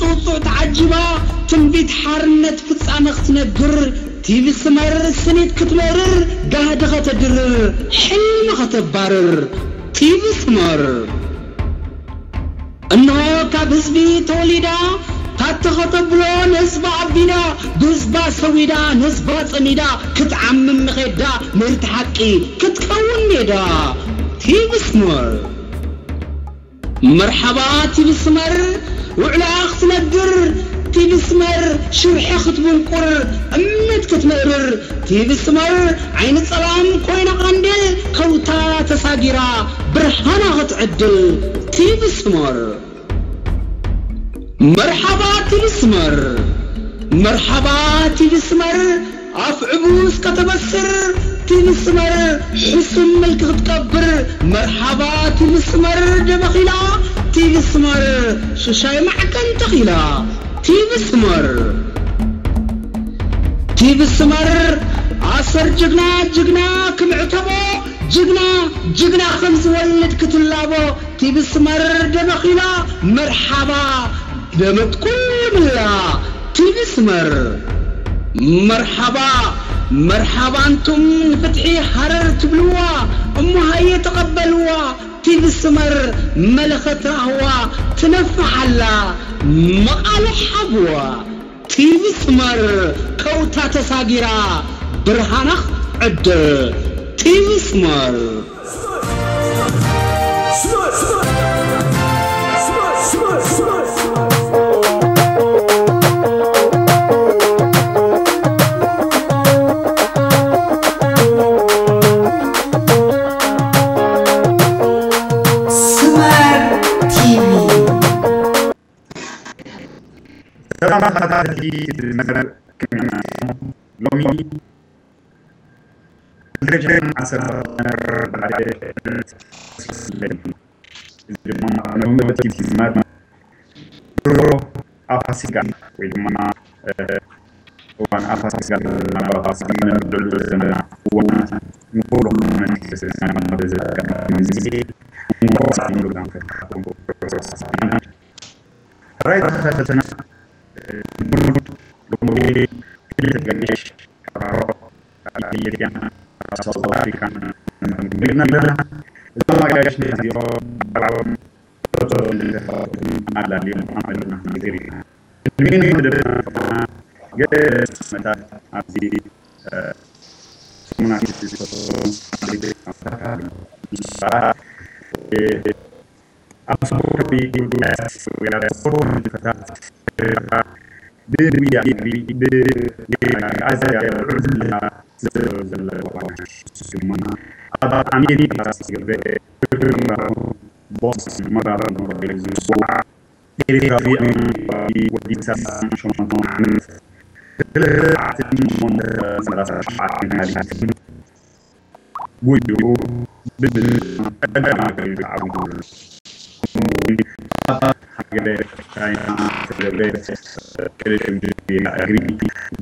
ብቁጡዕ ተዓጂባ ትንቢት ሓርነት ፍጻመ ክትነግር፣ ቲቪ ስመር ስኒት ክትመርር፣ ጋህዲ ከተድርር፣ ሕልሚ ከተባርር። ቲቪ ስመር እንሆ ካብ ህዝቢ ተወሊዳ፣ ታተ ከተብሎ ንህዝባ ኣቢዳ፣ ብህዝባ ሰዊዳ፣ ንህዝባ ጸሚዳ፣ ክትዓምም ንኸዳ ምህርቲ ሓቂ ክትከውን ሜዳ። ቲቪ ስመር። መርሓባ ቲቪ ስመር፣ ውዕላ ክትነግር፣ ቲቪ ስመር ሽርሒ ክትብንቁር፣ እምነት ክትምእርር፣ ቲቪ ስመር ዓይኒ ጸላም ኮይና ቐንዴል ከውታ ተሳጊራ፣ ብርሃና ክትዕድል። ቲቪ ስመር። መርሓባ ቲቪ ስመር። መርሓባ ቲቪ ስመር፣ ኣፍ ዕቡስ ከተበስር፣ ቲቪ ስመር ሕሱም መልክ ክትቀብር። መርሓባ ቲቪ ስመር ደበኺላ፣ ቲቪ ስመር ሽሻይ ማዕከን ተኺላ። ቲቪ ስመር። ቲቪ ስመር ኣሰር ጅግና ጅግና ክምዕተቦ፣ ጅግና ጅግና ከም ዝወልድ ክትላቦ። ቲቪ ስመር ደበኺላ፣ መርሓባ ደመት ኩሉ ምላ። ቲቪ ስመር። መርሓባ መርሓባ፣ እንቱም ንፍትሒ ሃረር ትብልዋ፣ እሞ ሃየ ተቐበልዋ። ቲቪ ስመር መለኸት ራህዋ ትነፍሕ ኣላ፣ መቓሎ ሓብዋ። ቲቪ ስመር ከውታ ተሳጊራ፣ ብርሃና ዕድል። ቲቪ ስመር። ስመር ቲቪ። ሰላም ተኸታተልቲ ስመር፣ ከመይ ኣምሲኹም? ሎሚ ደረጃ ዓሰርተ ኣርባዕተ እዚ ድማ ኣብ መበል ቲቪ ስመር ድሮ ኣብ ፋሲጋ ወይ ድማ፣ እ፣ እዋን ኣብ ፋሲጋ፣ ኣብ ፋሲጋ ንብዕሉ ዘለና እዋናት ንኩሉ መንግስቲ ክርስትያን ኣብ ዘጋጠመ ግዜ እንኳዕ ሰላም ዳንከ ራይ ተኸታተልና። እ፣ ሎሚ ክልተ ገያሽ ካብ ዓረብ፣ ካብ ኢትዮጵያ፣ ካብ ሳውዝ ኣፍሪካ ንግድና ኣለና። እዞም ኣጋይሽ እዚኦም ብዓረብ ኣላልዮም ኣመልና ንግዜና። ቅድሚ ንመደብና ገለ ስመታት ኣብዚ፣ እ፣ ሰሙናት ዝፈጸሙ ንሳ፣ እ፣ ኣብ ስፖርታዊ ጉዳያት ወይ ኣብ ስፖርታዊ ንጥፈታት ብጉያ እግሪ፣ ብጌና ኣዝያ ልዑል ዝላ ዘለዋ እሱ ድማ ኣብ ኣሜሪካ ዝተገብረ ቦስተን ማራቶን ተባሂሉ ዝጽዋዕ ኤርትራዊ ኣሜሪካዊ ወዲ ሰላሳ ሸሞንተ ዓመት፣ ክልተ ሰዓትን ሸሞንተ ሰላሳ ሸውዓተ መዓልትን ጉይኡ ብድል ቀዳማይ ኮይኑ ተዓዊቱ። ከምኡ'ውን ኣብ ሃገረ ቻይና ዝተገብረ ቅድድም ጅግና እግሪ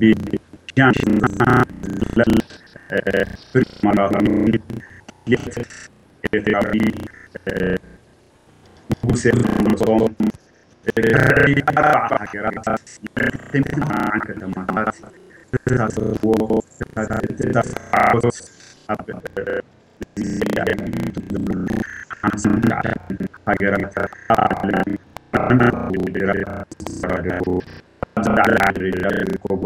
ብቲያን ሻንዛ ዝፍለጥ ፍሉይ ማራቶን ኣትሌት ኤርትራዊ ንጉሴ ዘመልሶም፣ ልዕሊ ኣርባዓ ሃገራት፣ ልዕሊ ክልተ ሚእትን ኣርባዓን ከተማታት ዝተሳተፍዎ፣ ዝተሳተፍዎ ኣብ፣ እዚ ሓምሳን ትሽዓተን ሃገራት ኣብ ዓለም ዓለማዊ ውድድራት ዝተሳተፉ፣ ኣብ ዝለዓለ ደረጃ ዝርከቡ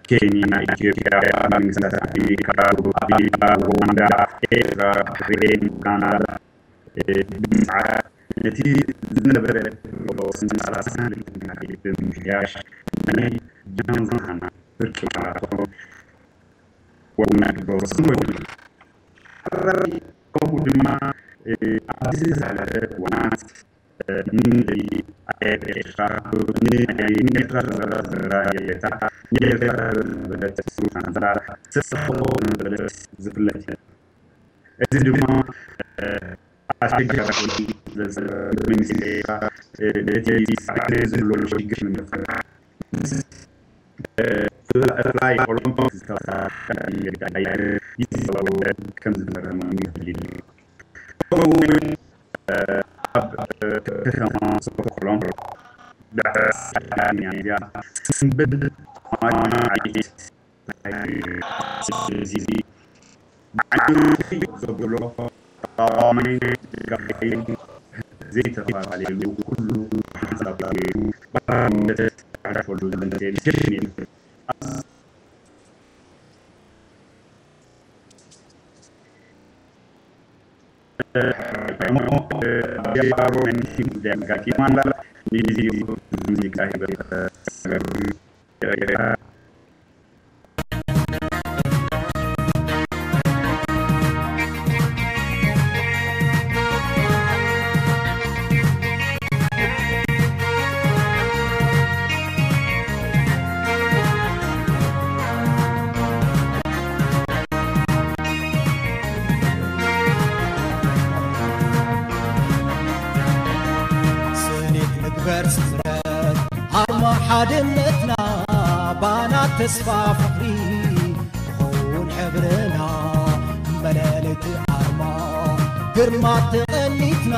ኬንያ፣ ኢትዮጵያ፣ መንግስታት ኣሜሪካ፣ ደቡብ ኣፍሪቃ፣ ሩዋንዳ፣ ኤርትራ፣ ባህሬን፣ ኡጋንዳ፣ ብምጽዓር ነቲ ዝነበረ ሰላሳን ክልተን ብምምሕያሽ ናይ ጃንዛሃና ፍርቂ ማራቶን ዋና ክብረ ወሰን ኮይኑ። ከምኡ ድማ ኣብዚ ዝሓለፈ እዋናት ንመንግስቲ ኤርትራ፣ ንኤርትራ ዘራ ዘራ ኤርትራ፣ ንኤርትራ ዘራ ዘራ ኤርትራ፣ ዝፍለጥ እዩ። እዚ ድማ ኣሸጋሪ መንግስቲ ኤርትራ ነቲ ዘሎ ሽግር ንምፍታሕ ምስ ፍላይ ኦሎምፒክ ዝተሳተፈ ግዳይ ጊዜያዊ ከም ዝፈረመ ይፍለጥ። ከምኡውን ኣብ ከተማ ስቶክሆልም ብዕስራን እያ እዚኣ። ስንብድ ማና ዓየት። እዚ ብዓይነቱ ዘብሎ ተቓዋማይን ደጋፊን ዘይተፈላለየሉ ኩሉ ሓንሳብ ባርነት ተሕልፈሉ ዘለንቴ ንሴት ስኒት ምግበር ስምረት ኣርማ ሓድነትና ባና ተስፋ ፍቕሪ ክኸውን ሕብርና መለለይቲ ኣርማ ግርማ ተቐኒትና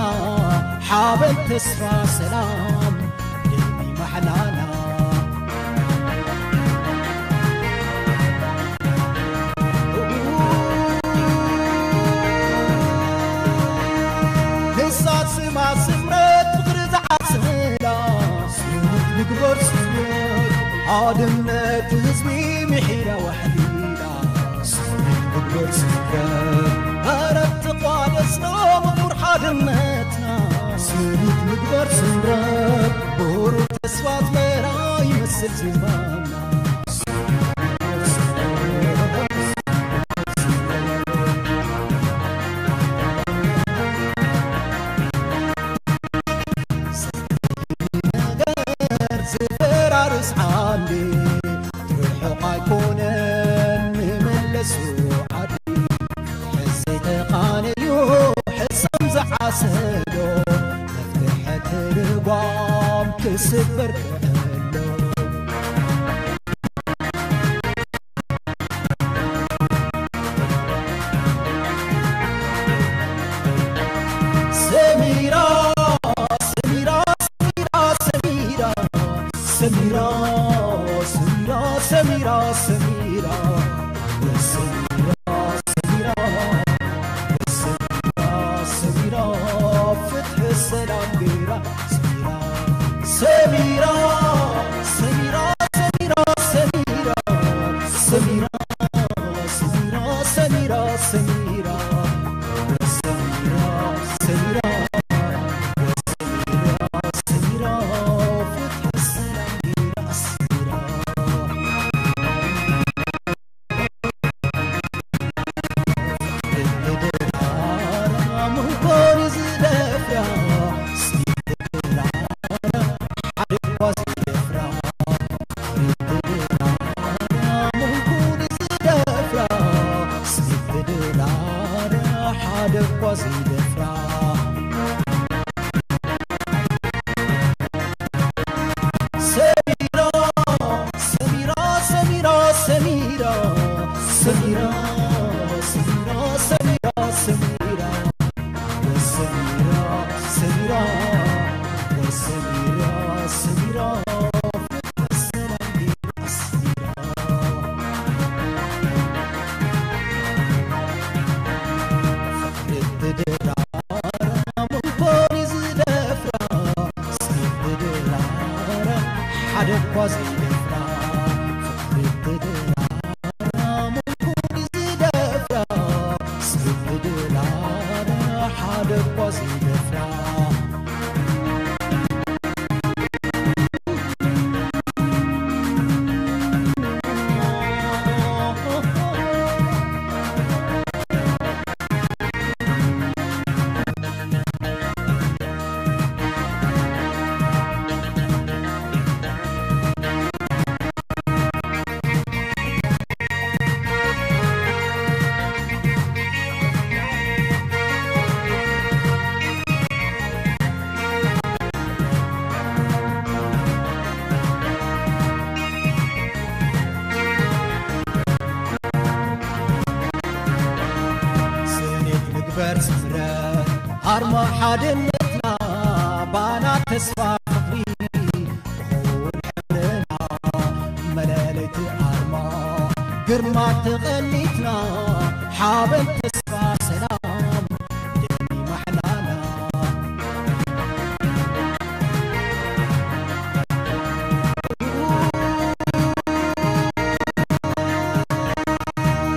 ሓበን ተስፋ ሰላም ደሚ ማሕላና ንሳ ስማ ስምረት ፍቕሪ ዝዓስላ ስምረት ምግበር ስምረት ሓድነት ህዝቢ ምሒራ ዋሕዲና ስምረት ምግበር ስምረት ኣረብ ተቋደስና ምቑር ሓድነትና ስምረት ምግበር ስምረት ብሩህ ተስፋ ኣዝመራ ይመስል ዜማና ነገር ዝፈራርስ ዓንዲ ርሑቕ ኣይኮነን ንመለሱ ዓዲ ሕዚ ተቓነዩ ሕሳም ዝዓሰሎ መፍትሐ ትርጓም ክስበር ክዕሎ ሰሚራ ሰሚራ ሰሚራ ሰሚራ ሰሚራ ሰሚራ ሰሚራ ሰሚራ ሰሚራ ሰሚራ ፍትሒ ሰላም ቢራ ሰሚራ ሰሚራ ሰሚራ ሰሚራ ሰሚራ ሰሚራ ሰሚራ ሰሚራ ሰሚራ ሰሚራ ሰሚራ ፍትሒ ሰላም ቢራ ሰሚራ ሰሚራ ሰሚራ ሰሚራ ሰሚራ ሰሚራ ሰሚራ ሰሚራ ሰሚራ ሰሚራ ሰሚራ ሰሚራ ሰሚራ ስኒት ምግበር ስምረት ኣርማ ሓድነትና ባና ተስፋ ፍቕሪ ግርማ ተቐኒትና ሓበን ተስፋ ሰላም ደሚ ማሕላና።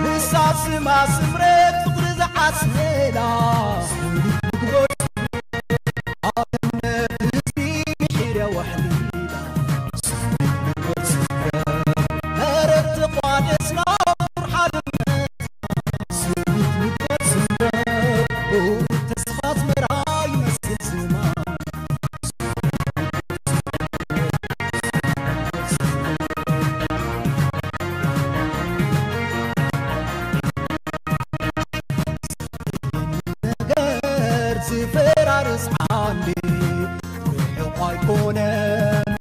ንሳ ስማ ስምረት ፍቕሪ ዝዓስለላ ሰውዲት ንግበር ኣብነት ህዝቢ ምሒረ ወሕሊላ። ሰውዲት ንግበር ስምረት መረት ተቋደስና ቁር ሓድነት። ሰውዲት ንግበር ስምረት ብሩህ ተስፋ ኣስመራ ይመስል ዝማም። ነገር ዝፈራርስ ዓንዲ ርሑቕ ኣይኮነን።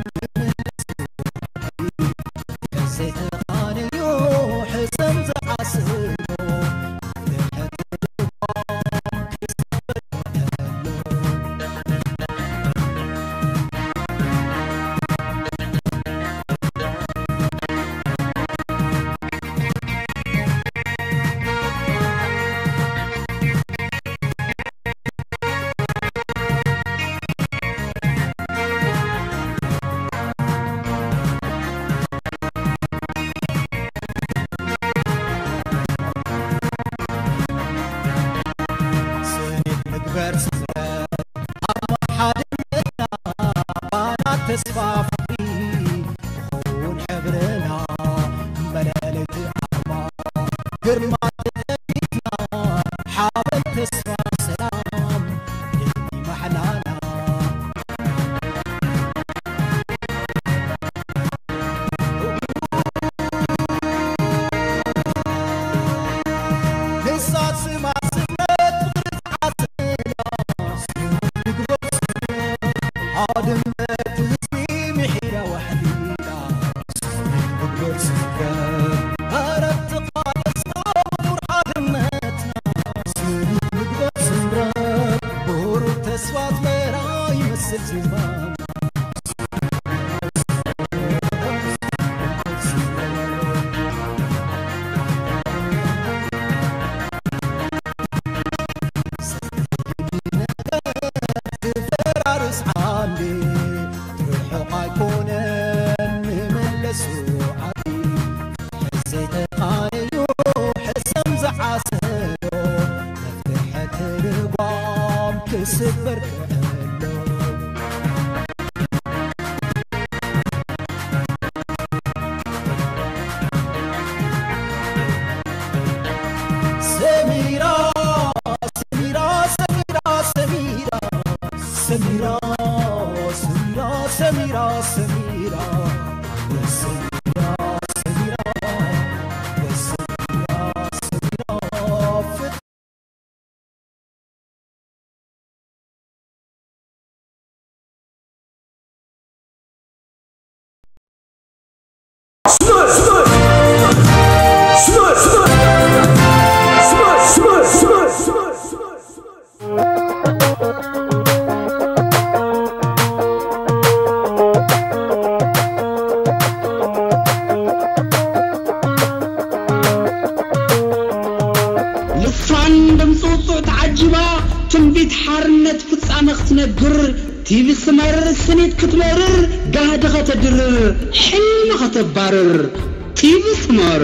ዘይተኻነዮ ሕሰም ዝዓስሎ ስኒት ምግበር ስምረት ኣብ ሓድነትና ባና ተስፋ ፍቕሪ ክኸውን ሕብርና መለለይቲ ኣርማ ግርማ ተጠሊትና ሓበን ተስፋ ሰላም ደሚ ማሕላና። ንሳ ስማ ስምረት ፍቕሪ ዝዓስላ፣ ንግበር ስምረት ሓድነት ህዝቢ ምሒራ ወሕሊላ። ንግበር ስምረት ኣረብቲ ቃለስና ክቡር ሓድነትና። ንግበር ስምረት ብሩህ ተስፋ ኣስመራ ይመስል ዝማም። ዝፈራርስ ዓንዲ ርሑቕ ኣይኮነን ንመለሱ ዓዲ። ዘይተኻነዩ ሕሰም ዝዓሰሎ መፍትሒ ትርጓም ክስበር ክእሎ። ሰሚራ፣ ሰሚራ፣ ሰሚራ፣ ሰሚራ፣ ሰሚራ፣ ሰሚራ፣ ሰሚራ፣ ሰሚራ፣ ሰሚራ፣ ሰሚራ፣ ሰሚራ፣ ልሳን ድምፂ ውፅዕ ተዓጂባ ትንቢት ሓርነት ፍጻመ ክትነግር ቲቪ ስመር ስኒት ክትመርር ጋህዲ ከተድርር ሕልሚ ከተባርር ቲቪ ስመር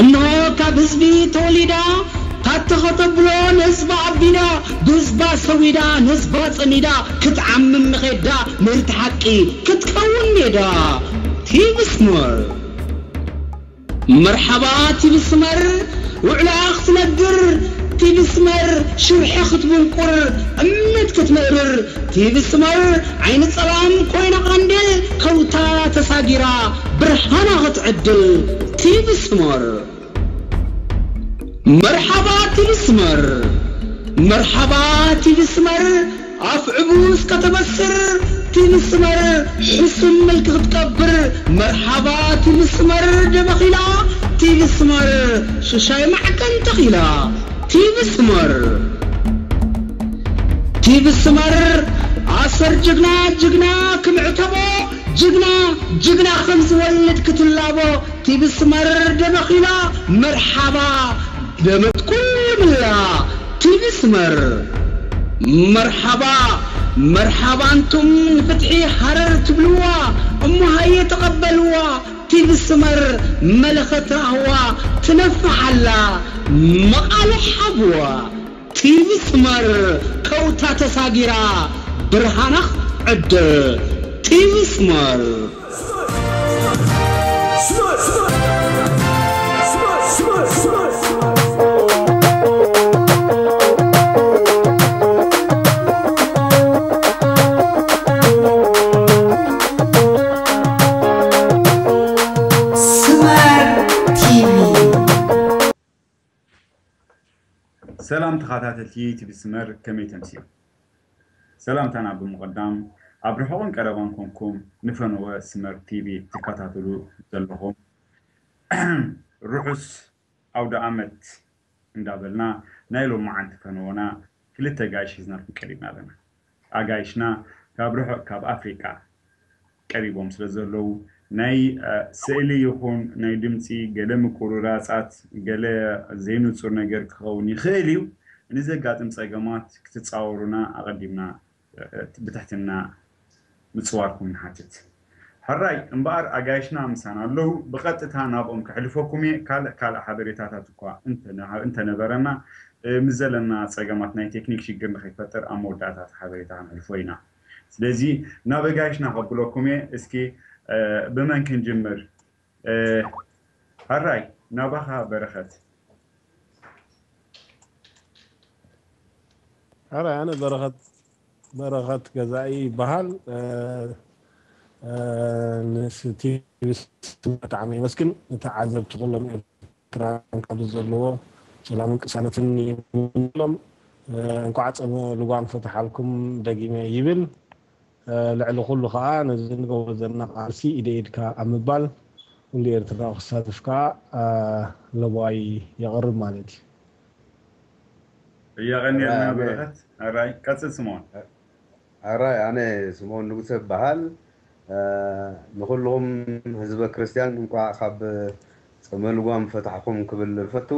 እንሆ ካብ ህዝቢ ተወሊዳ ታተ ከተብሎ ንህዝባ ኣቢዳ ብህዝባ ሰዊዳ ንህዝባ ጸሚዳ ክትዓምም ንኸዳ ምህርቲ ሓቂ ክትከውን ሜዳ ቲቪ ስመር። መርሓባ ቲቪ ስመር ውዕላ ክትነግር ቲቪ ስመር ሽርሒ ክትብንቁር እምነት ክትምእርር ቲቪ ስመር ዓይኒ ጸላም ኮይና ቐንዴል ከውታ ተሳጊራ ብርሃና ክትዕድል ቲቪ ስመር። መርሓባ ቲቪ ስመር፣ መርሓባ ቲቪ ስመር ኣፍ ዕቡስ ከተበስር ቲቪ ስመር ሕሱም ምልኪ ክትቀብር መርሓባ ቲቪ ስመር ደበኺላ ቲቪ ስመር ሽሻይ ማዕቀን ተኺላ ቲቪ ስመር ቲቪ ስመር ኣሰር ጅግና ጅግና ክምዕተቦ ጅግና ጅግና ከም ዝወልድ ክትላቦ ቲቪ ስመር ደመኺላ መርሓባ ደመት ኩሉ ምላ ቲቪ ስመር መርሓባ መርሓባ እንቱም ንፍትሒ ሃረር ትብልዋ እሞ ሃየ ተቐበልዋ ቲቪ ስመር መለኸት ራህዋ ትነፍሓላ መቓልሕ ሓብዋ ቲቪ ስመር ከውታ ተሳጊራ ብርሃና ክትዕድል ቲቪ ስመር ስመር ቲቪ ሰላም ተኸታተልቲ ቲቪ ስመር ከመይ ተምሲሉ? ሰላምታና ብምቕዳም ኣብ ርሑቕን ቀረባን ኮንኩም ንፈነወ ስመር ቲቪ ትከታተሉ ዘለኹም ርሑስ ኣውደ ኣመት እንዳበልና ናይ ሎማዓንቲ ፈነወና ክልተ ኣጋይሽ ሒዝናልኩም ቀሪብና ኣለና። ኣጋይሽና ካብ ርሑቕ ካብ ኣፍሪቃ ቀሪቦም ስለ ዘለዉ ናይ ስእሊ ይኹን ናይ ድምፂ ገለ ምቁርራፃት ገለ ዘይንፁር ነገር ክኸውን ይኽእል እዩ። ንዘጋጥም ፀገማት ክትፃወሩና ኣቐዲምና ብትሕትና ምፅዋርኩም ንሓትት። ሕራይ እምበኣር ኣጋይሽና ምሳና ኣለዉ። ብቐጥታ ናብኦም ከሕልፈኩም እየ። ካልእ ካልእ ሓበሬታታት እኳ እንተነበረና ምስ ዘለና ፀገማት ናይ ቴክኒክ ሽግር ንኸይፈጥር ኣብ መወዳእታ እቲ ሓበሬታ ከነሕልፎ ኢና። ስለዚ ናብ ኣጋይሽና ከብለኩም እየ። እስኪ ብመን ክንጅምር? ሕራይ ናባኻ በረኸት። ሕራይ ኣነ በረኸት በረኸት ገዛኢ ይበሃል። ንስቲ ብጣዕሚ የመስግን። ንተዓዘብቲ ኩሎም ኤርትራን ካብ ዘለዎ ሰላምን ቅሳነትን ይምነሎም። እንኳዕ ጸመ ልጓም ፈትሓልኩም ደጊመ ይብል። ልዕሊ ኩሉ ከዓ ነዚ ንገብሮ ዘለና ቃልሲ ኢደ ኢድካ ኣብ ምባል ኩሉ ኤርትራዊ ክሳተፍ ከዓ ለበዋይ የቕርብ ማለት እዩ። የቐንየልና በረኸት። ሕራይ ቀጽል ስምኦን። ሕራይ ኣነ ስምኦን ንጉሰ እበሃል። ንኹልኹም ህዝበ ክርስትያን እንቋዕ ካብ ጸመ ልጓም ፈታሕኹም ክብል እፈቱ።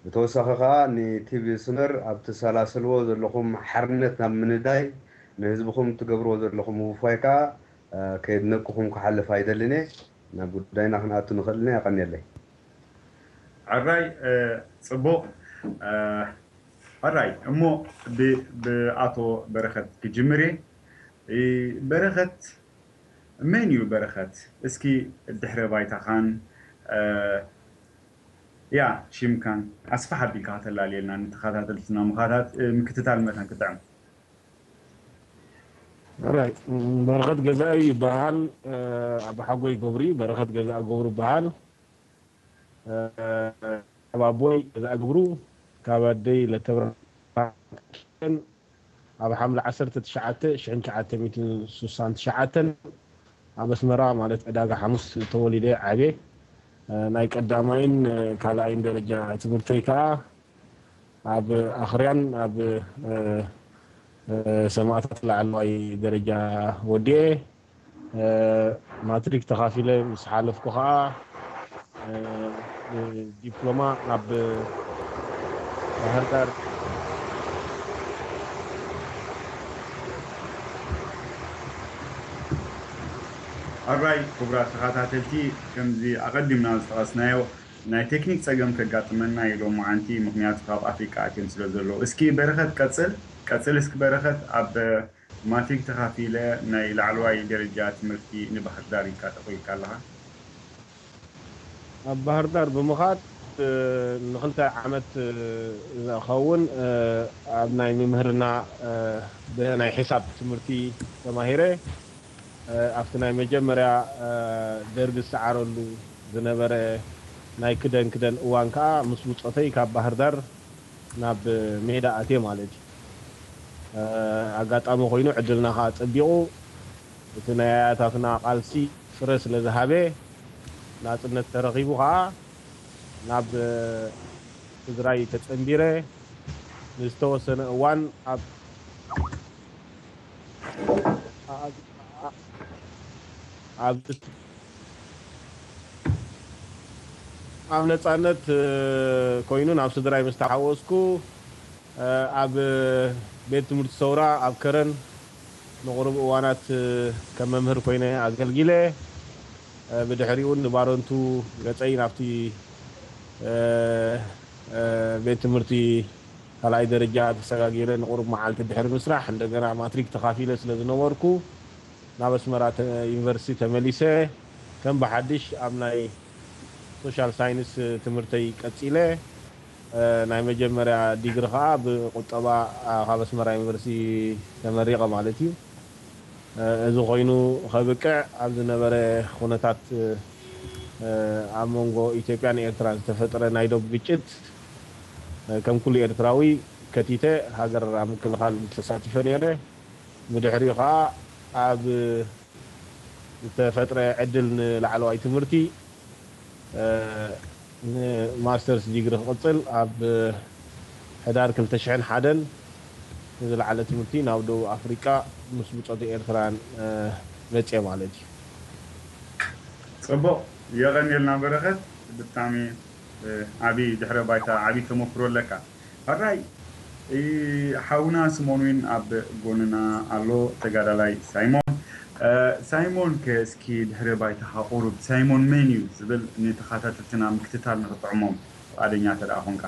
ብተወሳኺ ከኣ ንቲቪ ስመር ኣብ ትሰላስልዎ ዘለኹም ሓርነት ናብ ምንዳይ ንህዝብኹም ትገብርዎ ዘለኹም ምውፋይ ከኣ ከየድነቅኹም ክሓልፍ ኣይደልን እየ። ናብ ጉዳይና ክንኣቱ ንኽእል ኢና። የቐንየለይ። ሕራይ ጽቡቕ። ሕራይ እሞ ብኣቶ በረኸት ክጅምር እየ። በረኸት መን እዩ በረኸት? እስኪ ድሕረ ባይታኻን ያ ሽምካን ኣስፍሕ ኣቢልካ ከተላልየልና ንተኸታተልትና ምኻታት ምክትታል መታን ክጥዕም። ሕራይ በረኸት ገዛኢ ይበሃል። ኣባሓጎይ ገብሩ እዩ። በረኸት ገዛኢ ገብሩ ይበሃል። ካብ ኣቦይ ገዛኢ ገብሩ ካብ ኣደይ ለተብርሃን ኣብ ሓምለ ዓሰርተ ትሽዓተ ሽሕን ትሽዓተ ሚእትን ስሳን ትሽዓተን ኣብ ኣስመራ ማለት ዕዳጋ ሓሙስ ተወሊደ ዓብየ። ናይ ቀዳማይን ካልኣይን ደረጃ ትምህርተይ ከዓ ኣብ ኣኽርያን ኣብ ሰማእታት ላዕለዋይ ደረጃ ወዲኤ ማትሪክ ተኻፊለ ምስ ሓለፍኩ ከዓ ዲፕሎማ ናብ ባህርዳር ኣራይ ክቡራት ተኸታተልቲ ከምዚ ኣቐዲምና ዝጠቐስናዮ ናይ ቴክኒክ ጸገም ከጋጥመና እዩ ሎማዓንቲ ምኽንያቱ ካብ ኣፍሪቃ ኣትዮም ስለ ዘለዉ እስኪ በረኸት ቀጽል ቀጽል እስኪ በረኸት ኣብ ማትሪክ ተኻፊለ ናይ ላዕለዋይ ደረጃ ትምህርቲ ንባህርዳር ኢልካ ተኾይድካ ኣለኻ። ኣብ ባህርዳር ብምኻድ ንክልተ ዓመት ዝኸውን ኣብ ናይ ምምህርና ናይ ሒሳብ ትምህርቲ ተማሂረ ኣብቲ ናይ መጀመርያ ደርጊ ዝሰዓረሉ ዝነበረ ናይ ክደን ክደን እዋን ከዓ ምስ ብፆተይ ካብ ባህርዳር ናብ ሜዳ ኣትየ ማለት እዩ። ኣጋጣሚ ኮይኑ ዕድልና ከዓ ፀቢቑ እቲ ናይ ኣያታትና ቃልሲ ፍረ ስለ ዝሃበ ናፅነት ተረኺቡ ከዓ ናብ ትግራይ ተፀንቢረ ንዝተወሰነ እዋን ኣብ ኣብ ኣብ ነጻነት ኮይኑ ናብ ስድራይ ምስ ተሓወስኩ ኣብ ቤት ትምህርቲ ሰውራ ኣብ ከረን ንቑሩብ እዋናት ከም መምህር ኮይነ ኣገልጊለ። ብድሕሪኡ ንባረንቱ ገጸይ ናብቲ ቤት ትምህርቲ ካልኣይ ደረጃ ተሰጋጊረ ንቑሩብ መዓልቲ ድሕሪ ምስራሕ እንደገና ማትሪክ ተኻፊለ ስለ ዝነበርኩ ናብ ኣስመራ ዩኒቨርሲቲ ተመሊሰ ከም ብሓድሽ ኣብ ናይ ሶሻል ሳይንስ ትምህርተይ ቀጺለ። ናይ መጀመርያ ዲግሪ ከዓ ብቁጠባ ካብ ኣስመራ ዩኒቨርሲቲ ተመሪቐ ማለት እዩ። እዚ ኮይኑ ከብቅዕ ኣብ ዝነበረ ኩነታት ኣብ መንጎ ኢትዮጵያን ኤርትራን ዝተፈጥረ ናይ ዶብ ግጭት ከም ኩሉ ኤርትራዊ ከቲተ ሃገር ኣብ ምክልኻል ተሳቲፈ ነይረ። ብድሕሪኡ ከዓ ኣብ ዝተፈጥረ ዕድል ንላዕለዋይ ትምህርቲ ንማስተርስ ዲግሪ ክቕፅል ኣብ ሕዳር ክልተ ሽሕን ሓደን ንዝለዓለ ትምህርቲ ናብ ደቡብ ኣፍሪቃ ምስ ብፆተ ኤርትራን መፅየ ማለት እዩ። ፅቡቕ፣ የቐንየልና በረኸት። ብጣዕሚ ዓብዪ ድሕረ ባይታ፣ ዓብዪ ተመክሮ ኣለካ። ሕራይ ሓውና ስሞን ዊን ኣብ ጎንና ኣሎ፣ ተጋዳላይ ሳይሞን። ሳይሞን ከ እስኪ ድሕረ ባይታኻ ቁሩብ፣ ሳይሞን መን እዩ ዝብል ንተኻታተልትና ምክትታል ንክጥዕሞም ፍቓደኛ ተደኣ ኾንካ።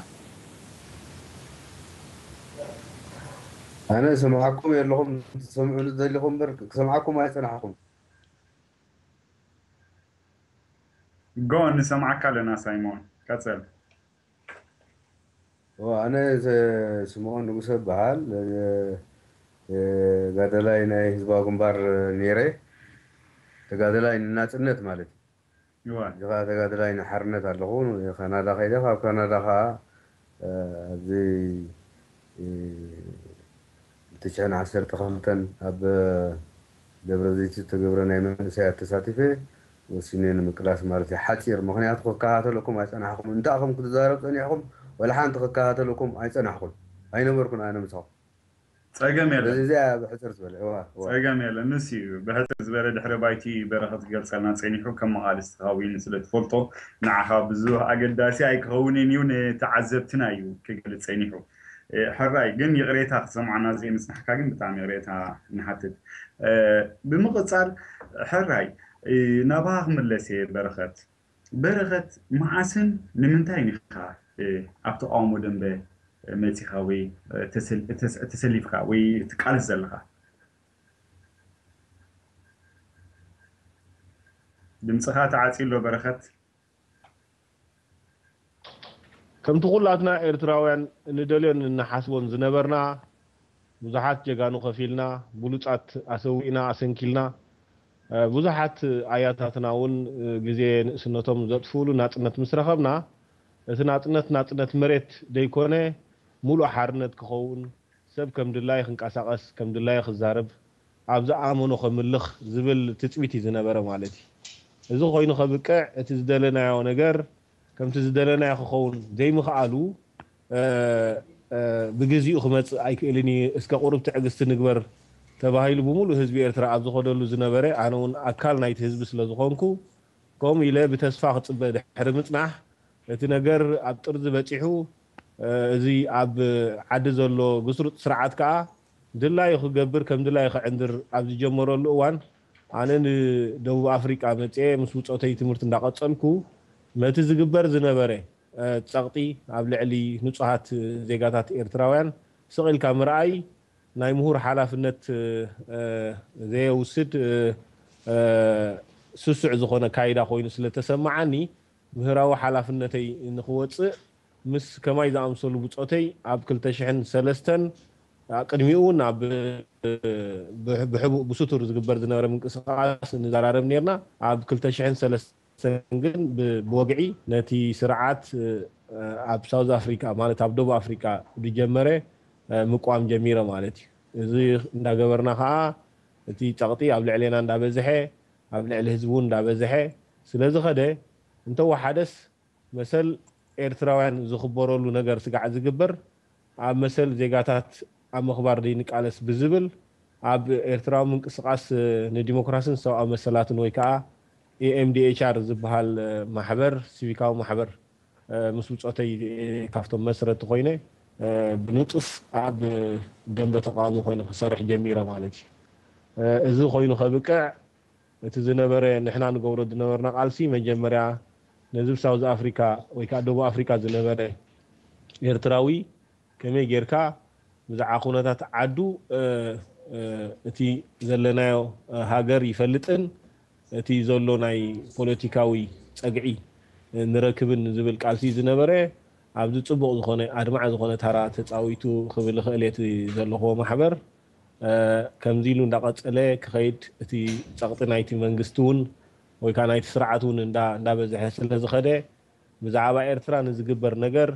ኣነ ሰምዓኩም የለኹም፣ ትሰምዑ ደሊኹም እምበር ክሰምዓኩም ኣይጸናሕኹም። ጎ ንሰምዓካ ኣለና ሳይሞን፣ ቀጸል። ኣነ ስምኦን ንጉሰ በሃል። ተጋደላይ ናይ ህዝባዊ ግንባር ነይረ። ተጋደላይ ንናፅነት ማለት እዩ። እዚኻ ተጋደላይ ንሓርነት ኣለኹ። ካናዳ ከይደ፣ ካብ ካናዳ ከዓ ኣብዚ ትሽዕን ዓሰርተ ክልተን ኣብ ደብረ ዘይት ዝተገብረ ናይ መንእሰያት ተሳቲፈ ወሲነ ንምቅላስ ማለት እዩ። ሓፂር ምክንያቱ ክከታተለኩም ኣይፀናሕኹም። እንታይ ኢኹም ክትዛረብ ፀኒሕኹም? ወላ ሓንቲ ክከታተለኩም ኣይፀናሕኩን። ኣይነበርኩን ኣነ ምሳኹም። ጸገም የለን። ስለዚ እዚኣ ብሕፅር ዝበለ እዋ፣ እዋ። ጸገም የለን። ንሱ እዩ ብሕፅር ዝበለ ድሕረ ባይቲ በረኸት ክገልጸልና ጸኒሑ ከም መቓልስቲ ሃዊን ስለ ትፈልጦ ንዓኻ ብዙህ ኣገዳሲ ኣይክኸውንን እዩ ንተዓዘብትና እዩ ክገልጽ ጸኒሑ። ሕራይ ግን ይቕሬታ ክትሰምዓና ዘይምጽናሕካ ግን ብጣዕሚ ይቕሬታ ንሓትት። ብምቕጻል ሕራይ ናባኻ ክምለስ እየ በረኸት። በረኸት መዓስን ንምንታይን ኢኻ ኣብ ተቓውሞ ደንበ መጺኻ ወይ ተሰሊፍካ ወይ ትቃለስ ዘለኻ? ድምፅኻ ተዓፅዩ ኣሎ በረኸት። ከምቲ ኩላትና ኤርትራውያን እንደልዮን እንሓስቦን ዝነበርና ብዙሓት ጀጋኑ ከፊልና፣ ብሉጻት ኣሰዊእና ኣሰንኪልና፣ ብዙሓት ኣያታትና እውን ግዜ ንእስነቶም ዘጥፍኡሉ ናጽነት ምስ ረኸብና፣ እቲ ናጽነት ናጽነት መሬት ደይኮነ፣ ሙሉእ ሓርነት ክኸውን፣ ሰብ ከም ድላዩ ክንቀሳቐስ፣ ከም ድላዩ ክዛረብ፣ ኣብ ዝኣመኖ ከምልኽ ዝብል ትጽቢት እዩ ዝነበረ ማለት እዩ። እዚ ኮይኑ ከብቅዕ እቲ ዝደለናዮ ነገር ከምቲ ዝደለናዮ ክኸውን ዘይምኽኣሉ ብግዚኡ ክመጽእ ኣይክእልን እዩ፣ እስከ ቁሩብ ትዕግስቲ ንግበር ተባሂሉ ብምሉእ ህዝቢ ኤርትራ ኣብ ዝኸደሉ ዝነበረ፣ ኣነ እውን ኣካል ናይቲ ህዝቢ ስለ ዝኾንኩ፣ ከምኡ ኢለ ብተስፋ ክጽበ ድሕሪ ምጽናሕ፣ እቲ ነገር ኣብ ጥርዚ በጺሑ፣ እዚ ኣብ ዓዲ ዘሎ ግስሩጥ ስርዓት ከኣ ድላዩ ክገብር ከም ድላዩ ክዕንድር ኣብ ዝጀመረሉ እዋን ኣነ ንደቡብ ኣፍሪቃ መጽየ ምስ ብጾተይ ትምህርቲ እንዳቐጸልኩ ነቲ ዝግበር ዝነበረ ጸቕጢ ኣብ ልዕሊ ንጹሃት ዜጋታት ኤርትራውያን ስቕ ኢልካ ምርኣይ ናይ ምሁር ሓላፍነት ዘየውስድ ስሱዕ ዝኾነ ካይዳ ኮይኑ ስለተሰማዓኒ ምህራዊ ሓላፍነተይ ንኽወጽእ ምስ ከማይ ዝኣምሰሉ ብጾተይ ኣብ ክልተ ሽሕን ሰለስተን ቅድሚኡ እውን ኣብ ብሕቡእ ብስቱር ዝግበር ዝነበረ ምንቅስቃስ ንዘራረብ ነርና። ኣብ ክልተ ሽሕን ሰለስተን ግን ብወግዒ ነቲ ስርዓት ኣብ ሳውዝ ኣፍሪካ ማለት ኣብ ደቡብ ኣፍሪካ ዝጀመረ ምቋም ጀሚረ ማለት እዩ። እዚ እንዳገበርና ከዓ እቲ ጸቕጢ ኣብ ልዕሌና እንዳበዝሐ ኣብ ልዕሊ ህዝቢ እውን እንዳበዝሐ ስለዝኸደ እንተወሓደስ መሰል ኤርትራውያን ዝኽበረሉ ነገር ስጋዕ ዝግበር ኣብ መሰል ዜጋታት ኣብ ምኽባር ደይንቃለስ ብዝብል ኣብ ኤርትራዊ ምንቅስቃስ ንዲሞክራስን ሰብኣዊ መሰላትን ወይ ከዓ ኤ ኤም ዲ ኤች ኣር ዝበሃል ማሕበር፣ ሲቪካዊ ማሕበር፣ ምስ ብፆተይ ካብቶም መስረቲ ኮይነ ብንጡፍ ኣብ ደንበ ተቃውሞ ኮይነ ክሰርሕ ጀሚረ ማለት እዩ። እዚ ኮይኑ ከብቅዕ እቲ ዝነበረ ንሕና ንገብሮ ዝነበርና ቃልሲ መጀመርያ ነዚ ሳውዝ ኣፍሪካ ወይ ከዓ ደቡብ ኣፍሪካ ዝነበረ ኤርትራዊ ከመይ ጌርካ ብዛዕባ ኩነታት ዓዱ እቲ ዘለናዮ ሃገር ይፈልጥን እቲ ዘሎ ናይ ፖለቲካዊ ፀግዒ ንረክብን ዝብል ቃልሲ ዝነበረ ኣብዚ ፅቡቕ ዝኾነ ኣድማዕ ዝኾነ ታራ ተፃዊቱ ክብል ይኽእል እቲ ዘለኹዎ ማሕበር ከምዚ ኢሉ እንዳቐፀለ ክኸይድ እቲ ፀቕጢ ናይቲ መንግስቲ እውን ወይ ከዓ ናይቲ ስርዓት እውን እንዳበዝሐ ስለዝኸደ ብዛዕባ ኤርትራ ንዝግበር ነገር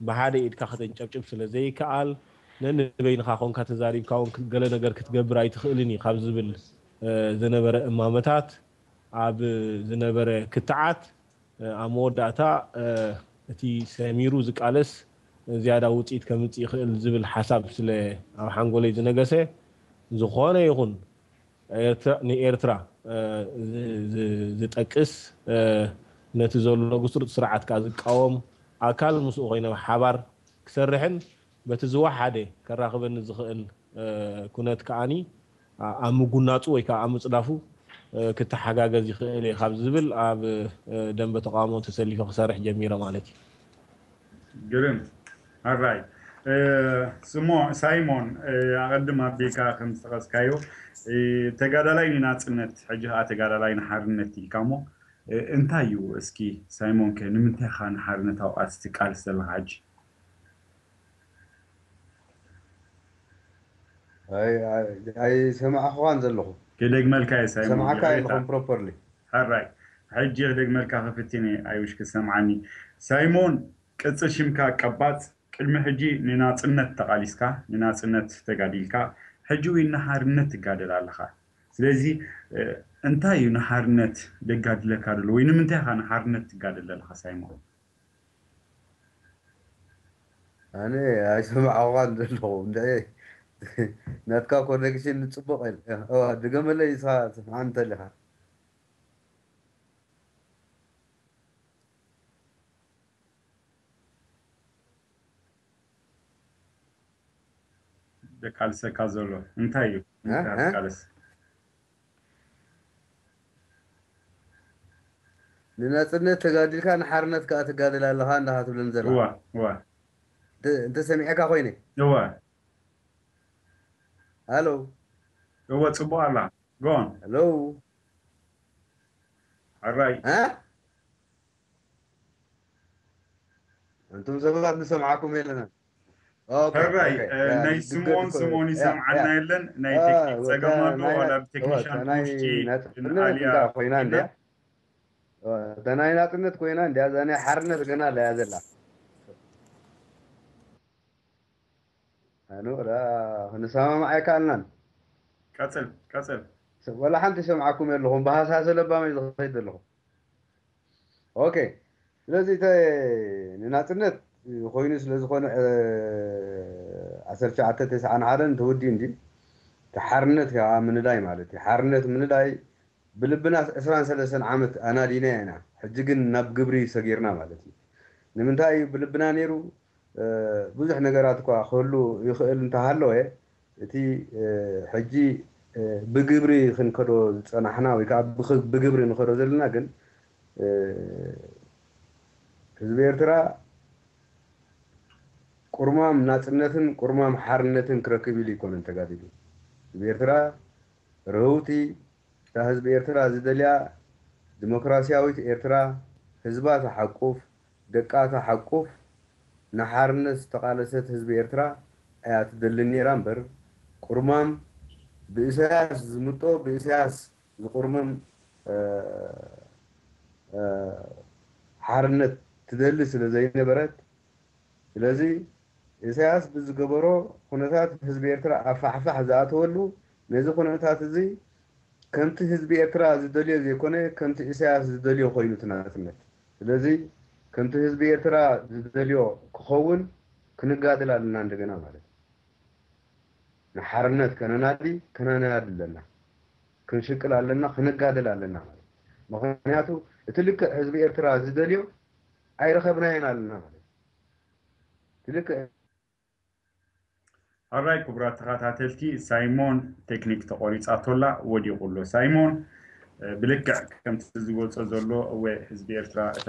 ብሓደ ኢድካ ከተንጨብጭብ ስለ ዘይከኣል ነንበይንኻ ኮንካ ተዛሪብካ እውን ገለ ነገር ክትገብር ኣይትኽእልን እዩ ካብ ዝብል ዝነበረ እማመታት ኣብ ዝነበረ ክትዓት ኣብ መወዳእታ እቲ ሰሚሩ ዝቃለስ ዝያዳ ውፅኢት ከምፅእ ይኽእል ዝብል ሓሳብ ስለ ኣብ ሓንጎለይ ዝነገሰ ዝኾነ ይኹን ንኤርትራ ዝጠቅስ ነቲ ዘሎ ግስሩጥ ስርዓት ከዓ ዝቃወም ኣካል ምስኡ ኮይነ ሓባር ክሰርሕን በቲ ዝወሓደ ከራኽበኒ ዝኽእል ኩነት ከዓኒ ኣብ ምጉናፁ ወይ ከዓ ኣብ ምፅዳፉ ክተሓጋገዝ ይኽእል እየ ካብ ዝብል ኣብ ደንበ ተቃውሞ ተሰሊፈ ክሰርሕ ጀሚረ ማለት እዩ። ግርም ኣራይ ስሞ ሳይሞን ኣቐድም ኣቢልካ ከም ዝጠቐስካዮ ተጋዳላይ ንናፅነት ሕጂ ከዓ ተጋዳላይ ንሓርነት ኢልካ ሞ እንታይ እዩ እስኪ ሳይሞን ከ ንምንታይ ካ ንሓርነታዊ ቃልሲ ትቃልስ ዘለካ ሕጂ ኣይሰማዕኽዋን ዘለኹ ክደግመልካ እየ ሳይሞን ሰማዕካ ይቕሬታ። የለኹም ፕሮፐርሊ ሕራይ ሕጂ ክደግመልካ ክፍትን እየ ኣይውሽ ክሰምዓኒ ሳይሞን ቅጽል ሽምካ ቀባጽ ቅድሚ ሕጂ ንናጽነት ተቓሊስካ ንናጽነት ተጋዲልካ ሕጂ እውን ንሓርነት ትጋደል ኣለኻ ስለዚ እንታይ እዩ ንሓርነት ደጋድለካ ደሎ ወይ ንምንታይ ኢኻ ንሓርነት ትጋደል ዘለኻ ሳይሞን ኣነ ኣይሰማዕኳን ዘለኹ እንድዒ ናትካ ኮኔክሽን ንፅቡቅ ድገመለይ ስምዓ እንተሊካ ደቃልሰካ ዘሎ እንታይ እዩ ቃልስ ንናፅነት ተጋዲልካ ንሓርነት ከዓ ትጋደል ኣለካ እንዳካ ትብለን ዘላ እዋ እዋ እንተ ሰሚዐካ ኮይነ እዋ ሃሎ እወ ፅቡቅ ኣላ ጎን ሃሎ ሕራይ እ? እንቱም ሰባት ንሰምዓኩም የለና ኦኬ፣ ሕራይ ኦኬ። እ፣ ያ፣ ናይ ድገ- ስምኦን ድገ- ስምኦን ያ፣ ይሰምዓና ያ። የለን ናይ አ፣ ቴክኒክ ወታ ፀገም ኣሎ ናይ- ዋላ ወታ ብቴክኒሻን ናይ ውሽጢ ናፅነት ንኣልያ እንዳ ኮይና እንድያ እታ ናይ ናፅነት ኮይና እንድያ እዛ ናይ ሓርነት ገና ኣለያ ዘላ ኣነ ወላ ክንሰማማዕ ኣይከኣልናን ቀፅል ቀፅል ወላ ሓንቲ ይሰምዓኩም የለኹም ብሃሳሰ ለባመይ ዝኸይድ ዘለኹ ኦኬ ስለዚ እተ ንናፅነት ኮይኑ ስለ ዝኾነ ዓሰርተ ትሽዓተ ተስዓን ሓደን ተወዲኡ እንዲ እቲ ሓርነት ከዓ ምንዳይ ማለት እዩ ሓርነት ምንዳይ ብልብና ዕስራን ሰለስተን ዓመት ኣናዲና ኢና ሕጂ ግን ናብ ግብሪ ሰጊርና ማለት እዩ ንምንታይ እዩ ብልብና ነይሩ ብዙሕ ነገራት እኳ ክህሉ ይኽእል እንተሃለወ እቲ ሕጂ ብግብሪ ክንከዶ ዝፀናሕና ወይ ከዓ ብግብሪ ንኸዶ ዘለና ግን ህዝቢ ኤርትራ ቁርማም ናፅነትን ቁርማም ሓርነትን ክረክብ ኢሉ ይኮነን ተጋዲሉ ህዝቢ ኤርትራ ርህውቲ እታ ህዝቢ ኤርትራ ዝደልያ ዲሞክራስያዊት ኤርትራ ህዝባ ተሓቁፍ ደቃ ተሓቁፍ ንሓርነት ዝተቓለሰት ህዝቢ ኤርትራ እያ ትደሊ ነይራ እምበር ቁርማም ብእሰያስ ዝምጦ ብእሰያስ ዝቁርምም ሓርነት ትደሊ ስለ ዘይነበረት ስለዚ ኢሳያስ ብዝገበሮ ኩነታት ህዝቢ ኤርትራ ኣብ ፋሕፋሕ ዝኣተወሉ ነዚ ኩነታት እዚ ከምቲ ህዝቢ ኤርትራ ዝደልዮ ዘይኮነ ከምቲ ኢሳያስ ዝደልዮ ኮይኑ እቲ ናጽነት ስለዚ ከምቲ ህዝቢ ኤርትራ ዝደልዮ ክኸውን ክንጋደል ኣለና እንደገና ማለት እዩ ንሓርነት ከነናዲ ከነናዲ ኣለና፣ ክንሽቅል ኣለና፣ ክንጋደል ኣለና ማለት። ምኽንያቱ እቲ ልክዕ ህዝቢ ኤርትራ ዝደልዮ ኣይረኸብናዮን ኣለና ማለት። እቲ ልክዕ ኣራይ ክቡራት ተኸታተልቲ፣ ሳይሞን ቴክኒክ ተቆሪጻቶላ፣ ወዲቑ ኣሎ ሳይሞን። ብልክዕ ከምቲ ዝገልጾ ዘሎ፣ እወ፣ ህዝቢ ኤርትራ እታ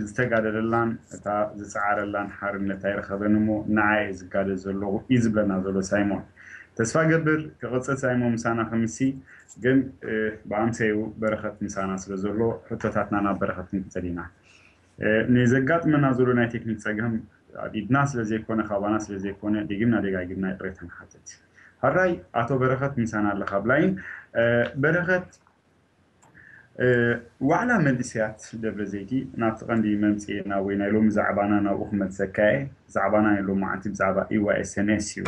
ዝተጋደለላን እታ ዝጸዓረላን ሓርነት ኣይረኸበን እሞ፣ ንዓይ ዝጋደል ዘለኹ እዩ ዝብለና ዘሎ ሳይሞን። ተስፋ ገብር ክቕጽል ሳይሞን ምሳና ክምሲ፣ ግን ብኣምሰዩ በረኸት ምሳና ስለ ዘሎ፣ ሕቶታትና ናብ በረኸት ክንቅጽል ኢና። ንዘጋጥመና ዘሎ ናይ ቴክኒክ ጸገም ኣብ ኢድና ስለ ዘይኮነ፣ ካባና ስለ ዘይኮነ፣ ደጊምና ደጋጊምና ይቕሬታ ንሓትት። ሕራይ፣ ኣቶ በረኸት ምሳና ኣለኻ ኣብ ላይን። በረኸት፣ ዋዕላ መንእሰያት ደብረ ዘይቲ ናብቲ ቀንዲ መምጽኤና ወይ ናይ ሎሚ ዛዕባና ናብኡ ክመልሰካ እየ። ዛዕባና ናይ ሎሚ መዓልቲ ብዛዕባ ኢ ዋይ ኤስ ኤን ኤስ እዩ።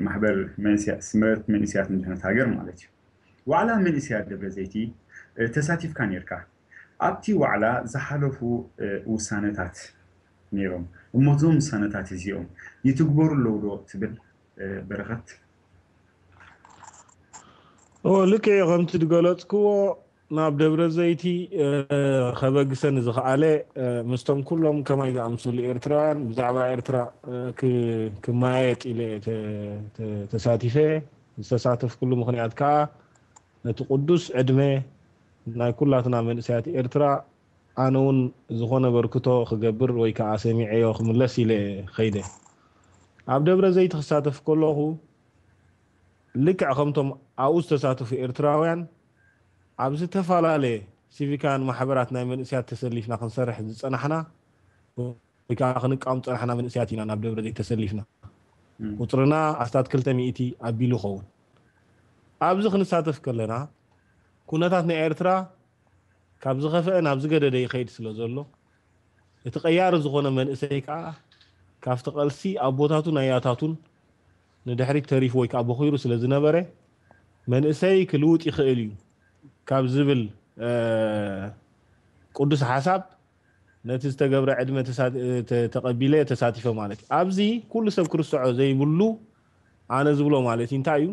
ማሕበር መንእሰያት፣ ስምረት መንእሰያት ንድሕነት ሃገር ማለት እዩ። ዋዕላ መንእሰያት ደብረ ዘይቲ ተሳቲፍካ ነርካ። ኣብቲ ዋዕላ ዝሓለፉ ውሳነታት ነይሮም እሞ፣ እዞም ውሳነታት እዚኦም ይትግበሩ ኣለዉ ዶ ትብል በረኸት? ልክዕ ከምቲ ዝገለፅክዎ፣ ናብ ደብረ ዘይቲ ከበግሰኒ ዝኸኣለ ምስቶም ኩሎም ከማይ ዝኣምስሉ ኤርትራውያን ብዛዕባ ኤርትራ ክመያየጥ ኢለ ተሳቲፈ። ዝተሳተፍኩሉ ምኽንያት ከዓ ነቲ ቅዱስ ዕድመ ናይ ኩላትና መንእሰያት ኤርትራ ኣነ እውን ዝኾነ በርክቶ ክገብር ወይ ከዓ ሰሚዐዮ ክምለስ ኢለ ከይደ። ኣብ ደብረ ዘይቲ ክሳተፍ ከለኹ ልክዕ ከምቶም ኣብኡ ዝተሳተፉ ኤርትራውያን ኣብ ዝተፈላለየ ሲቪካውያን ማሕበራት ናይ መንእሰያት ተሰሊፍና ክንሰርሕ ዝጸናሕና ወይ ከዓ ክንቃወም ዝጸናሕና መንእሰያት ኢና ናብ ደብረ ዘይት ተሰሊፍና። ቁፅርና ኣስታት ክልተ ሚእቲ ኣቢሉ ይኸውን። ኣብዚ ክንሳተፍ ከለና ኩነታት ናይ ኤርትራ ካብ ዝኸፍአ ናብ ዝገደደ ይኸይድ ስለ ዘሎ እቲ ቀያሪ ዝኾነ መንእሰይ ከዓ ካብቲ ቐልሲ ኣቦታቱን ኣያታቱን ንድሕሪት ተሪፉ ወይ ከዓ በኺሩ ስለ ዝነበረ መንእሰይ ክልውጥ ይኽእል እዩ ካብ ዝብል ቅዱስ ሓሳብ ነቲ ዝተገብረ ዕድመ ተቐቢለ ተሳቲፈ ማለት እዩ። ኣብዚ ኩሉ ሰብ ክርስዖ ዘይብሉ ኣነ ዝብሎ ማለት እዩ እንታይ እዩ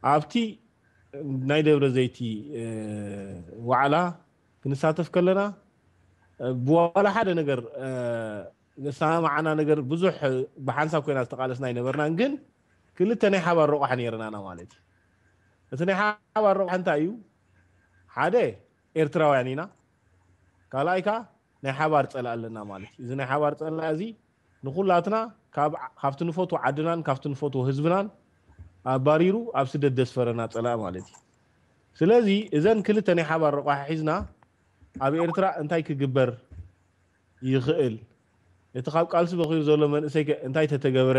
ኣብቲ ናይ ደብረ ዘይቲ ዋዕላ ክንሳተፍ ከለና ብዋላ ሓደ ነገር ዘሰማማዓና ነገር ብዙሕ ብሓንሳብ ኮይና ዝተቃለስና ኣይነበርናን፣ ግን ክልተ ናይ ሓባር ረቋሕ ነይርናና ማለት እዩ። እቲ ናይ ሓባር ረቋሕ እንታይ እዩ? ሓደ ኤርትራውያን ኢና፣ ካልኣይ ከዓ ናይ ሓባር ጸላእ ኣለና ማለት እዩ። እዚ ናይ ሓባር ጸላእ እዚ ንኹላትና ካብቲ ንፈትዎ ዓድናን ካብቲ ንፈትዎ ህዝብናን ኣባሪሩ ኣብ ስደት ዘስፈረና ጸላእ ማለት እዩ። ስለዚ እዘን ክልተ ናይ ሓባር ረቋሒ ሒዝና ኣብ ኤርትራ እንታይ ክግበር ይኽእል፣ እቲ ካብ ቃልሲ በኺሩ ዘሎ መንእሰይ ከ እንታይ ተተገብረ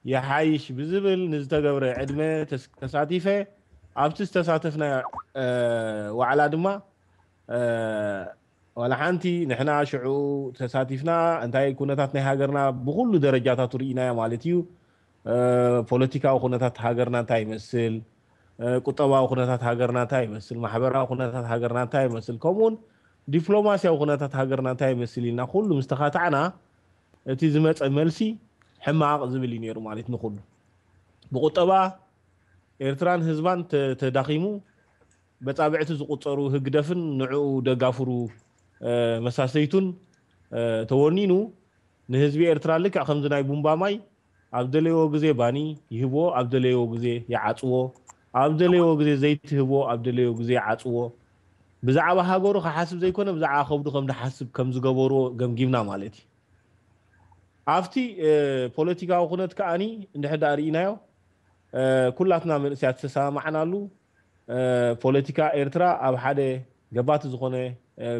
ይሓይሽ ብዝብል ንዝተገብረ ዕድመ ተሳቲፈ ኣብቲ ዝተሳተፍና ዋዕላ ድማ ዋላ ሓንቲ ንሕና ሽዑ ተሳቲፍና እንታይ ኩነታት ናይ ሃገርና ብኩሉ ደረጃታቱ ርኢናዮ ማለት እዩ። ፖለቲካዊ ኩነታት ሃገርና እንታይ ይመስል፣ ቁጠባዊ ኩነታት ሃገርና እንታይ ይመስል፣ ማሕበራዊ ኩነታት ሃገርና እንታይ ይመስል፣ ከምኡውን ዲፕሎማሲያዊ ኩነታት ሃገርና እንታይ ይመስል ኢልና ኩሉ ምስ ተኻታዕና እቲ ዝመፀ መልሲ ሕማቕ ዝብል እዩ ነይሩ ማለት ንኩሉ። ብቁጠባ ኤርትራን ህዝባን ተዳኺሙ በጻብዕቲ ዝቁጸሩ ህግደፍን ንዕኡ ደጋፍሩ መሳሰይቱን ተወኒኑ ንህዝቢ ኤርትራ ልክዕ ከምዚ ናይ ቡምባ ማይ ኣብ ደለይዎ ግዜ ባኒ ይህብዎ፣ ኣብ ደለይዎ ግዜ ይዓጽዎ፣ ኣብ ደለይዎ ግዜ ዘይቲ ይህብዎ፣ ኣብ ደለይዎ ግዜ ይዓጽዎ። ብዛዕባ ሃገሩ ክሓስብ ዘይኮነ ብዛዕባ ከብዱ ከም ዝሓስብ ከም ዝገበርዎ ገምጊምና ማለት እዩ። ኣብቲ ፖለቲካዊ ኩነት ከኣኒ እንድሕር ደኣ ርኢናዮ ኩላትና መንእሰያት ዝተሰማማዕናሉ ፖለቲካ ኤርትራ ኣብ ሓደ ገባቲ ዝኾነ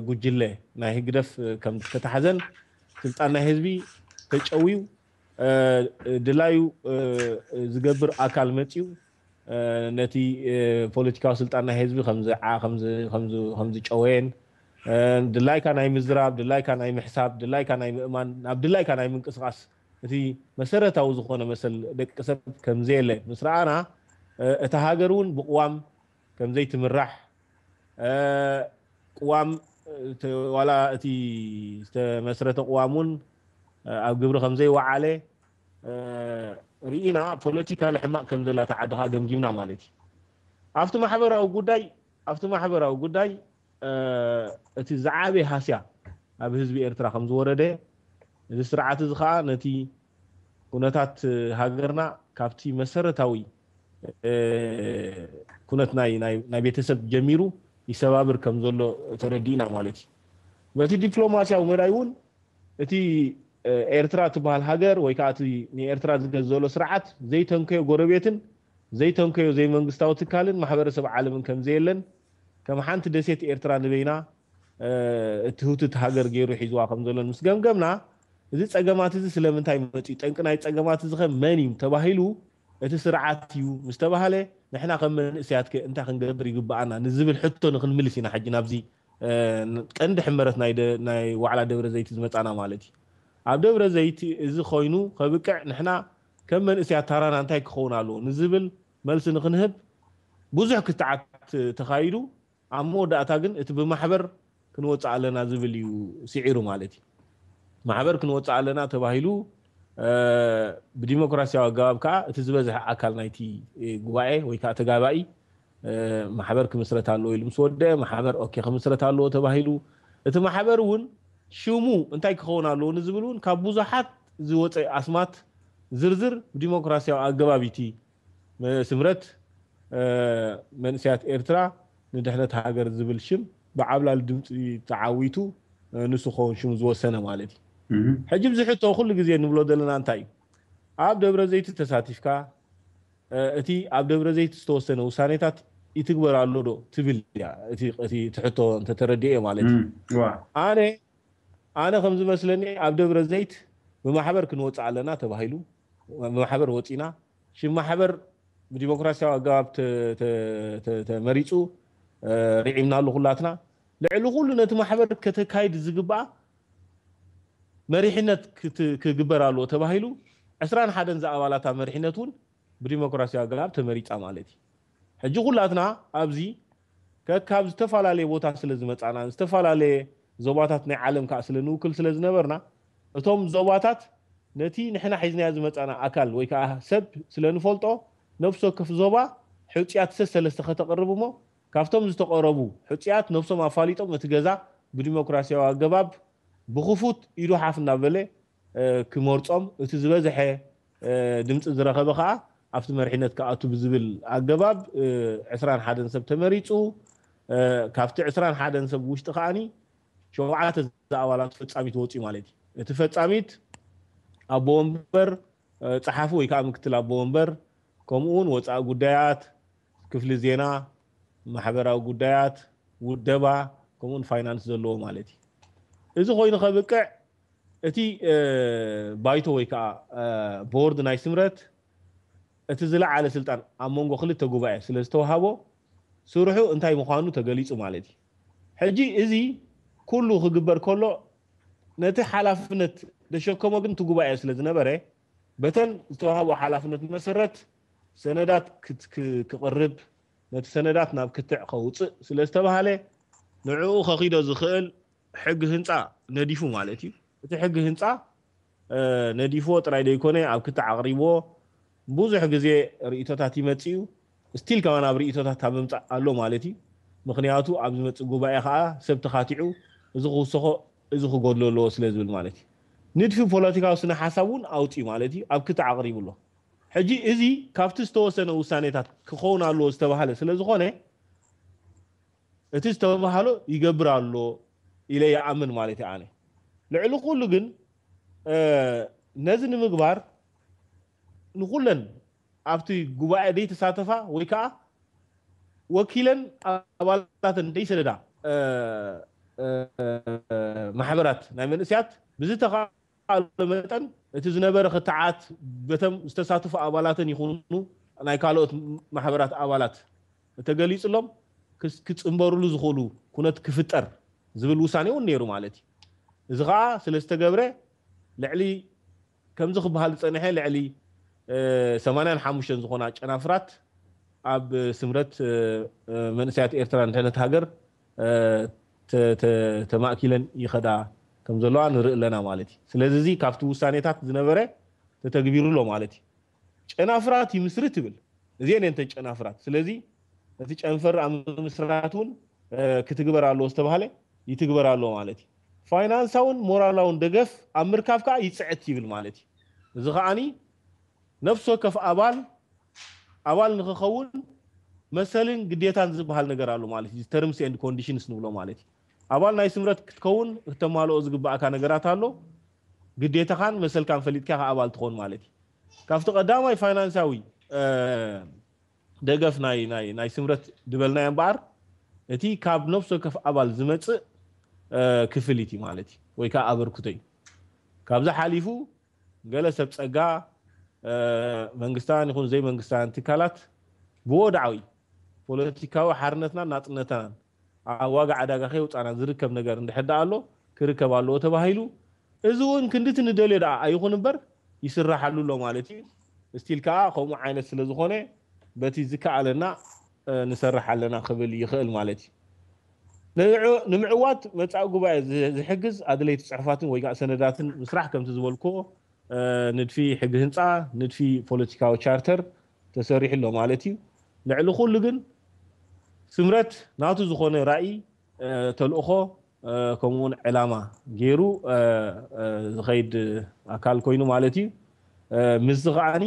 ጉጅለ ናይ ህግደፍ ከም ዝተታሕዘን ስልጣን ናይ ህዝቢ ተጨውዩ ድላዩ ዝገብር ኣካል መፅዩ ነቲ ፖለቲካዊ ስልጣን ናይ ህዝቢ ከምዝጨወየን ድላይካ ናይ ምዝራብ ድላይካ ናይ ምሕሳብ ድላይካ ናይ ምእማን ናብ ድላይካ ናይ ምንቅስቃስ እቲ መሰረታዊ ዝኾነ መሰል ደቂ ሰብ ከምዘየለ ምስ ረኣና እታ ሃገር እውን ብቅዋም ከምዘይትምራሕ ቅዋም ዋላ እቲ ዝተመስረተ ቅዋም እውን ኣብ ግብሪ ከምዘይወዓለ ርኢና ፖለቲካሊ ሕማቕ ከም ዘላ እታ ዓዲ ከዓ ገምጊምና ማለት እዩ። ኣብቲ ማሕበራዊ ጉዳይ ኣብቲ ማሕበራዊ ጉዳይ እቲ ዝዓበየ ሃስያ ኣብ ህዝቢ ኤርትራ ከም ዝወረደ፣ እዚ ስርዓት እዚ ከዓ ነቲ ኩነታት ሃገርና ካብቲ መሰረታዊ ኩነት ናይ ቤተሰብ ጀሚሩ ይሰባብር ከም ዘሎ ተረዲእና ማለት እዩ። በቲ ዲፕሎማሲያዊ መዳይ እውን እቲ ኤርትራ ትበሃል ሃገር ወይ ከዓ እቲ ንኤርትራ ዝገዝ ዘሎ ስርዓት ዘይተንከዮ ጎረቤትን ዘይተንከዮ ዘይመንግስታዊ ትካልን ማሕበረሰብ ዓለምን ከም ዘየለን፣ ከም ሓንቲ ደሴት ኤርትራ ንበይና እትህውትት ሃገር ገይሩ ሒዝዋ ከም ዘሎን ምስ ገምገምና፣ እዚ ጸገማት እዚ ስለምንታይ መጽዩ፣ ጠንቂ ናይ ጸገማት እዚ ከ መን እዩ ተባሂሉ፣ እቲ ስርዓት እዩ ምስ ተባህለ፣ ንሕና ከም መንእሰያት ከ እንታይ ክንገብር ይግብኣና ንዝብል ሕቶ ንክንምልስ ኢና ሕጂ ናብዚ ቀንዲ ሕመረት ናይ ዋዕላ ደብረ ዘይት ዝመጻና ማለት እዩ። ኣብ ደብረ ዘይት እዚ ኮይኑ ከብቅዕ ንሕና ከም መንእሰያት ታራና እንታይ ክኸውን ኣለዎ ንዝብል መልሲ ንክንህብ ብዙሕ ክትዓት ተኻይዱ፣ ኣብ መወዳእታ ግን እቲ ብማሕበር ክንወፅእ ኣለና ዝብል እዩ ስዒሩ ማለት እዩ። ማሕበር ክንወፅእ ኣለና ተባሂሉ ብዲሞክራሲያዊ ኣገባብ ከዓ እቲ ዝበዝሐ ኣካል ናይቲ ጉባኤ ወይ ከዓ ተጋባኢ ማሕበር ክምስረት ኣለዎ ኢሉ ምስ ወደአ ማሕበር ኦኬ ክምስረት ኣለዎ ተባሂሉ። እቲ ማሕበር እውን ሽሙ እንታይ ክኸውን ኣለዎ ንዝብል እውን ካብ ብዙሓት ዝወፀ ኣስማት ዝርዝር ብዲሞክራሲያዊ ኣገባብ እቲ ስምረት መንእሰያት ኤርትራ ንድሕነት ሃገር ዝብል ሽም ብዓብላል ድምፂ ተዓዊቱ ንሱ ክኸውን ሽሙ ዝወሰነ ማለት እዩ። ሕጂ ብዝሕቶ ኩሉ ግዜ ንብሎ ዘለና እንታይ እዩ? ኣብ ደብረ ዘይት ተሳቲፍካ እቲ ኣብ ደብረ ዘይት ዝተወሰነ ውሳኔታት ይትግበር ኣሎ ዶ ትብል እያ እቲ ሕቶ እንተተረዲኤ ማለት እዩ። ኣነ ኣነ ከም ዝመስለኒ ኣብ ደብረ ዘይት ብማሕበር ክንወፅእ ኣለና ተባሂሉ ብማሕበር ወፂና ሽም ማሕበር ብዲሞክራሲያዊ ኣገባብ ተመሪፁ ርዒምናሉ ኩላትና። ልዕሊ ኩሉ ነቲ ማሕበር ከተካይድ ዝግባኣ መሪሕነት ክግበር ኣለዎ ተባሂሉ ዕስራን ሓደን ዝኣባላታ መሪሕነት እውን ብዲሞክራሲያዊ ኣገባብ ተመሪፃ ማለት እዩ። ሕጂ ኩላትና ኣብዚ ከካብ ዝተፈላለየ ቦታ ስለ ዝመፃና ዝተፈላለየ ዞባታት ናይ ዓለም ከዓ ስለ ንውክል ስለ ዝነበርና እቶም ዞባታት ነቲ ንሕና ሒዝናዮ ዝመፃና ኣካል ወይ ከዓ ሰብ ስለ ንፈልጦ ነፍሲ ወከፍ ዞባ ሕፅያት ሰሰለስተ ከተቕርብ እሞ ካብቶም ዝተቐረቡ ሕፅያት ነፍሶም ኣፋሊጦም እቲ ገዛ ብዲሞክራሲያዊ ኣገባብ ብክፉት ኢዱ ሓፍ እናበለ ክመርፆም እቲ ዝበዝሐ ድምፂ ዝረኸበ ከዓ ኣብቲ መሪሕነት ክኣቱ ብዝብል ኣገባብ ዕስራን ሓደን ሰብ ተመሪፁ። ካብቲ ዕስራን ሓደን ሰብ ውሽጢ ከዓኒ ሸውዓተ ዝኣባላት ፈጻሚት ወፅዩ ማለት እዩ። እቲ ፈጻሚት ኣቦ ወንበር ጸሓፊ ወይ ከዓ ምክትል ኣቦ ወንበር ከምኡ እውን ወፃኢ ጉዳያት፣ ክፍሊ ዜና፣ ማሕበራዊ ጉዳያት፣ ውደባ ከምኡውን ፋይናንስ ዘለዎ ማለት እዩ። እዚ ኮይኑ ከብቅዕ እቲ ባይቶ ወይ ከዓ ቦርድ ናይ ስምረት እቲ ዝለዓለ ስልጣን ኣብ መንጎ ክልተ ጉባኤ ስለ ዝተዋሃቦ ስርሑ እንታይ ምዃኑ ተገሊፁ ማለት እዩ። ሕጂ እዚ ኩሉ ክግበር ከሎ ነቲ ሓላፍነት ዘሸከሞ ግን እቲ ጉባኤ ስለ ዝነበረ በተን ዝተዋህቦ ሓላፍነት መሰረት ሰነዳት ክቕርብ ነቲ ሰነዳት ናብ ክትዕ ከውፅእ ስለ ዝተባሃለ ንዕኡ ከኺዶ ዝኽእል ሕጊ ህንፃ ነዲፉ ማለት እዩ። እቲ ሕጊ ህንፃ ነዲፍዎ ጥራይ ዘይኮነ ኣብ ክትዕ ኣቕሪብዎ ብዙሕ ግዜ ርእቶታት ይመፅእ እዩ። ስቲል ከማን ኣብ ርእቶታት ኣብ ምምፃእ ኣሎ ማለት እዩ። ምክንያቱ ኣብ ዝመፅእ ጉባኤ ከዓ ሰብ ተኻቲዑ እዚ ክውሰኾ እዚ ክጎድሎ ኣለዎ ስለ ዝብል ማለት እዩ። ንድፊ ፖለቲካዊ ስነ ሓሳብ እውን ኣውፅዩ ማለት እዩ ኣብ ክትዕ ኣቕሪቡ ኣሎ። ሕጂ እዚ ካብቲ ዝተወሰነ ውሳኔታት ክኸውን ኣለዎ ዝተባሃለ ስለ ዝኾነ እቲ ዝተባሃሎ ይገብር ኣሎ ኢለ ይኣምን ማለት እዩ። ኣነ ልዕሊ ኩሉ ግን ነዚ ንምግባር ንኩለን ኣብቲ ጉባኤ ዘይተሳተፋ ወይ ከዓ ወኪለን ኣባላተን ዘይሰደዳ ማሕበራት ናይ መንእስያት ብዝተኸኣሎ መጠን እቲ ዝነበረ ክትዓት በቶም ዝተሳተፉ ኣባላተን ይኹኑ ናይ ካልኦት ማሕበራት ኣባላት ተገሊፅሎም ክፅንበሩሉ ዝኽእሉ ኩነት ክፍጠር ዝብል ውሳኔ እውን ነይሩ ማለት እዩ። እዚ ከዓ ስለ ዝተገብረ ልዕሊ ከምዚ ክበሃል ዝፀንሐ ልዕሊ ሰማንያን ሓሙሽተን ዝኾና ጨናፍራት ኣብ ስምረት መንእሰያት ኤርትራ ንድሕነት ሃገር ተማእኪለን ይኸዳ ከም ዘለዋ ንርኢ ኣለና ማለት እዩ። ስለዚ እዚ ካብቲ ውሳኔታት ዝነበረ ተተግቢሩ ኣሎ ማለት እዩ። ጨናፍራት ይምስርት ይብል። እዚአን እየን እተን ጨናፍራት። ስለዚ እቲ ጨንፈር ኣብ ምስራት እውን ክትግበር ኣለዎ ዝተባሃለ ይትግበር ኣለዎ ማለት እዩ። ፋይናንሳውን ሞራላውን ደገፍ ኣብ ምርካብ ከዓ ይፅዕት ይብል ማለት እዩ። እዚ ከዓኒ ነፍሲ ወከፍ ኣባል ኣባል ንክኸውን መሰልን ግዴታን ዝበሃል ነገር ኣሎ ማለት እዩ። Terms and conditions ንብሎ ማለት እዩ። ኣባል ናይ ስምረት ክትከውን ክተማልኦ ዝግባእካ ነገራት ኣሎ። ግዴታኻን መሰልካን ፈሊጥካ ኢኻ ኣባል ትኾን ማለት እዩ። ካብቲ ቀዳማይ ፋይናንሳዊ ደገፍ ናይ ናይ ናይ ስምረት ዝበልናዮ እምበኣር እቲ ካብ ነፍሲ ወከፍ ኣባል ዝመፅእ ክፍሊት እዩ ማለት እዩ፣ ወይ ከዓ ኣበርክቶ እዩ። ካብዚ ሓሊፉ ገለ ሰብ ፀጋ መንግስታውያን ይኹን ዘይመንግስታውያን ትካላት ብወድዓዊ ፖለቲካዊ ሓርነትናን ናፅነትናን ኣብ ዋጋ ዕዳጋ ከየውፃና ዝርከብ ነገር እንድሕር ደኣ ኣሎ ክርከብ ኣለዎ ተባሂሉ፣ እዚ እውን ክንድቲ ንደልዮ ደኣ ኣይኹን እምበር ይስራሓሉ ኣሎ ማለት እዩ። ስቲል ከዓ ከምኡ ዓይነት ስለ ዝኾነ በቲ ዝከኣለና ንሰርሕ ኣለና ክብል ይኽእል ማለት እዩ። ንምዕዋት መፃኢ ጉባኤ ዝሕግዝ ኣድለይቲ ፅሑፋትን ወይ ከዓ ሰነዳትን ምስራሕ ከምቲ ዝበልክዎ ንድፊ ሕጊ ህንፃ፣ ንድፊ ፖለቲካዊ ቻርተር ተሰሪሑ ኣሎ ማለት እዩ። ልዕሊ ኩሉ ግን ስምረት ናቱ ዝኾነ ራእይ፣ ተልእኾ ከምኡውን ዕላማ ገይሩ ዝኸይድ ኣካል ኮይኑ ማለት እዩ። ምስዚ ከዓኒ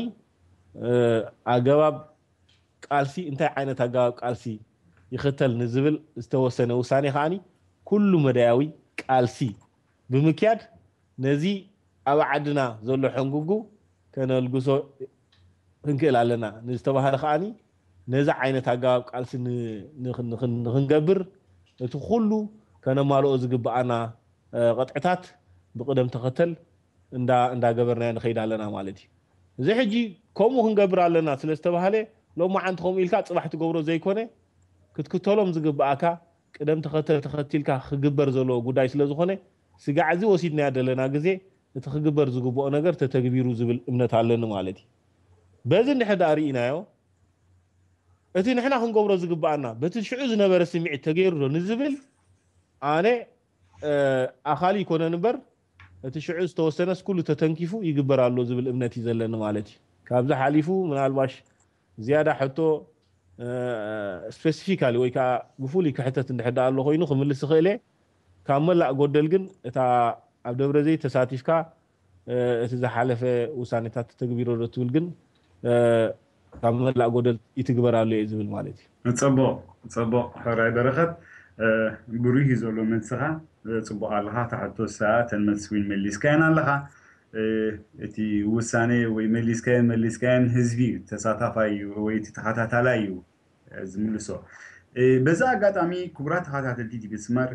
ኣገባብ ቃልሲ እንታይ ዓይነት ኣገባብ ቃልሲ ይኽተል ንዝብል ዝተወሰነ ውሳኔ ከዓኒ ኩሉ መዳያዊ ቃልሲ ብምክያድ ነዚ ኣብ ዓድና ዘሎ ሕንጉጉ ከነልግሶ ክንክእል ኣለና ንዝተባሃለ ከዓኒ ነዚ ዓይነት ኣገባብ ቃልሲ ንክንገብር እቲ ኩሉ ከነማልኦ ዝግብኣና ቅጥዕታት ብቅደም ተኸተል እንዳገበርናዮ ንኸይድ ኣለና ማለት እዩ። እዚ ሕጂ ከምኡ ክንገብር ኣለና ስለ ዝተባሃለ ሎማዓንቲ ከምኡ ኢልካ ፅባሕ ትገብሮ ዘይኮነ ክትክተሎም ዝግብኣካ ቅደም ተኸተል ተኸቲልካ ክግበር ዘለዎ ጉዳይ ስለ ዝኾነ ስጋዕ እዚ ወሲድናዮ ዘለና ግዜ እቲ ክግበር ዝግብኦ ነገር ተተግቢሩ ዝብል እምነት ኣለኒ ማለት እዩ። በዚ እንድሕር ደኣ ርኢናዮ እቲ ንሕና ክንገብሮ ዝግብኣና በቲ ሽዑ ዝነበረ ስምዒት ተገይሩ ዶ ንዝብል ኣነ ኣኻሊ ይኮነን እምበር እቲ ሽዑ ዝተወሰነስ ኩሉ ተተንኪፉ ይግበር ኣሎ ዝብል እምነት እዩ ዘለኒ ማለት እዩ። ካብዚ ሓሊፉ ምናልባሽ ዝያዳ ሕቶ ስፔሲፊካሊ ወይ ከዓ ብፍሉይ ክሕተት እንድሕር ደኣ ኣሎ ኮይኑ ክምልስ ይኽእል እየ። ካብ መላእ ጎደል ግን እታ ኣብ ደብረ ዘይት ተሳቲፍካ እቲ ዝሓለፈ ውሳኔታት ተተግቢሮ ዶ ትብል ግን ካብ መላእ ጎደል ይትግበር ኣሎ እየ ዝብል ማለት እዩ። ፅቡቕ ፅቡቕ ሕራይ በረኸት ብሩህ እዩ ዘሎ መልስኻ። ፅቡቕ ኣለኻ። እታ ሕቶ ሰኣ እተን መልሲ እውን መሊስካየን ኣለኻ። እቲ ውሳኔ ወይ መሊስካየን መሊስካየን ህዝቢ እዩ ተሳታፋይ እዩ ወይ እቲ ተኸታታላይ እዩ ዝምልሶ። በዚ ኣጋጣሚ ክቡራት ተኸታተልቲ ቲቪ ስመር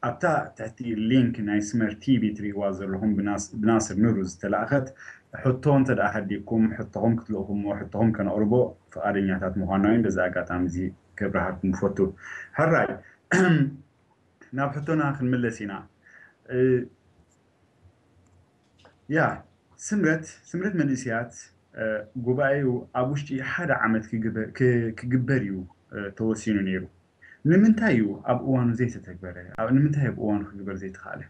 ኣብታ ትሕቲ ሊንክ ናይ ስመር ቲቪ ትርእይዋ ዘለኹም ብናስር ኑሩ ዝተላእኸት ሕቶ እንተ ደኣ ሃዲግኩም ሕቶኹም ክትልእኹሞ ሕቶኹም ከነቕርቦ ፍቓደኛታት ምዃንና እውን በዚ ኣጋጣሚ እዚ ከብርሃልኩም እፈቱ። ሕራይ ናብ ሕቶና ክንምለስ ኢና። ያ ስምረት ስምረት መንእስያት ጉባኤኡ ኣብ ውሽጢ ሓደ ዓመት ክግበር እዩ ተወሲኑ ነይሩ። ንምንታይ እዩ ኣብ እዋኑ ዘይተተግበረ? ንምንታይ ኣብ እዋኑ ክግበር ዘይተኻእለ?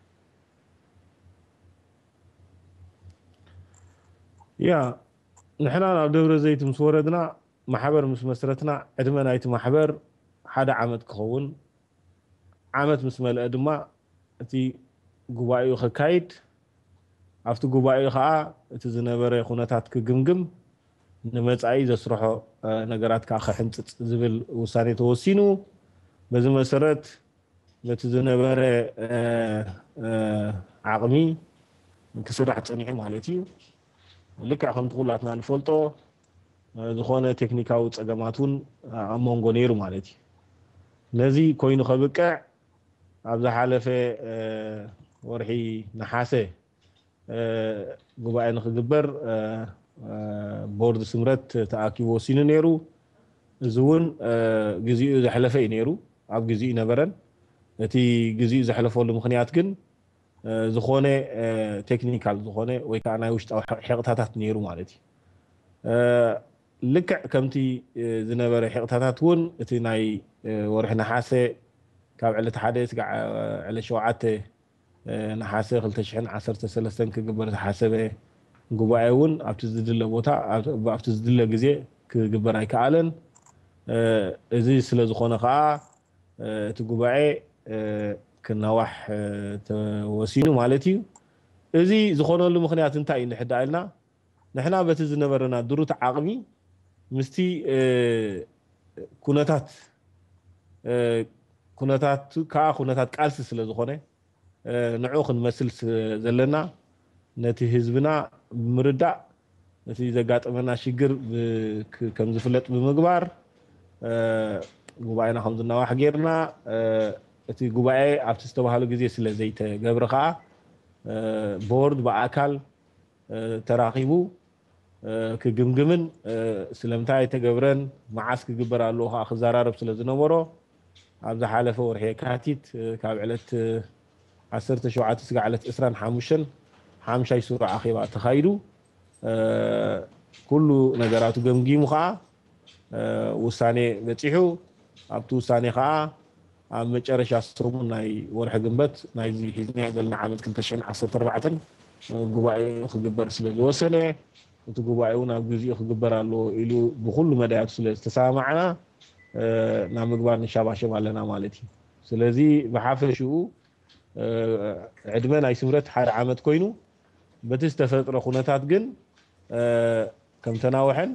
ያ ንሕና ናብ ደብረ ዘይት ምስ ወረድና ማሕበር ምስ መስረትና ዕድመ ናይቲ ማሕበር ሓደ ዓመት ክኸውን ዓመት ምስ መልአ ድማ እቲ ጉባኤኡ ከካይድ ኣብቲ ጉባኤኡ ከዓ እቲ ዝነበረ ኩነታት ክግምግም ንመፃኢ ዘስርሖ ነገራት ከዓ ክሕንፅፅ ዝብል ውሳኔ ተወሲኑ። በዚ መሰረት በቲ ዝነበረ ዓቕሚ ክስራሕ ፀኒሑ ማለት እዩ። ልክዕ ከምቲ ኩላትና ንፈልጦ ዝኾነ ቴክኒካዊ ፀገማት እውን ኣብ መንጎ ነይሩ ማለት እዩ። ነዚ ኮይኑ ከብቅዕ ኣብ ዝሓለፈ ወርሒ ነሓሰ ጉባኤ ንክግበር ቦርድ ስምረት ተኣኪቡ ወሲኑ ነይሩ። እዚ እውን ግዚኡ ዘሕለፈ እዩ ነይሩ፣ ኣብ ግዚኡ ነበረን። እቲ ግዚኡ ዘሕለፈሉ ምክንያት ግን ዝኾነ ቴክኒካል ዝኾነ ወይ ከዓ ናይ ውሽጣዊ ሕቕታታት ነይሩ ማለት እዩ። ልክዕ ከምቲ ዝነበረ ሕቕታታት እውን እቲ ናይ ወርሒ ነሓሰ ካብ ዕለት ሓደ ስጋዕ ዕለት ሸውዓተ ነሓሰ ክልተ ሽሕን ዓሰርተ ሰለስተን ክግበር ዝሓሰበ ጉባኤ እውን ኣብቲ ዝድለ ቦታ ኣብቲ ዝድለ ግዜ ክግበር ኣይከኣለን። እዚ ስለ ዝኾነ ከዓ እቲ ጉባኤ ክናዋሕ ተወሲኑ ማለት እዩ። እዚ ዝኾነሉ ምክንያት እንታይ እዩ እንድሕር ኢልና ንሕና በቲ ዝነበረና ድሩት ዓቕሚ ምስቲ ኩነታት ኩነታት ከዓ ኩነታት ቃልሲ ስለ ዝኾነ ንዑ ክንመስል ዘለና ነቲ ህዝብና ብምርዳእ እቲ ዘጋጠመና ሽግር ከም ዝፍለጥ ብምግባር ጉባኤና ከም ዝናዋሕ ጌርና እቲ ጉባኤ ኣብቲ ዝተባህሉ ግዜ ስለ ዘይተገብረ ከዓ ቦርድ ብኣካል ተራኺቡ ክግምግምን ስለምንታይ ኣይተገብረን መዓስ ክግበር ኣለዎ ከዓ ክዘራረብ ስለ ዝነበሮ ኣብ ዝሓለፈ ወርሒ የካቲት ካብ ዕለት ዓሰርተ ሸውዓተ ስጋዕ ዕለት ዕስራን ሓሙሽተን ሓምሻይ ስሩዕ ኣኼባ ተኻይዱ ኩሉ ነገራቱ ገምጊሙ ከዓ ውሳኔ በፂሑ ኣብቲ ውሳኔ ከዓ ኣብ መጨረሻ ሰሙን ናይ ወርሒ ግንበት ናይዚ ሒዝናዮ ዘለና ዓመት ክልተ ሽሕን ዓሰርተ ኣርባዕተን ጉባኤ ክግበር ስለ ዝወሰነ እቲ ጉባኤ እውን ኣብ ግዚኡ ክግበር ኣለዎ ኢሉ ብኩሉ መዳያቱ ስለ ዝተሰማማዕና ናብ ምግባር ንሻባሸብ ኣለና ማለት እዩ። ስለዚ ብሓፈሽኡ ዕድመ ናይ ስምረት ሓደ ዓመት ኮይኑ በቲ ዝተፈጥረ ኩነታት ግን ከም ተናውሐን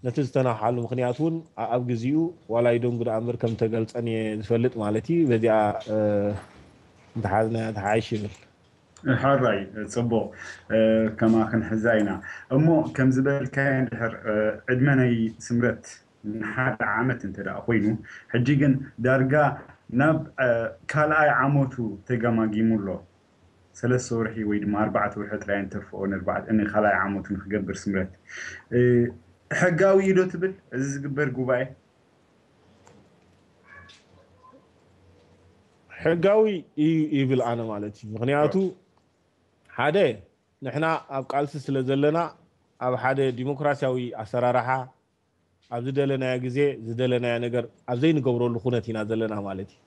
ነቲ ዝተናውሓሉ ምክንያት እውን ኣብ ግዚኡ ዋላ ይደንጉ ደኣ እምበር ከም ተገልጸን እየ ዝፈልጥ ማለት እዩ። በዚኣ እንተሓዝናያ ተሓይሽ ይብል። ሕራይ ጽቡቕ ከማ ክንሕዛ ኢና እሞ ከም ዝበልካዮ እንድሕር ዕድመ ናይ ስምረት ንሓደ ዓመት እንተ ደኣ ኮይኑ ሕጂ ግን ዳርጋ ናብ ካልኣይ ዓመቱ ተገማጊሙ ኣሎ። ሰለስተ ወርሒ ወይ ድማ ኣርባዕተ ወርሒ ጥራይ እንተርፍኦ ንኣርባዕተ ንኻልኣይ ዓመቱ ንክገብር ስምረት ሕጋዊ እዩ ዶ ትብል እዚ ዝግበር ጉባኤ? ሕጋዊ እዩ ይብል ኣነ ማለት እዩ። ምክንያቱ ሓደ ንሕና ኣብ ቃልሲ ስለ ዘለና ኣብ ሓደ ዲሞክራሲያዊ ኣሰራርሓ ኣብ ዝደለናዮ ግዜ ዝደለናዮ ነገር ኣብ ዘይንገብረሉ ኩነት ኢና ዘለና ማለት እዩ።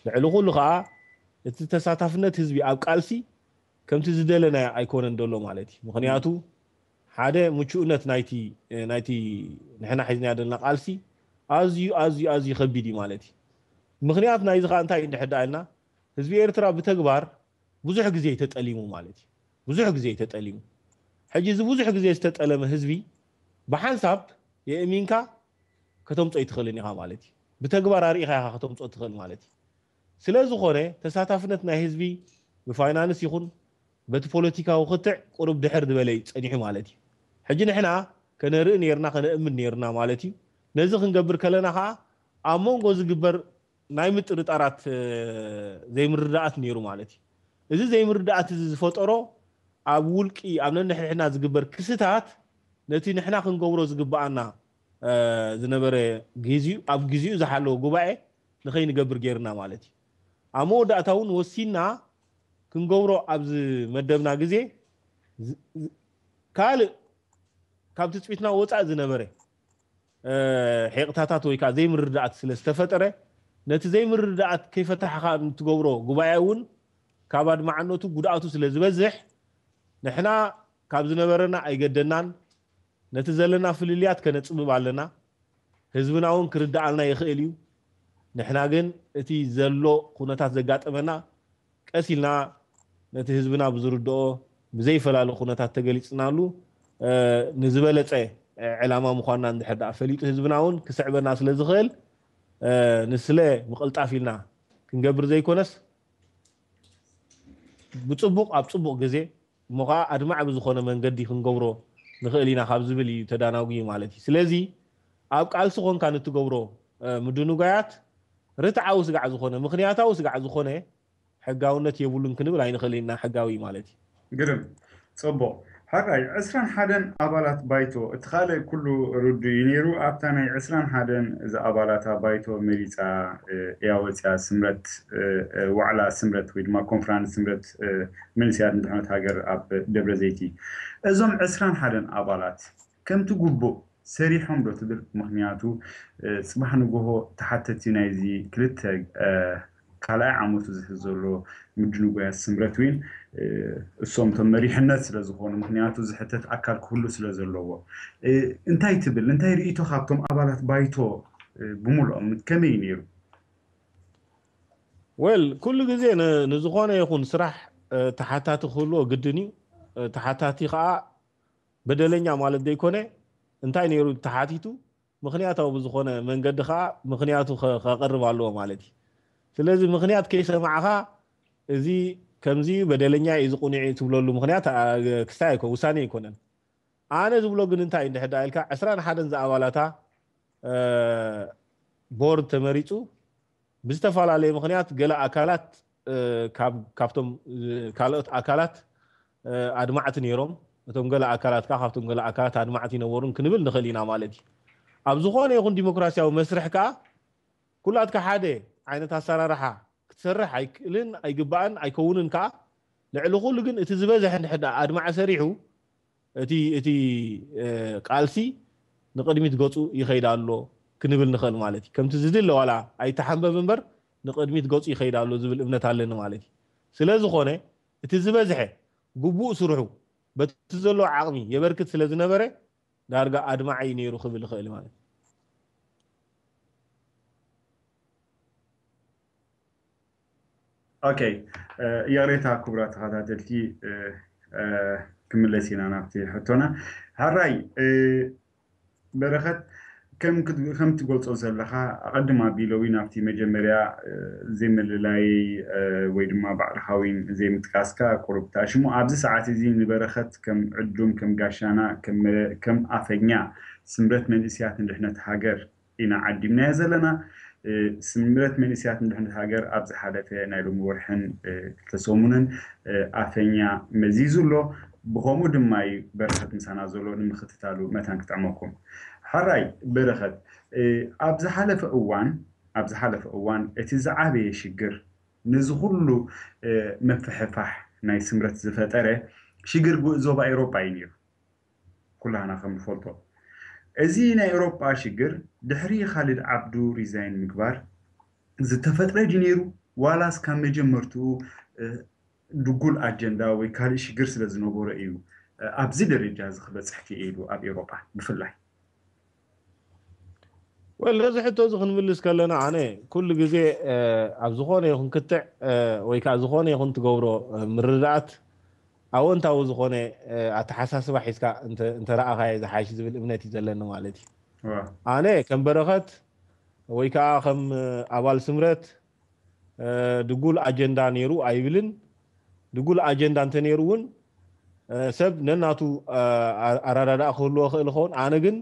ልዕሊ ኩሉ ከዓ እቲ ተሳታፍነት ህዝቢ ኣብ ቃልሲ ከምቲ ዝደለናዮ ኣይኮነን ዘሎ ማለት እዩ። ምክንያቱ ሓደ ምቹእነት ናይቲ ናይቲ ንሕና ሒዝናዮ ዘለና ቃልሲ ኣዝዩ ኣዝዩ ኣዝዩ ከቢድ እዩ ማለት እዩ። ምክንያት ናይዚ ከዓ እንታይ እንድሕር ደኣ ኢልና ህዝቢ ኤርትራ ብተግባር ብዙሕ ግዜ ተጠሊሙ ማለት እዩ። ብዙሕ ግዜ ተጠሊሙ። ሕጂ እዚ ብዙሕ ግዜ ዝተጠለመ ህዝቢ ብሓንሳብ የእሚንካ ከተምጾ ይትኽእልን ኢኻ ማለት እዩ። ብተግባር ኣርኢኻ ኢኻ ከተምጾ ትኽእል ማለት እዩ። ስለ ዝኾነ ተሳታፍነት ናይ ህዝቢ ብፋይናንስ ይኹን በቲ ፖለቲካዊ ክትዕ ቁሩብ ድሕር ዝበለ እዩ ጸኒሑ ማለት እዩ። ሕጂ ንሕና ከነርኢ ነርና ከነእምን ነርና ማለት እዩ። ነዚ ክንገብር ከለና ከዓ ኣብ መንጎ ዝግበር ናይ ምጥርጣራት ዘይምርዳኣት ነይሩ ማለት እዩ። እዚ ዘይምርዳኣት እዚ ዝፈጠሮ ኣብ ውልቂ ኣብ ነንሕድሕድና ዝግበር ክስታት ነቲ ንሕና ክንገብሮ ዝግበኣና ዝነበረ ግዜኡ ኣብ ግዜኡ ዝሓለወ ጉባኤ ንኸይንገብር ጌርና ማለት እዩ። ኣብ መወዳእታ እውን ወሲንና ክንገብሮ ኣብ ዝመደብና ግዜ ካልእ ካብ ትፅቢትና ወፃእ ዝነበረ ሒቕታታት ወይ ከዓ ዘይምርዳኣት ስለ ዝተፈጠረ ነቲ ዘይምርዳኣት ከይፈታሕኻ እንትገብሮ ጉባኤ እውን ካብ ኣድማዕነቱ ጉድኣቱ ስለ ዝበዝሕ ንሕና ካብ ዝነበረና ኣይገደናን። ነቲ ዘለና ፍልልያት ከነፅብብ ኣለና። ህዝብና እውን ክርድኣልና ይኽእል እዩ። ንሕና ግን እቲ ዘሎ ኩነታት ዘጋጠመና ቀስ ኢልና ነቲ ህዝብና ብዝርድኦ ብዘይፈላለ ኩነታት ተገሊፅናሉ ንዝበለፀ ዕላማ ምዃንና እንድሕር ደኣ ፈሊጡ ህዝብና እውን ክስዕበና ስለ ዝኽእል ንስለ ምቕልጣፍ ኢልና ክንገብር ዘይኮነስ ብፅቡቕ ኣብ ፅቡቕ ግዜ እሞ ከዓ ኣድማዕ ብዝኾነ መንገዲ ክንገብሮ ንኽእል ኢና ካብ ዝብል እዩ ተዳናጉዩ ማለት እዩ። ስለዚ ኣብ ቃልሲ ኮንካ ንትገብሮ ምድንጓያት ርትዓዊ ስጋዕ ዝኾነ ምኽንያታዊ ስጋዕ ዝኾነ ሕጋውነት የብሉን ክንብል ኣይንኽእል ኢና። ሕጋዊ ማለት እዩ። ግርም ጽቡቕ። ሕራይ ዕስራን ሓደን ኣባላት ባይቶ እቲ ካልእ ኩሉ ርዱእ እዩ ነይሩ። ኣብታ ናይ ዕስራን ሓደን ዝኣባላታ ባይቶ መሪጻ እያ ወጽያ ስምረት ዋዕላ ስምረት ወይ ድማ ኮንፈራንስ ስምረት መንስያት ንድሕነት ሃገር ኣብ ደብረ ዘይቲ እዞም ዕስራን ሓደን ኣባላት ከምቲ ግቡእ ሰሪሖም ዶ ትብል? ምኽንያቱ ጽባሕ ንግሆ ተሓተቲ ናይዚ ክልተ ካልኣይ ዓመቱ ዝሕዝ ዘሎ ምድንጓያት ስምረት እውን እሶም ቶም መሪሕነት ስለ ዝኾኑ፣ ምክንያቱ ዝሕተት ኣካል ክህሉ ስለ ዘለዎ። እንታይ ትብል? እንታይ ርእይቶ ካብቶም ኣባላት ባይቶ ብምልኦም ከመይ ነይሩ? ወል ኩሉ ግዜ ንዝኾነ ይኹን ስራሕ ተሓታቲ ክህልዎ ግድን እዩ። ተሓታቲ ከዓ በደለኛ ማለት ዘይኮነ፣ እንታይ ነይሩ ተሓቲቱ ምክንያታዊ ብዝኾነ መንገዲ ከዓ ምክንያቱ ከቕርብ ኣለዎ ማለት እዩ። ስለዚ ምክንያት ከይሰማዕኻ እዚ ከምዚ በደለኛ እዩ ዝቁኒዕ ትብለሉ ምክንያት ክስታይ ኣይኮ ውሳኔ ኣይኮነን። ኣነ ዝብሎ ግን እንታይ እንድሕር ኢልካ ዕስራን ሓደን ዝኣባላታ ቦርድ ተመሪፁ ብዝተፈላለየ ምክንያት ገለ ኣካላት ካብቶም ካልኦት ኣካላት ኣድማዕቲ ነይሮም፣ እቶም ገለ ኣካላት ከዓ ካብቶም ገለ ኣካላት ኣድማዕቲ ይነበሩን ክንብል ንኽእል ኢና ማለት እዩ። ኣብ ዝኾነ ይኹን ዲሞክራሲያዊ መስርሕ ከዓ ኩላትካ ሓደ ዓይነት ኣሰራርሓ ክትሰርሕ ኣይክእልን ኣይግባእን ኣይከውንን ከዓ ልዕሊ ኩሉ ግን እቲ ዝበዝሐ እንድሕር ኣድማዕ ሰሪሑ እቲ እቲ ቃልሲ ንቕድሚት ገፁ ይኸይድ ኣሎ ክንብል ንኽእል ማለት እዩ። ከምቲ ዝድለ ዋላ ኣይተሓንበብ እምበር ንቕድሚት ገፁ ይኸይድ ኣሎ ዝብል እምነት ኣለኒ ማለት እዩ። ስለ ዝኾነ እቲ ዝበዝሐ ግቡእ ስርሑ በቲ ዘሎ ዓቕሚ የበርክት ስለ ዝነበረ ዳርጋ ኣድማዒ እዩ ነይሩ ክብል ይኽእል ማለት እዩ። ኦኬ፣ ይቕሬታ ክቡራት ተኸታተልቲ፣ ክምለስ ኢና ናብቲ ሕቶና። ሕራይ በረኸት፣ ከም ትገልጾ ዘለኻ ኣቐድም ኣቢለ እውን ኣብቲ መጀመርያ ዘይምልላይ ወይ ድማ ባዕልኻ እውን ዘይምጥቃስካ ቁሩብ ተኣሽሙ። ኣብዚ ሰዓት እዚ ንበረኸት ከም ዕዱም፣ ከም ጋሻና፣ ከም ኣፈኛ ስምረት መንእስያት ንድሕነት ሃገር ኢና ዓዲምናዮ ዘለና። ስምረት መንእስያት ንድሕነት ሃገር ኣብ ዝሓለፈ ናይ ሎሚ ወርሕን ክልተ ሰሙንን ኣፈኛ መዚዙ ኣሎ። ብኸምኡ ድማ እዩ በረኸት ምሳና ዘሎ ንምክትታሉ መታን ክጥዕመኩም። ሕራይ በረኸት፣ ኣብ ዝሓለፈ እዋን ኣብ ዝሓለፈ እዋን እቲ ዝዓበየ ሽግር፣ ነዚ ኩሉ ምፍሕፋሕ ናይ ስምረት ዝፈጠረ ሽግር ዞባ ኤውሮጳ እዩ ነይሩ። ኩላህና ከም ንፈልጦ እዚ ናይ ኤውሮጳ ሽግር ድሕሪ ካልድ ዓብዱ ሪዛይን ምግባር ዝተፈጥረ ድዩ ነይሩ ዋላስ ካብ መጀመርትኡ ድጉል ኣጀንዳ ወይ ካልእ ሽግር ስለ ዝነበሮ እዩ ኣብዚ ደረጃ እዚ ክበፅሕ ክኢሉ ኣብ ኤውሮጳ ብፍላይ? ወል ነዚ ሕቶ እዚ ክንምልስ ከለና ኣነ ኩሉ ግዜ ኣብ ዝኾነ ይኹን ክትዕ ወይ ከዓ ዝኾነ ይኹን ትገብሮ ምርዳኣት ኣወንታዊ ዝኾነ ኣተሓሳስባ ሒዝካ እንተረኣኻየ ዝሓይሽ ዝብል እምነት እዩ ዘለኒ ማለት እዩ። ኣነ ከም በረኸት ወይ ከዓ ከም ኣባል ስምረት ድጉል ኣጀንዳ ነይሩ ኣይብልን። ድጉል ኣጀንዳ እንተነይሩ እውን ሰብ ነናቱ ኣረዳድኣ ክህልዎ ክእል ይኸውን። ኣነ ግን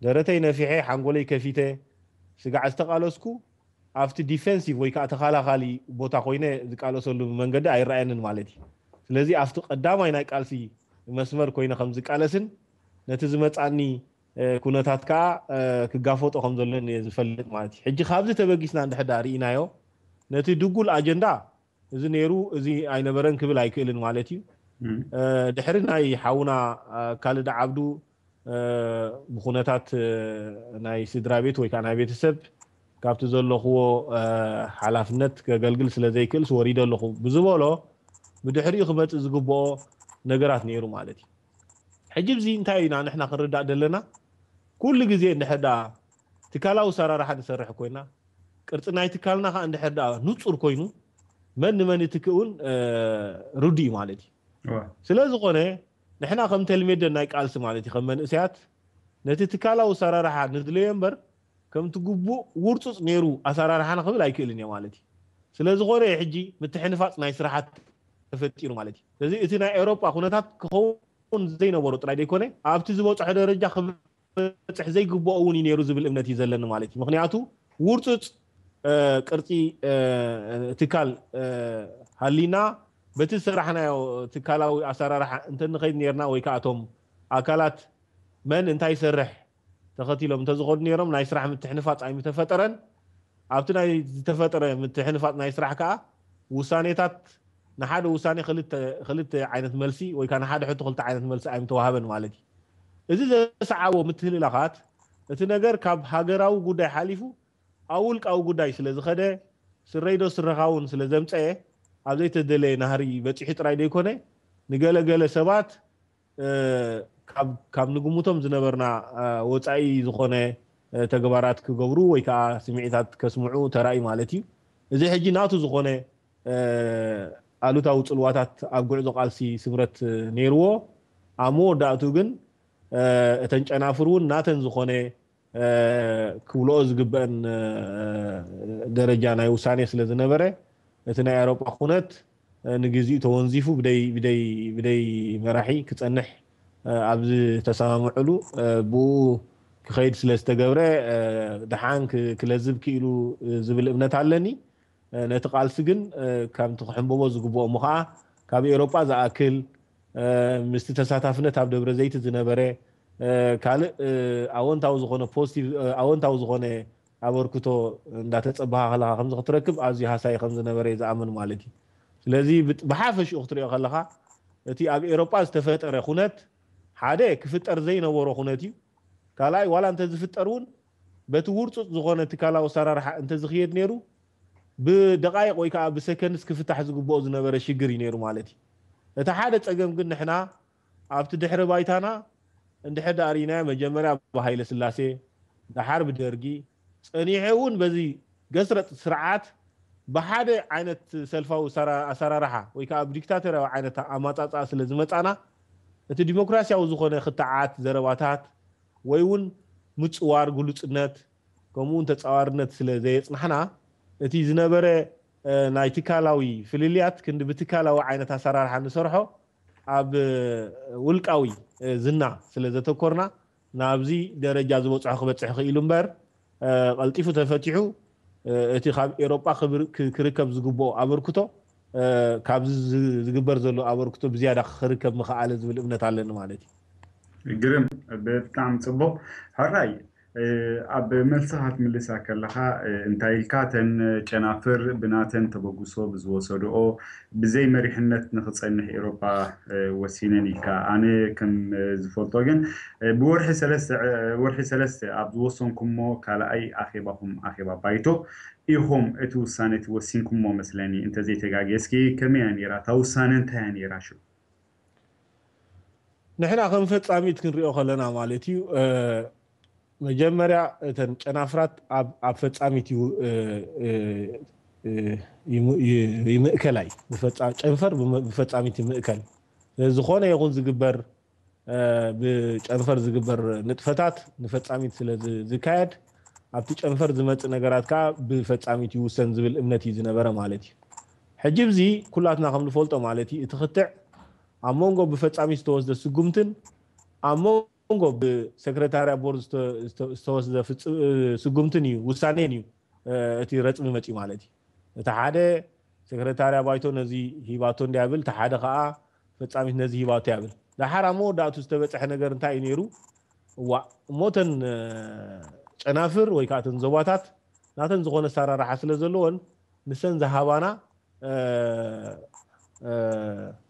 ደረተይ ነፊሐ ሓንጎለይ ከፊተ ስጋዕ ዝተቃለስኩ ኣብቲ ዲፌንሲቭ ወይ ከዓ ተኸላኻሊ ቦታ ኮይነ ዝቃለሰሉ መንገዲ ኣይረኣየንን ማለት እዩ። ስለዚ ኣብቲ ቀዳማይ ናይ ቃልሲ መስመር ኮይነ ከም ዝቃለስን ነቲ ዝመፃኒ ኩነታት ከዓ ክጋፈጦ ከም ዘለኒ እየ ዝፈልጥ ማለት እዩ። ሕጂ ካብዚ ተበጊስና እንድሕር ዳ ርኢናዮ ነቲ ድጉል ኣጀንዳ እዚ ነይሩ እዚ ኣይነበረን ክብል ኣይክእልን ማለት እዩ። ድሕሪ ናይ ሓውና ካልድ ዓብዱ ብኩነታት ናይ ስድራ ቤት ወይ ከዓ ናይ ቤተሰብ ካብቲ ዘለኽዎ ሓላፍነት ከገልግል ስለ ዘይክእልስ ወሪደ ኣለኹ ብዝበሎ ብድሕሪኡ ክመፅእ ዝግብኦ ነገራት ነይሩ ማለት እዩ። ሕጂ እዚ እንታይ ኢና ንሕና ክንርዳእ ዘለና? ኩሉ ግዜ እንድሕር ዳ ትካላዊ ኣሰራርሓ ንሰርሕ ኮይና ቅርፂ ናይ ትካልና ከዓ እንድሕር ዳ ንፁር ኮይኑ መን ንመን ይትክእ እውን ርዱ እዩ ማለት እዩ። ስለ ዝኾነ ንሕና ከም ተልሜደን ናይ ቃልሲ ማለት እዩ ከም መንእሰያት ነቲ ትካላዊ ኣሰራርሓ ንድለዮ እምበር ከምቲ ግቡእ ውርፁፅ ነይሩ ኣሰራርሓ ንክብል ኣይክእልን እየ ማለት እዩ። ስለ ዝኾነ ሕጂ ምትሕንፋፅ ናይ ስራሓት ተፈጢሩ ማለት እዩ። ስለዚ እቲ ናይ ኤውሮጳ ኩነታት ክኸውን ዘይነበሮ ጥራይ ዘይኮነ ኣብቲ ዝበፅሖ ደረጃ ክበፅሕ ዘይግብኦ እውን እዩ ነይሩ ዝብል እምነት እዩ ዘለኒ ማለት እዩ። ምክንያቱ ውርፁፅ ቅርፂ ትካል ሃሊና በቲ ዝሰራሕናዮ ትካላዊ ኣሰራርሓ እንተንኸይድ ነርና ወይ ከዓ እቶም ኣካላት መን እንታይ ይሰርሕ ተኸቲሎም እንተዝኸዱ ነይሮም ናይ ስራሕ ምትሕንፋፅ ኣይምተፈጠረን። ኣብቲ ናይ ዝተፈጠረ ምትሕንፋፅ ናይ ስራሕ ከዓ ውሳኔታት ንሓደ ውሳኔ ክልተ ዓይነት መልሲ ወይ ከዓ ንሓደ ሕቶ ክልተ ዓይነት መልሲ ኣይምተዋህበን ማለት እዩ። እዚ ዘሰዓቦ ምትህልላኻት እቲ ነገር ካብ ሃገራዊ ጉዳይ ሓሊፉ ኣብ ውልቃዊ ጉዳይ ስለ ዝኸደ ስረይ ዶ ስረኻ እውን ስለ ዘምፀአ ኣብ ዘይተደለየ ናህሪ በፂሑ ጥራይ ዘይኮነ ንገለገለ ሰባት ካብ ንግምቶም ዝነበርና ወፃኢ ዝኾነ ተግባራት ክገብሩ ወይ ከዓ ስምዒታት ከስምዑ ተራእዩ ማለት እዩ። እዚ ሕጂ ናቱ ዝኾነ ኣሉታዊ ፅልዋታት ኣብ ጉዕዞ ቃልሲ ስምረት ነይርዎ። ኣብ መወዳእቱ ግን እተን ጨናፍር እውን ናተን ዝኾነ ክብልኦ ዝግበአን ደረጃ ናይ ውሳኔ ስለ ዝነበረ እቲ ናይ ኣውሮጳ ኩነት ንግዚኡ ተወንዚፉ ብደይ ብደይ ብደይ መራሒ ክጸንሕ ኣብ ዝተሰማምዕሉ ብኡ ክኸይድ ስለ ዝተገብረ ደሓን ክለዝብ ክኢሉ ዝብል እምነት ኣለኒ። ነቲ ቃልሲ ግን ከምቲ ክሕንበቦ ዝግብኦ እሞ ከዓ ካብ ኤውሮጳ ዝኣክል ምስቲ ተሳታፍነት ኣብ ደብረ ዘይቲ ዝነበረ ካልእ ኣወንታዊ ዝኾነ ፖዚቲቭ ኣወንታዊ ዝኾነ ኣበርክቶ እንዳተጸበኻ ከለኻ ከምዚ ክትረክብ ኣዝዩ ሃሳይ ከም ዝነበረ እየ ዝኣምን ማለት እዩ። ስለዚ ብሓፈሽኡ ክትሪኦ ከለኻ እቲ ኣብ ኤውሮጳ ዝተፈጠረ ኩነት ሓደ ክፍጠር ዘይነበሮ ኩነት እዩ። ካልኣይ ዋላ እንተዝፍጠር እውን በቲ ውርፁፅ ዝኾነ ትካላዊ ኣሰራርሓ እንተዝኽየድ ነይሩ ብደቃይቅ ወይ ከዓ ብሰከንድስ ክፍታሕ ዝግብኦ ዝነበረ ሽግር እዩ ነይሩ ማለት እዩ። እቲ ሓደ ፀገም ግን ንሕና ኣብቲ ድሕሪ ባይታና እንድሕር ዳኣ ርኢናዮ መጀመርያ ብሃይለ ስላሴ ደሓር ብደርጊ ፀኒሑ እውን በዚ ገስረጥ ስርዓት ብሓደ ዓይነት ሰልፋዊ ኣሰራርሓ ወይ ከዓ ብዲክታተርያዊ ዓይነት ኣማፃፅኣ ስለ ዝመፃና እቲ ዲሞክራሲያዊ ዝኾነ ክትዓት ዘረባታት ወይ እውን ምፅዋር ግሉፅነት ከምኡ እውን ተፃዋርነት ስለ ዘየፅናሕና እቲ ዝነበረ ናይ ትካላዊ ፍልልያት ክንዲ ብትካላዊ ዓይነት ኣሰራርሓ ንሰርሖ ኣብ ውልቃዊ ዝና ስለ ዘተኮርና ናብዚ ደረጃ ዝበፅሖ ክበፅሕ ክኢሉ እምበር ቀልጢፉ ተፈቲሑ እቲ ካብ ኤሮጳ ክርከብ ዝግብኦ ኣበርክቶ ካብዚ ዝግበር ዘሎ ኣበርክቶ ብዝያዳ ክርከብ ምኽኣለ ዝብል እምነት ኣለኒ ማለት እዩ። ግርም፣ ብጣዕሚ ፅቡቕ። ሕራይ ኣብ መልስኻ ትምልሳ ከለኻ እንታይ ኢልካ እተን ጨናፍር ብናተን ተበግሶ ብዝወሰድኦ ብዘይ መሪሕነት ንክፀንሕ ኤሮፓ ወሲነን ኢልካ። ኣነ ከም ዝፈልጦ ግን ብወርሒ ሰለስተ ወርሒ ሰለስተ ኣብ ዝወሰንኩሞ ካልኣይ ኣኼባኹም ኣኼባ ባይቶ ኢኹም እቲ ውሳነ እቲ ወሲንኩሞ መስለኒ እንተዘይተጋግየ። እስኪ ከመይ እያ ነይራ እታ ውሳነ እንታይ እያ ነይራ ሽዑ? ንሕና ከም ፈጻሚት ክንሪኦ ከለና ማለት እዩ መጀመርያ እተን ጨናፍራት ኣብ ፈጻሚት ይምእከላ እዩ። ጨንፈር ብፈጻሚት ይምእከል። ዝኾነ ይኹን ዝግበር ብጨንፈር ዝግበር ንጥፈታት ንፈጻሚት ስለ ዝካየድ ኣብቲ ጨንፈር ዝመጽእ ነገራት ከዓ ብፈጻሚት ይውሰን ዝብል እምነት እዩ ዝነበረ ማለት እዩ። ሕጂ ብዚ ኩላትና ከም ንፈልጦ ማለት እዩ እቲ ክትዕ ኣብ መንጎ ብፈጻሚት ዝተወስደ ስጉምትን ኣብ መንጎ ብሰክረታርያ ቦርድ ዝተወስደ ስጉምትን እዩ ውሳኔን እዩ እቲ ረጽሚ መጺኡ ማለት እዩ። እቲ ሓደ ሰክረታርያ ባይቶ ነዚ ሂባቶ እንድያ ብል፣ እቲ ሓደ ከዓ ፈጻሚት ነዚ ሂባቶ እያ ብል። ደሓር ኣብ መወዳእቱ ዝተበጽሐ ነገር እንታይ እዩ ነይሩ? እዋ እሞ እተን ጨናፍር ወይ ከዓ እተን ዞባታት ናተን ዝኾነ ኣሰራርሓ ስለ ዘለወን ንሰን ዝሃባና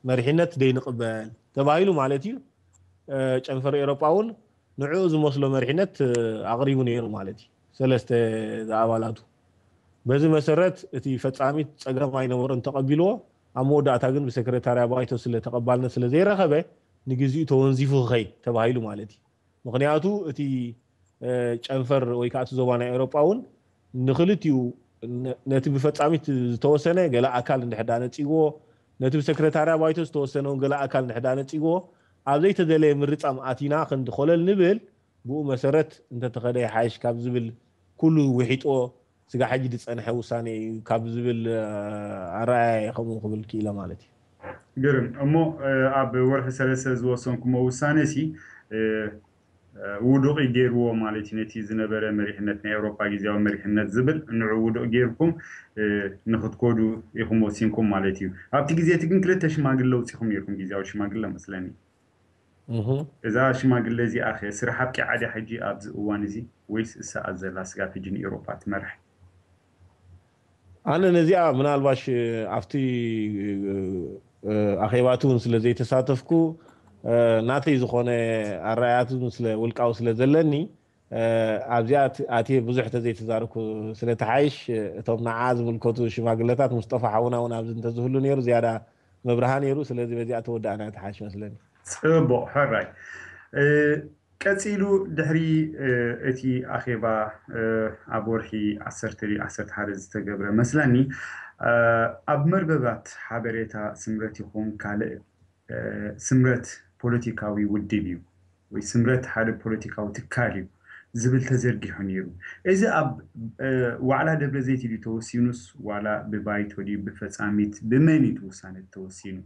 መሪሕነት ደይንቕበል ተባሂሉ ማለት እዩ። ጨንፈር ኤሮጳ እውን ንዕኡ ዝመስሎ መሪሕነት ኣቕሪቡ ነይሩ ማለት እዩ። ሰለስተ ዝኣባላቱ በዚ መሰረት እቲ ፈጻሚት ጸገም ኣይነበሮን ተቐቢልዎ። ኣብ መወዳእታ ግን ብሰክረታርያ ባይቶ ስለ ተቐባልነት ስለ ዘይረኸበ ንግዚኡ ተወንዚፉ ክኸይድ ተባሂሉ ማለት እዩ። ምኽንያቱ እቲ ጨንፈር ወይ ከዓ እቲ ዞባ ናይ ኤሮጳ እውን ንክልቲኡ ነቲ ብፈጻሚት ዝተወሰነ ገለ ኣካል እንድሕዳ ነጺግዎ ነቲ ብሰክረታርያ ባይቶ ዝተወሰነ እውን ገለ ኣካል እንድሕዳ ነጺግዎ ኣብ ዘይተደለየ ምርጻም ኣቲና ክንዲ ኮለል ንብል ብኡ መሰረት እንተተኸደ ይሓይሽ ካብ ዝብል ኩሉ ውሒጥዎ ስጋ ሕጂ ዝፀንሐ ውሳኔ እዩ ካብ ዝብል ኣረኣያ ከምኡ ክብል ክኢለ ማለት እዩ። ግርም እሞ ኣብ ወርሒ ሰለስተ ዝወሰንኩሞ ውሳኔ ሲ ውዱቕ ገይርዎ ማለት እዩ። ነቲ ዝነበረ መሪሕነት ናይ ኤውሮፓ ግዜያዊ መሪሕነት ዝብል ንዑ ውዱቕ ገይርኩም ንክትኮዱ ኢኹም ወሲንኩም ማለት እዩ። ኣብቲ ግዜ እቲ ግን ክልተ ሽማግለ ውፂኹም ነይርኩም፣ ግዜያዊ ሽማግለ መስለኒ። እዛ ሽማግለ እዚኣ ኸ ስራሕ ኣብቂዓ ድያ ሕጂ ኣብዚ እዋን እዚ ወይስ እሳ እያ ዘላ ስጋብ ሕጂ ንኤውሮፓ ትመርሕ? ኣነ ነዚኣ ምናልባሽ ኣብቲ ኣኼባቲ እውን ስለ ዘይተሳተፍኩ ናተይ ዝኾነ ኣረኣያት እውን ስለ ውልቃዊ ስለ ዘለኒ ኣብዚኣ ኣትየ ብዙሕ ተዘይተዛረብኩ ስለተሓይሽ፣ እቶም ንዓ ዝምልከቱ ሽማግለታት፣ ሙስጠፋ ሓውና እውን ኣብዚ እንተዝህሉ ነይሩ ዝያዳ መብርሃ ነይሩ። ስለዚ በዚኣ ተወዳእና ተሓይሽ መስለኒ። ጽቡቕ፣ ሕራይ። ቀጺሉ ድሕሪ እቲ ኣኼባ ኣብ ወርሒ ዓሰርተ ዓሰርተ ሓደ ዝተገብረ መስለኒ፣ ኣብ መርበባት ሓበሬታ ስምረት ይኹን ካልእ፣ ስምረት ፖለቲካዊ ውድብ እዩ ወይ ስምረት ሓደ ፖለቲካዊ ትካል እዩ ዝብል ተዘርጊሑ ነይሩ። እዚ ኣብ ዋዕላ ደብረ ዘይት ድዩ ተወሲኑስ ዋላ ብባይቶ ድዩ ብፈጻሚት ብመን እዩ እቲ ውሳነ ተወሲኑ?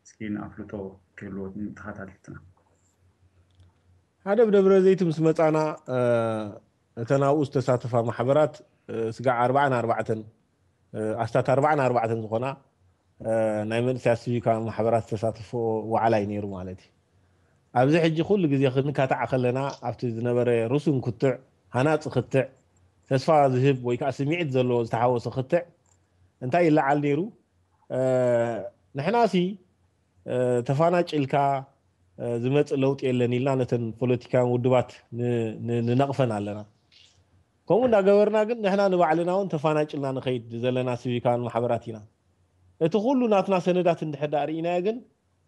እስኪ ንኣፍልጦ ክህልዎ ንተኸታተልትና። ሓደ ኣብ ደብረ ዘይት ምስ መጻና እተን ኣብኡ ዝተሳተፋ ማሕበራት ስጋዕ ኣርባዓን ኣርባዕተን ኣስታት ኣርባዓን ኣርባዕተን ዝኾና ናይ መንእሰያት ሲቪካዊ ማሕበራት ዝተሳተፍኦ ዋዕላ እዩ ነይሩ ማለት እዩ። ኣብዚ ሕጂ ኩሉ ግዜ ክንካታዕ ከለና ኣብቲ ዝነበረ ርሱን ክትዕ፣ ሃናጺ ክትዕ፣ ተስፋ ዝህብ ወይ ከዓ ስምዒት ዘለዎ ዝተሓወሰ ክትዕ እንታይ ይለዓል ነይሩ? ንሕናሲ ተፋናጭልካ ዝመፅእ ለውጢ የለን ኢልና ነተን ፖለቲካውያን ውድባት ንነቕፈን ኣለና። ከምኡ እንዳገበርና ግን ንሕና ንባዕልና እውን ተፋናጭልና ንኸይድ ዘለና ሲቪካውያን ማሕበራት ኢና። እቲ ኩሉ ናትና ሰነዳት እንድሕር ዳኣ ርኢናዮ ግን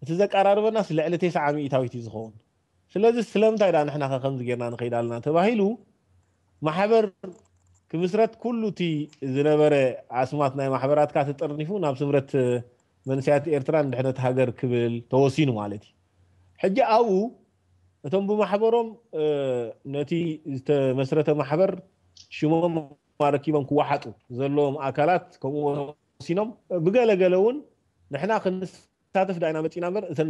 እቲ ዘቀራርበናስ ልዕሊ ተስዓ ሚእታዊት እዩ ዝኸውን። ስለዚ ስለምንታይ ዳ ንሕና ከ ከምዚ ጌርና ንኸይድ ኣለና ተባሂሉ ማሕበር ክምስረት ኩሉ እቲ ዝነበረ ኣስማት ናይ ማሕበራትካ ተጠርኒፉ ናብ ስምረት መንእሰያት ኤርትራን ድሕነት ሃገር ክብል ተወሲኑ ማለት እዩ። ሕጂ ኣብኡ እቶም ብማሕበሮም ነቲ ዝተመስረተ ማሕበር ሽሞም ኣረኪቦም ክወሓጡ ዘለዎም ኣካላት ከምኡ ወሲኖም ብገለገለ እውን ንሕና ክንስ ሳተፍ ዳይና መፂና እምበር እተን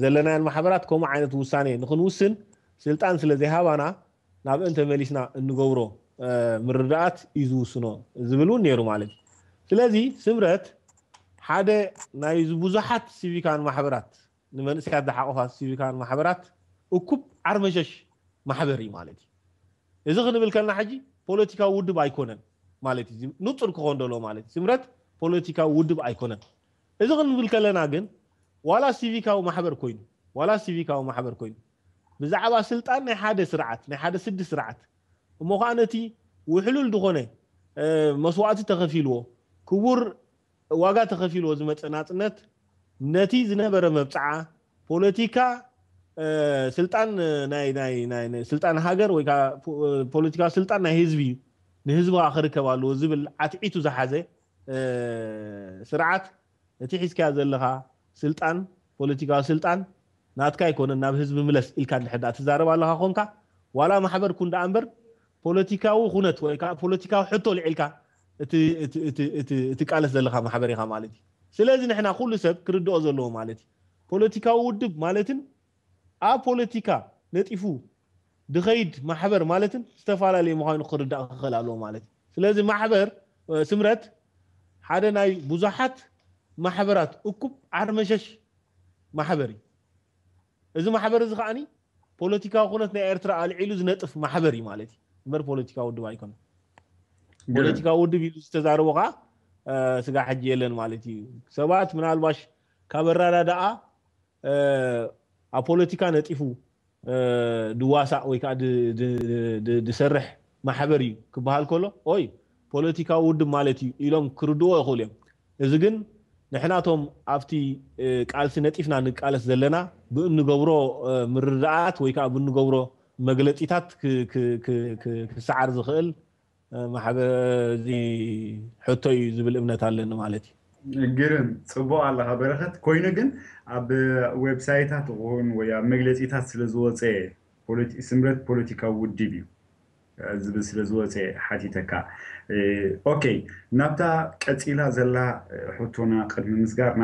ዘለናያን ማሕበራት ከምኡ ዓይነት ውሳኔ ንክንውስን ስልጣን ስለ ዘይሃባና ናብአን ተመሊስና እንገብሮ ምርዳኣት እዩ ዝውስኖ ዝብል እውን ነይሩ ማለት እዩ። ስለዚ ስምረት ሓደ ናይ ብዙሓት ሲቪካን ማሕበራት ንመንእሰያት ዝሓቆፋ ሲቪካን ማሕበራት እኩብ ዓርመሸሽ ማሕበር እዩ ማለት እዩ። እዚ ክንብል ከልና ሕጂ ፖለቲካዊ ውድብ ኣይኮነን ማለት እዩ። ንጹር ክኾን ደሎ ማለት እዩ። ስምረት ፖለቲካዊ ውድብ ኣይኮነን። እዚ ክንብል ከለና ግን ዋላ ሲቪካዊ ማሕበር ኮይኑ ዋላ ሲቪካዊ ማሕበር ኮይኑ ብዛዕባ ስልጣን ናይ ሓደ ስርዓት ናይ ሓደ ስዲ ስርዓት እሞ ከዓ ነቲ ውሕሉል ዝኾነ መስዋዕቲ ተኸፊልዎ ክቡር ዋጋ ተኸፊልዎ ዝመፀ ናፅነት ነቲ ዝነበረ መብፅዓ ፖለቲካ ስልጣን ናይ ናይ ናይ ስልጣን ሃገር ወይ ፖለቲካዊ ስልጣን ናይ ህዝቢ እዩ ንህዝቢ ከዓ ክርከብ ኣለዎ ዝብል ዓትዒቱ ዝሓዘ ስርዓት እቲ ሒዝካዮ ዘለኻ ስልጣን ፖለቲካዊ ስልጣን ናትካ ኣይኮነን ናብ ህዝቢ ምለስ ኢልካ እንድሕር ትዛረብ ኣለኻ ኮንካ ዋላ ማሕበር ኩን ደኣ እምበር ፖለቲካዊ ኩነት ወይ ከዓ ፖለቲካዊ ሕቶ ልዒልካ እትቃለስ ዘለኻ ማሕበር ኢኻ ማለት እዩ። ስለዚ ንሕና ኩሉ ሰብ ክርድኦ ዘለዎ ማለት እዩ ፖለቲካዊ ውድብ ማለትን ኣብ ፖለቲካ ነጢፉ ድኸይድ ማሕበር ማለትን ዝተፈላለየ ምዃኑ ክርዳእ ክኽእል ኣለዎ ማለት እዩ። ስለዚ ማሕበር ስምረት ሓደ ናይ ብዙሓት ማሕበራት እኩብ ዓርመሸሽ ማሕበር እዩ። እዚ ማሕበር እዚ ከዓኒ ፖለቲካዊ ኩነት ናይ ኤርትራ ኣልዒሉ ዝነጥፍ ማሕበር እዩ ማለት እዩ እምበር ፖለቲካዊ ውድብ ኣይኮነን። ፖለቲካዊ ውድብ ኢሉ ዝተዛረቦ ከዓ ስጋ ሕጂ የለን ማለት እዩ። ሰባት ምናልባሽ ካብ ኣረዳድኣ ኣብ ፖለቲካ ነጢፉ ድዋሳእ ወይ ከዓ ድሰርሕ ማሕበር እዩ ክበሃል ከሎ ኦይ ፖለቲካዊ ውድብ ማለት እዩ ኢሎም ክርድዎ ይኽእሉ እዮም። እዚ ግን ንሕናቶም ኣብቲ ቃልሲ ነጢፍና ንቃለስ ዘለና ብእንገብሮ ምርዳኣት ወይ ከዓ ብንገብሮ መግለፂታት ክሰዓር ዝኽእል ማሕበር እዚ ሕቶ እዩ ዝብል እምነት ኣለኒ ማለት እዩ። ግርም ጽቡቕ ኣለኻ በረኸት። ኮይኑ ግን ኣብ ዌብሳይታት ይኹን ወይ ኣብ መግለጺታት ስለ ዝወፀ ስምረት ፖለቲካዊ ውድብ እዩ ዝብል ስለ ዝወፀ ሓቲተካ። ኦኬ፣ ናብታ ቀፂላ ዘላ ሕቶና ቅድሚ ምስጋርና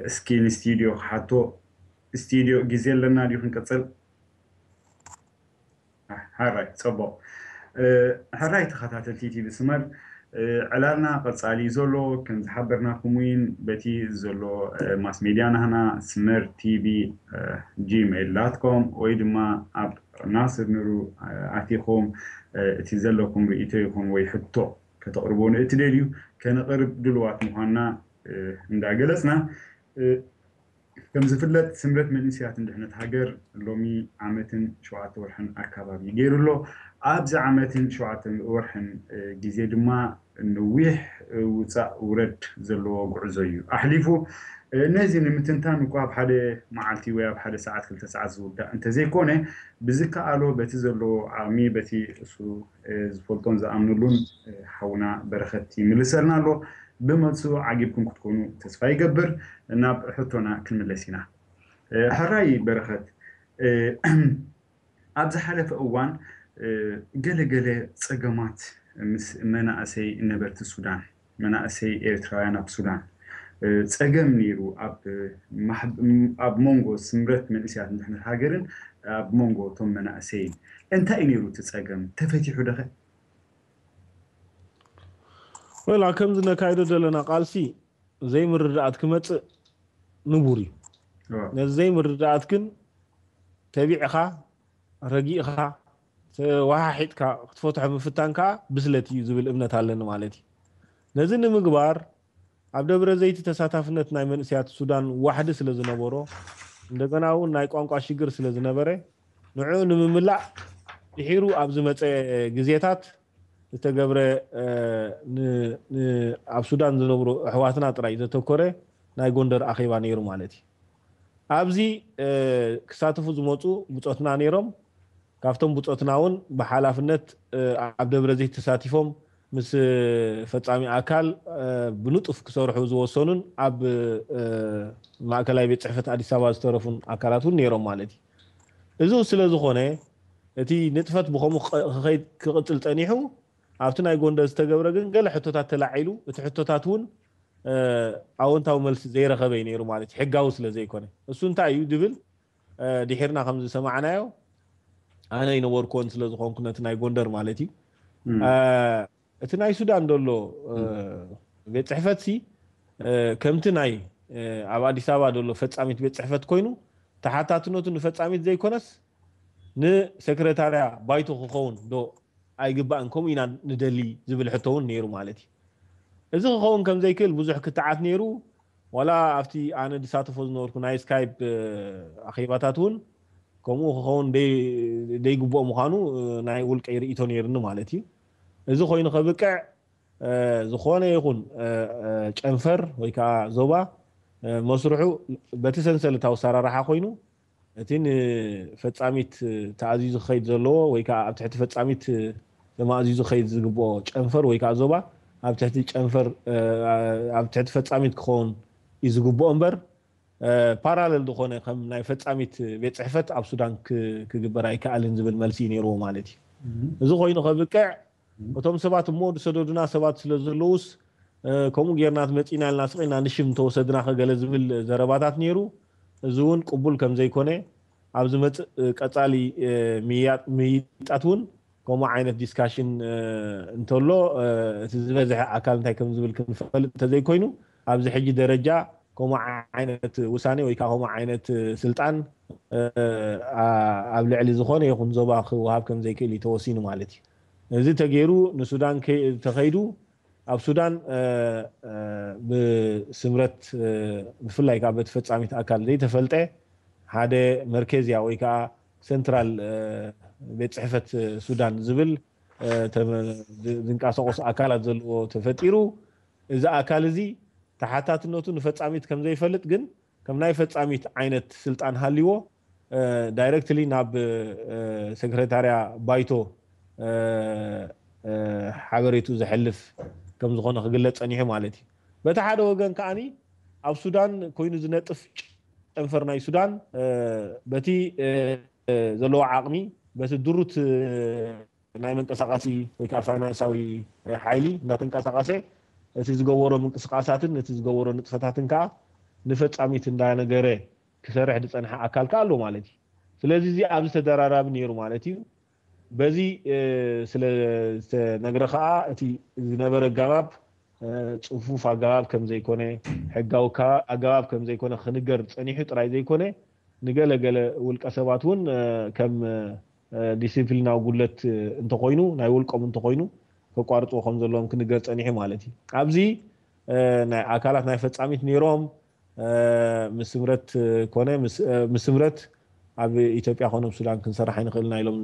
እስኪ ንስቱዲዮ ክሓቶ። ስቱዲዮ ግዜ ኣለና ድዩ ክንቅፅል? ሕራይ፣ ጽቡቕ። ሕራይ ተኸታተልቲ ቲቪ ስመር፣ ዕላልና ቀጻሊ እዩ ዘሎ። ከም ዝሓበርናኩም እውን በቲ ዘሎ ማስ ሜድያ ናህና ስመር ቲቪ ጂሜይል ዳት ኮም ወይ ድማ ኣብ ናስር ኑሩ ኣቲኹም እቲ ዘለኩም ርእይቶ ይኹን ወይ ሕቶ ከተቕርቡ ንእትደልዩ ከነቕርብ ድልዋት ምዃንና እንዳገለጽና ከም ዝፍለጥ ስምረት መንእሰያትን ድሕነት ሃገር ሎሚ ዓመትን ሸውዓተ ወርሕን ኣካባቢ ገይሩ ኣሎ። ኣብዚ ዓመትን ሸውዓተ ወርሕን ግዜ ድማ ነዊሕ ውፃእ ውረድ ዘለዎ ጉዕዞ እዩ ኣሕሊፉ። ነዚ ንምትንታን እኳ ኣብ ሓደ መዓልቲ ወይ ኣብ ሓደ ሰዓት ክልተ ሰዓት ዝውዳእ እንተዘይኮነ፣ ብዝከኣሎ በቲ ዘለዎ ዓቕሚ በቲ እሱ ዝፈልጦን ዝኣምንሉን ሓውና በረኸት ይምልሰልና ኣሎ። ብመልሱ ዓጊብኩም ክትኮኑ ተስፋ ይገብር። ናብ ሕቶና ክንምለስ ኢና። ሕራይ በረኸት፣ ኣብ ዝሓለፈ እዋን ገለ ገለ ፀገማት ምስ መናእሰይ ነበርቲ ሱዳን፣ መናእሰይ ኤርትራውያን ኣብ ሱዳን ፀገም ነይሩ። ኣብ መንጎ ስምረት መንእሰያት ንድሕነት ሃገርን ኣብ መንጎ እቶም መናእሰይን እንታይ እዩ ነይሩ እቲ ፀገም? ተፈቲሑ ደኸ? ወላ ከምዚ ነካይዶ ዘለና ቃልሲ ዘይምርዳኣት ክመፅእ ንቡር እዩ። ነዚ ዘይምርዳኣት ግን ተቢዕኻ ረጊእኻ ተወሓሒጥካ ክትፈትሖ ምፍታን ከዓ ብስለት እዩ ዝብል እምነት ኣለኒ ማለት እዩ። ነዚ ንምግባር ኣብ ደብረ ዘይቲ ተሳታፍነት ናይ መንእሰያት ሱዳን ዋሕዲ ስለ ዝነበሮ፣ እንደገና እውን ናይ ቋንቋ ሽግር ስለ ዝነበረ፣ ንዕኡ ንምምላእ ድሒሩ ኣብ ዝመፀ ግዜታት ዝተገብረ ኣብ ሱዳን ዝነብሩ ኣሕዋትና ጥራይ ዘተኮረ ናይ ጎንደር ኣኼባ ነይሩ ማለት እዩ። ኣብዚ ክሳተፉ ዝመፁ ብፆትና ነይሮም። ካብቶም ብፆትና እውን ብሓላፍነት ኣብ ደብረ ዘይት ተሳቲፎም ምስ ፈፃሚ ኣካል ብንጡፍ ክሰርሑ ዝወሰኑን ኣብ ማእከላይ ቤት ፅሕፈት ኣዲስ ኣበባ ዝተረፉን ኣካላት እውን ነይሮም ማለት እዩ። እዚ ስለ ዝኾነ እቲ ንጥፈት ብኸምኡ ክኸይድ ክቕፅል ፀኒሑ፣ ኣብቲ ናይ ጎንደር ዝተገብረ ግን ገለ ሕቶታት ተላዒሉ፣ እቲ ሕቶታት እውን ኣወንታዊ መልሲ ዘይረኸበ እዩ ነይሩ ማለት እዩ፣ ሕጋዊ ስለ ዘይኮነ። እሱ እንታይ እዩ ዝብል ድሒርና ከም ዝሰማዕናዮ፣ ኣነ ይነበርኩዎን ስለ ዝኾንኩ ነቲ ናይ ጎንደር ማለት እዩ። እቲ ናይ ሱዳን ዘሎ ቤት ፅሕፈት ሲ ከምቲ ናይ ኣብ ኣዲስ ኣበባ ዘሎ ፈፃሚት ቤት ፅሕፈት ኮይኑ፣ ተሓታትነቱ ንፈፃሚት ዘይኮነስ ንሰክረታርያ ባይቶ ክኸውን ዶ ኣይግባእን፣ ከምኡ ኢና ንደሊ ዝብል ሕቶ እውን ነይሩ ማለት እዩ። እዚ ክኸውን ከም ዘይክእል ብዙሕ ክትዓት ነይሩ። ዋላ ኣብቲ ኣነ ዝሳተፎ ዝነበርኩ ናይ ስካይፕ ኣኼባታት እውን ከምኡ ክኸውን ደይግብኦ ምዃኑ ናይ ውልቀይ ርእይቶ ነይሩኒ ማለት እዩ። እዚ ኮይኑ ከብቅዕ ዝኾነ ይኹን ጨንፈር ወይ ከዓ ዞባ መስርሑ በቲ ሰንሰለታዊ ኣሰራርሓ ኮይኑ፣ እቲ ንፈፃሚት ተኣዚዙ ክኸይድ ዘለዎ ወይ ከዓ ኣብ ትሕቲ ፈፃሚት ተማእዚዙ ክኸይድ ዝግብኦ ጨንፈር ወይ ከዓ ዞባ ኣብ ትሕቲ ጨንፈር ኣብ ትሕቲ ፈፃሚት ክኸውን እዩ ዝግብኦ እምበር፣ ፓራለል ዝኾነ ከም ናይ ፈፃሚት ቤት ፅሕፈት ኣብ ሱዳን ክግበር ኣይከኣልን ዝብል መልሲ እዩ ነይርዎ ማለት እዩ። እዚ ኮይኑ ከብቅዕ እቶም ሰባት እሞ ዝሰደዱና ሰባት ስለ ዘለዉስ ከምኡ ጌርና መፂና ኢልና ስቕ ኢልና ንሽም ተወሰድና ከገለ ዝብል ዘረባታት ነይሩ። እዚ እውን ቅቡል ከም ዘይኮነ ኣብ ዝመፅእ ቀፃሊ ምይይጣት እውን ከምኡ ዓይነት ዲስካሽን እንተሎ እቲ ዝበዝሐ ኣካል እንታይ ከም ዝብል ክንፈልጥ እንተዘይኮይኑ ኣብዚ ሕጂ ደረጃ ከምኡ ዓይነት ውሳኔ ወይ ከዓ ከምኡ ዓይነት ስልጣን ኣብ ልዕሊ ዝኾነ ይኹን ዞባ ክወሃብ ከም ዘይክእል እዩ ተወሲኑ ማለት እዩ። እዚ ተገይሩ ንሱዳን ተኸይዱ ኣብ ሱዳን ብስምረት ብፍላይ ከዓ በቲ ፈፃሚት ኣካል ዘይተፈልጠ ሓደ መርኬዝያ ወይ ከዓ ሰንትራል ቤት ፅሕፈት ሱዳን ዝብል ዝንቀሳቀሱ ኣካላት ዘለዎ ተፈጢሩ፣ እዚ ኣካል እዚ ተሓታትነቱ ንፈፃሚት ከም ዘይፈልጥ ግን ከም ናይ ፈፃሚት ዓይነት ስልጣን ሃልይዎ ዳይረክትሊ ናብ ሰክረታርያ ባይቶ ሓበሬቱ ዘሕልፍ ከም ዝኾነ ክግለፅ ፀኒሑ ማለት እዩ። በቲ ሓደ ወገን ከዓኒ ኣብ ሱዳን ኮይኑ ዝነጥፍ ጨንፈር ናይ ሱዳን በቲ ዘለዎ ዓቕሚ በቲ ድሩት ናይ መንቀሳቐሲ ወይ ከዓ ፋይናንሳዊ ሓይሊ እንዳተንቀሳቐሰ እቲ ዝገበሮ ምንቅስቃሳትን እቲ ዝገበሮ ንጥፈታትን ከዓ ንፈፃሚት እንዳነገረ ክሰርሕ ዝፀንሐ ኣካል ከዓ ኣሎ ማለት እዩ። ስለዚ እዚ ኣብዚ ተደራራቢ ነይሩ ማለት እዩ። በዚ ስለ ዝተነግረ ከዓ እቲ ዝነበረ ኣገባብ ፅፉፍ ኣገባብ ከም ዘይኮነ፣ ሕጋዊ ኣገባብ ከም ዘይኮነ ክንገር ፀኒሑ ጥራይ ዘይኮነ ንገለገለ ውልቀ ሰባት እውን ከም ዲሲፕሊናዊ ጉድለት እንተኮይኑ ናይ ውልቆም እንተኮይኑ ከቋርፅዎ ከም ዘለዎም ክንገር ፀኒሑ ማለት እዩ። ኣብዚ ናይ ኣካላት ናይ ፈፃሚት ነይሮም ምስ ስምረት ኮነ ምስ ስምረት ኣብ ኢትዮጵያ ኮነ ኣብ ሱዳን ክንሰርሕ ኣይንኽእልና ኢሎም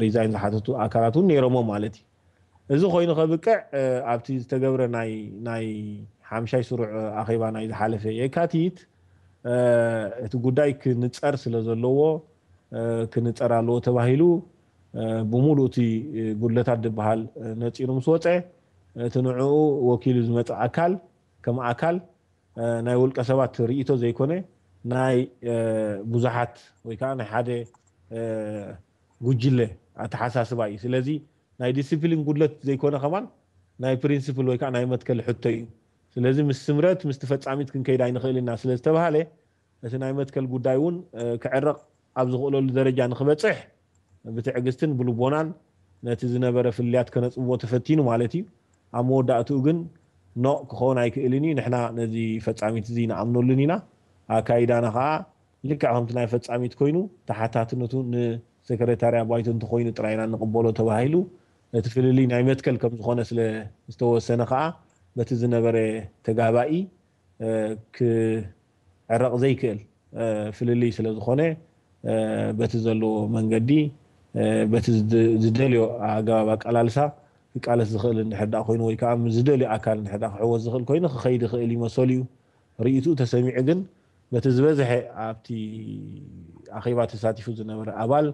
ሪዛይን ዝሓተቱ ኣካላት እውን ነይሮሞ ማለት እዩ። እዚ ኮይኑ ከብቅዕ ኣብቲ ዝተገብረ ናይ ሓምሻይ ስሩዕ ኣኼባ ናይ ዝሓለፈ የካቲት እቲ ጉዳይ ክንፀር ስለ ዘለዎ ክንፀር ኣለዎ ተባሂሉ ብሙሉእ እቲ ጉድለታት ዝበሃል ነፂሩ ምስ ወፀ እቲ ንዕኡ ወኪሉ ዝመፅእ ኣካል ከም ኣካል ናይ ውልቀ ሰባት ርእይቶ ዘይኮነ ናይ ብዙሓት ወይ ከዓ ናይ ሓደ ጉጅለ ኣተሓሳስባ እዩ። ስለዚ ናይ ዲስፕሊን ጉድለት ዘይኮነ ከማን ናይ ፕሪንስፕል ወይ ከዓ ናይ መትከል ሕቶ እዩ። ስለዚ ምስ ስምረት ምስቲ ፈፃሚት ክንከይድ ኣይንኽእል ኢና ስለ ዝተባሃለ እቲ ናይ መትከል ጉዳይ እውን ክዕረቕ ኣብ ዝኽእለሉ ደረጃ ንክበፅሕ ብትዕግስትን ብልቦናን ነቲ ዝነበረ ፍልልያት ከነፅብቦ ተፈቲኑ ማለት እዩ። ኣብ መወዳእትኡ ግን ኖ ክኸውን ኣይክእልን እዩ። ንሕና ነዚ ፈፃሚት እዚ ንኣምነሉን ኢና። ኣካይዳና ከዓ ልክዕ ከምቲ ናይ ፈፃሚት ኮይኑ ተሓታትነቱ ንሴክሬታርያ ባይቶ እንተኮይኑ ጥራይ ኢና ንቕበሎ ተባሂሉ እቲ ፍልልይ ናይ መትከል ከም ዝኾነ ስለ ዝተወሰነ ከዓ በቲ ዝነበረ ተጋባኢ ክዕረቕ ዘይክእል ፍልልይ ስለ ዝኾነ በቲ ዘለዎ መንገዲ በቲ ዝደልዮ ኣገባብ ኣቀላልሳ ክቃለስ ዝኽእል እንድሕር ደኣ ኮይኑ ወይ ከዓ ምስ ዝደልዮ ኣካል እንድሕር ደኣ ክሕወስ ዝኽእል ኮይኑ ክኸይድ ይኽእል ይመሰሉ እዩ። ርእይትኡ ተሰሚዑ ግን በቲ ዝበዝሐ ኣብቲ ኣኼባ ተሳቲፉ ዝነበረ ኣባል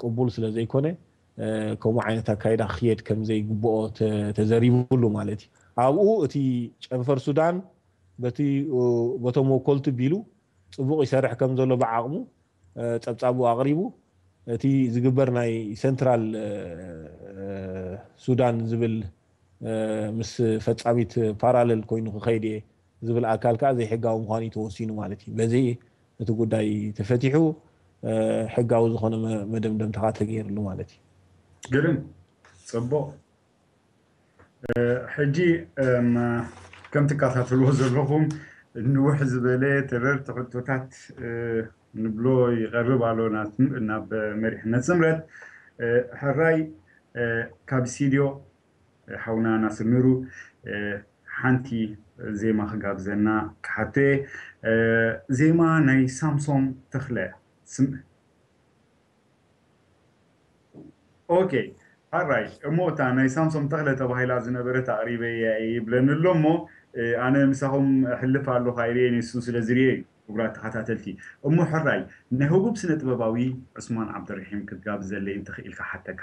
ቅቡል ስለ ዘይኮነ ከምኡ ዓይነት ኣካይዳ ክኽየድ ከም ዘይግብኦ ተዘሪቡሉ ማለት እዩ። ኣብኡ እቲ ጨንፈር ሱዳን በቲ በቶም ወከልቱ ቢሉ ፅቡቕ ይሰርሕ ከም ዘሎ ብዓቕሙ ፀብፃቡ ኣቕሪቡ እቲ ዝግበር ናይ ሰንትራል ሱዳን ዝብል ምስ ፈፃሚት ፓራለል ኮይኑ ክኸይድ እየ ዝብል ኣካል ከዓ ዘይሕጋዊ ምዃኑ እዩ ተወሲኑ ማለት እዩ። በዚ እቲ ጉዳይ ተፈቲሑ ሕጋዊ ዝኾነ መደምደምታ ከዓ ተገይርሉ ማለት እዩ። ግርም፣ ፅቡቕ። ሕጂ ከም ትከታተልዎ ዘለኹም ንውሕ ዝበለ ተረርቲ ሕቶታት ንብሎ ይቐርብ ኣሎ ናብ መሪሕነት ስምረት። ሕራይ ካብ ስቱድዮ ሓውና ናስር ኑሩ ሓንቲ ዜማ ክጋብዘና ክሓቶ እየ። ዜማ ናይ ሳምሶም ተኽለ ስም ኦኬ ሓራይ እሞ እታ ናይ ሳምሶም ተኽለ ተባሂላ ዝነበረት ኣቕሪበያ እየ ይብለኒ ኣሎ እሞ ኣነ ምሳኹም ሕልፍ ኣለኹ ኣይርእየን እሱ ስለ ዝርእየ እዩ። ክቡራት ተኸታተልቲ እሞ ሕራይ ናይ ህቡብ ስነ ጥበባዊ ዑስማን ዓብደርሒም ክትጋብዘለይ እንተኽኢልካ ሓተካ።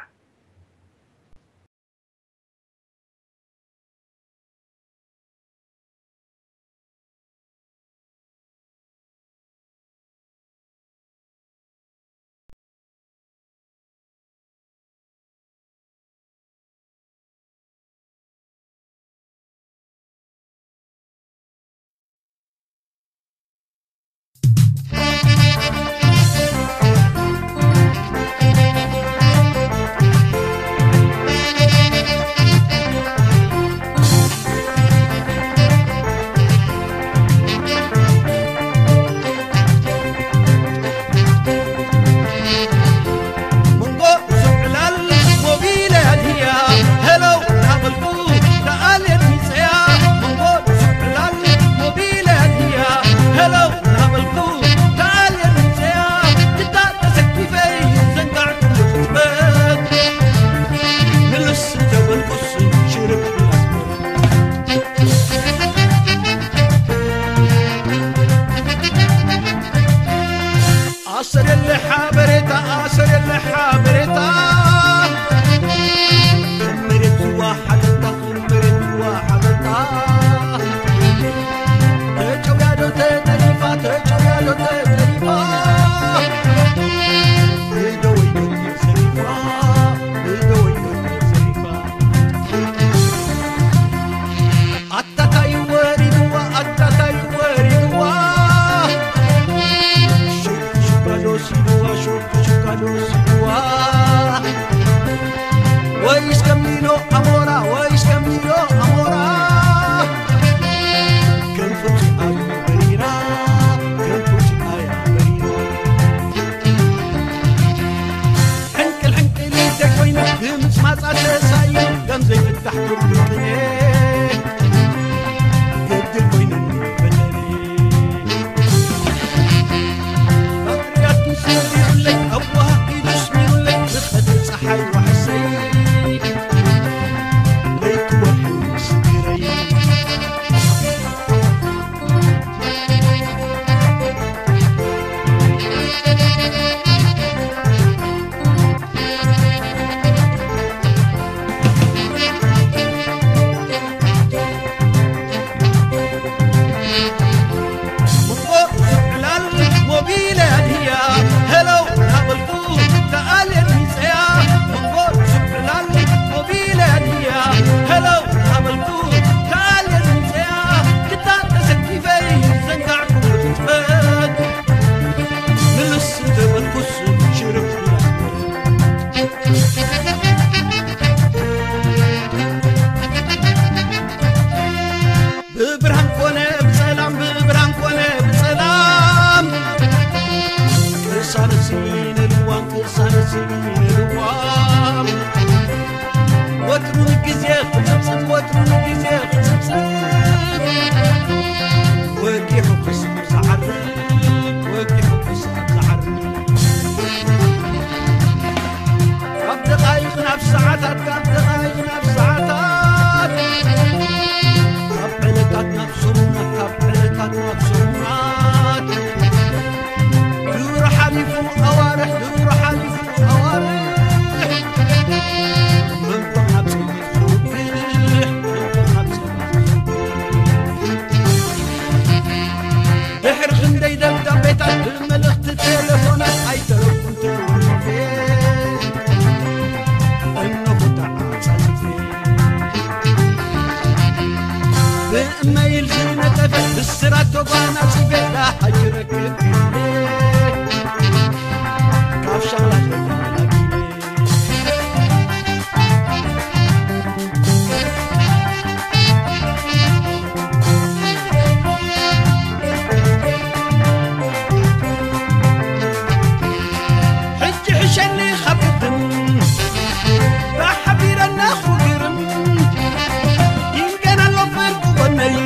ብእመይል ዝነጠፈ ብስራት ተጓናጺፈ ደሃይ ክረክብ ኢለ ካብ ሻቕላ ተገላጊለ። ሕጂ ሕሸኒ ካብ ቅድም ብሓቢረ እናኹ ግርም ይንገር ኣሎ ፍርቂ ጎነይ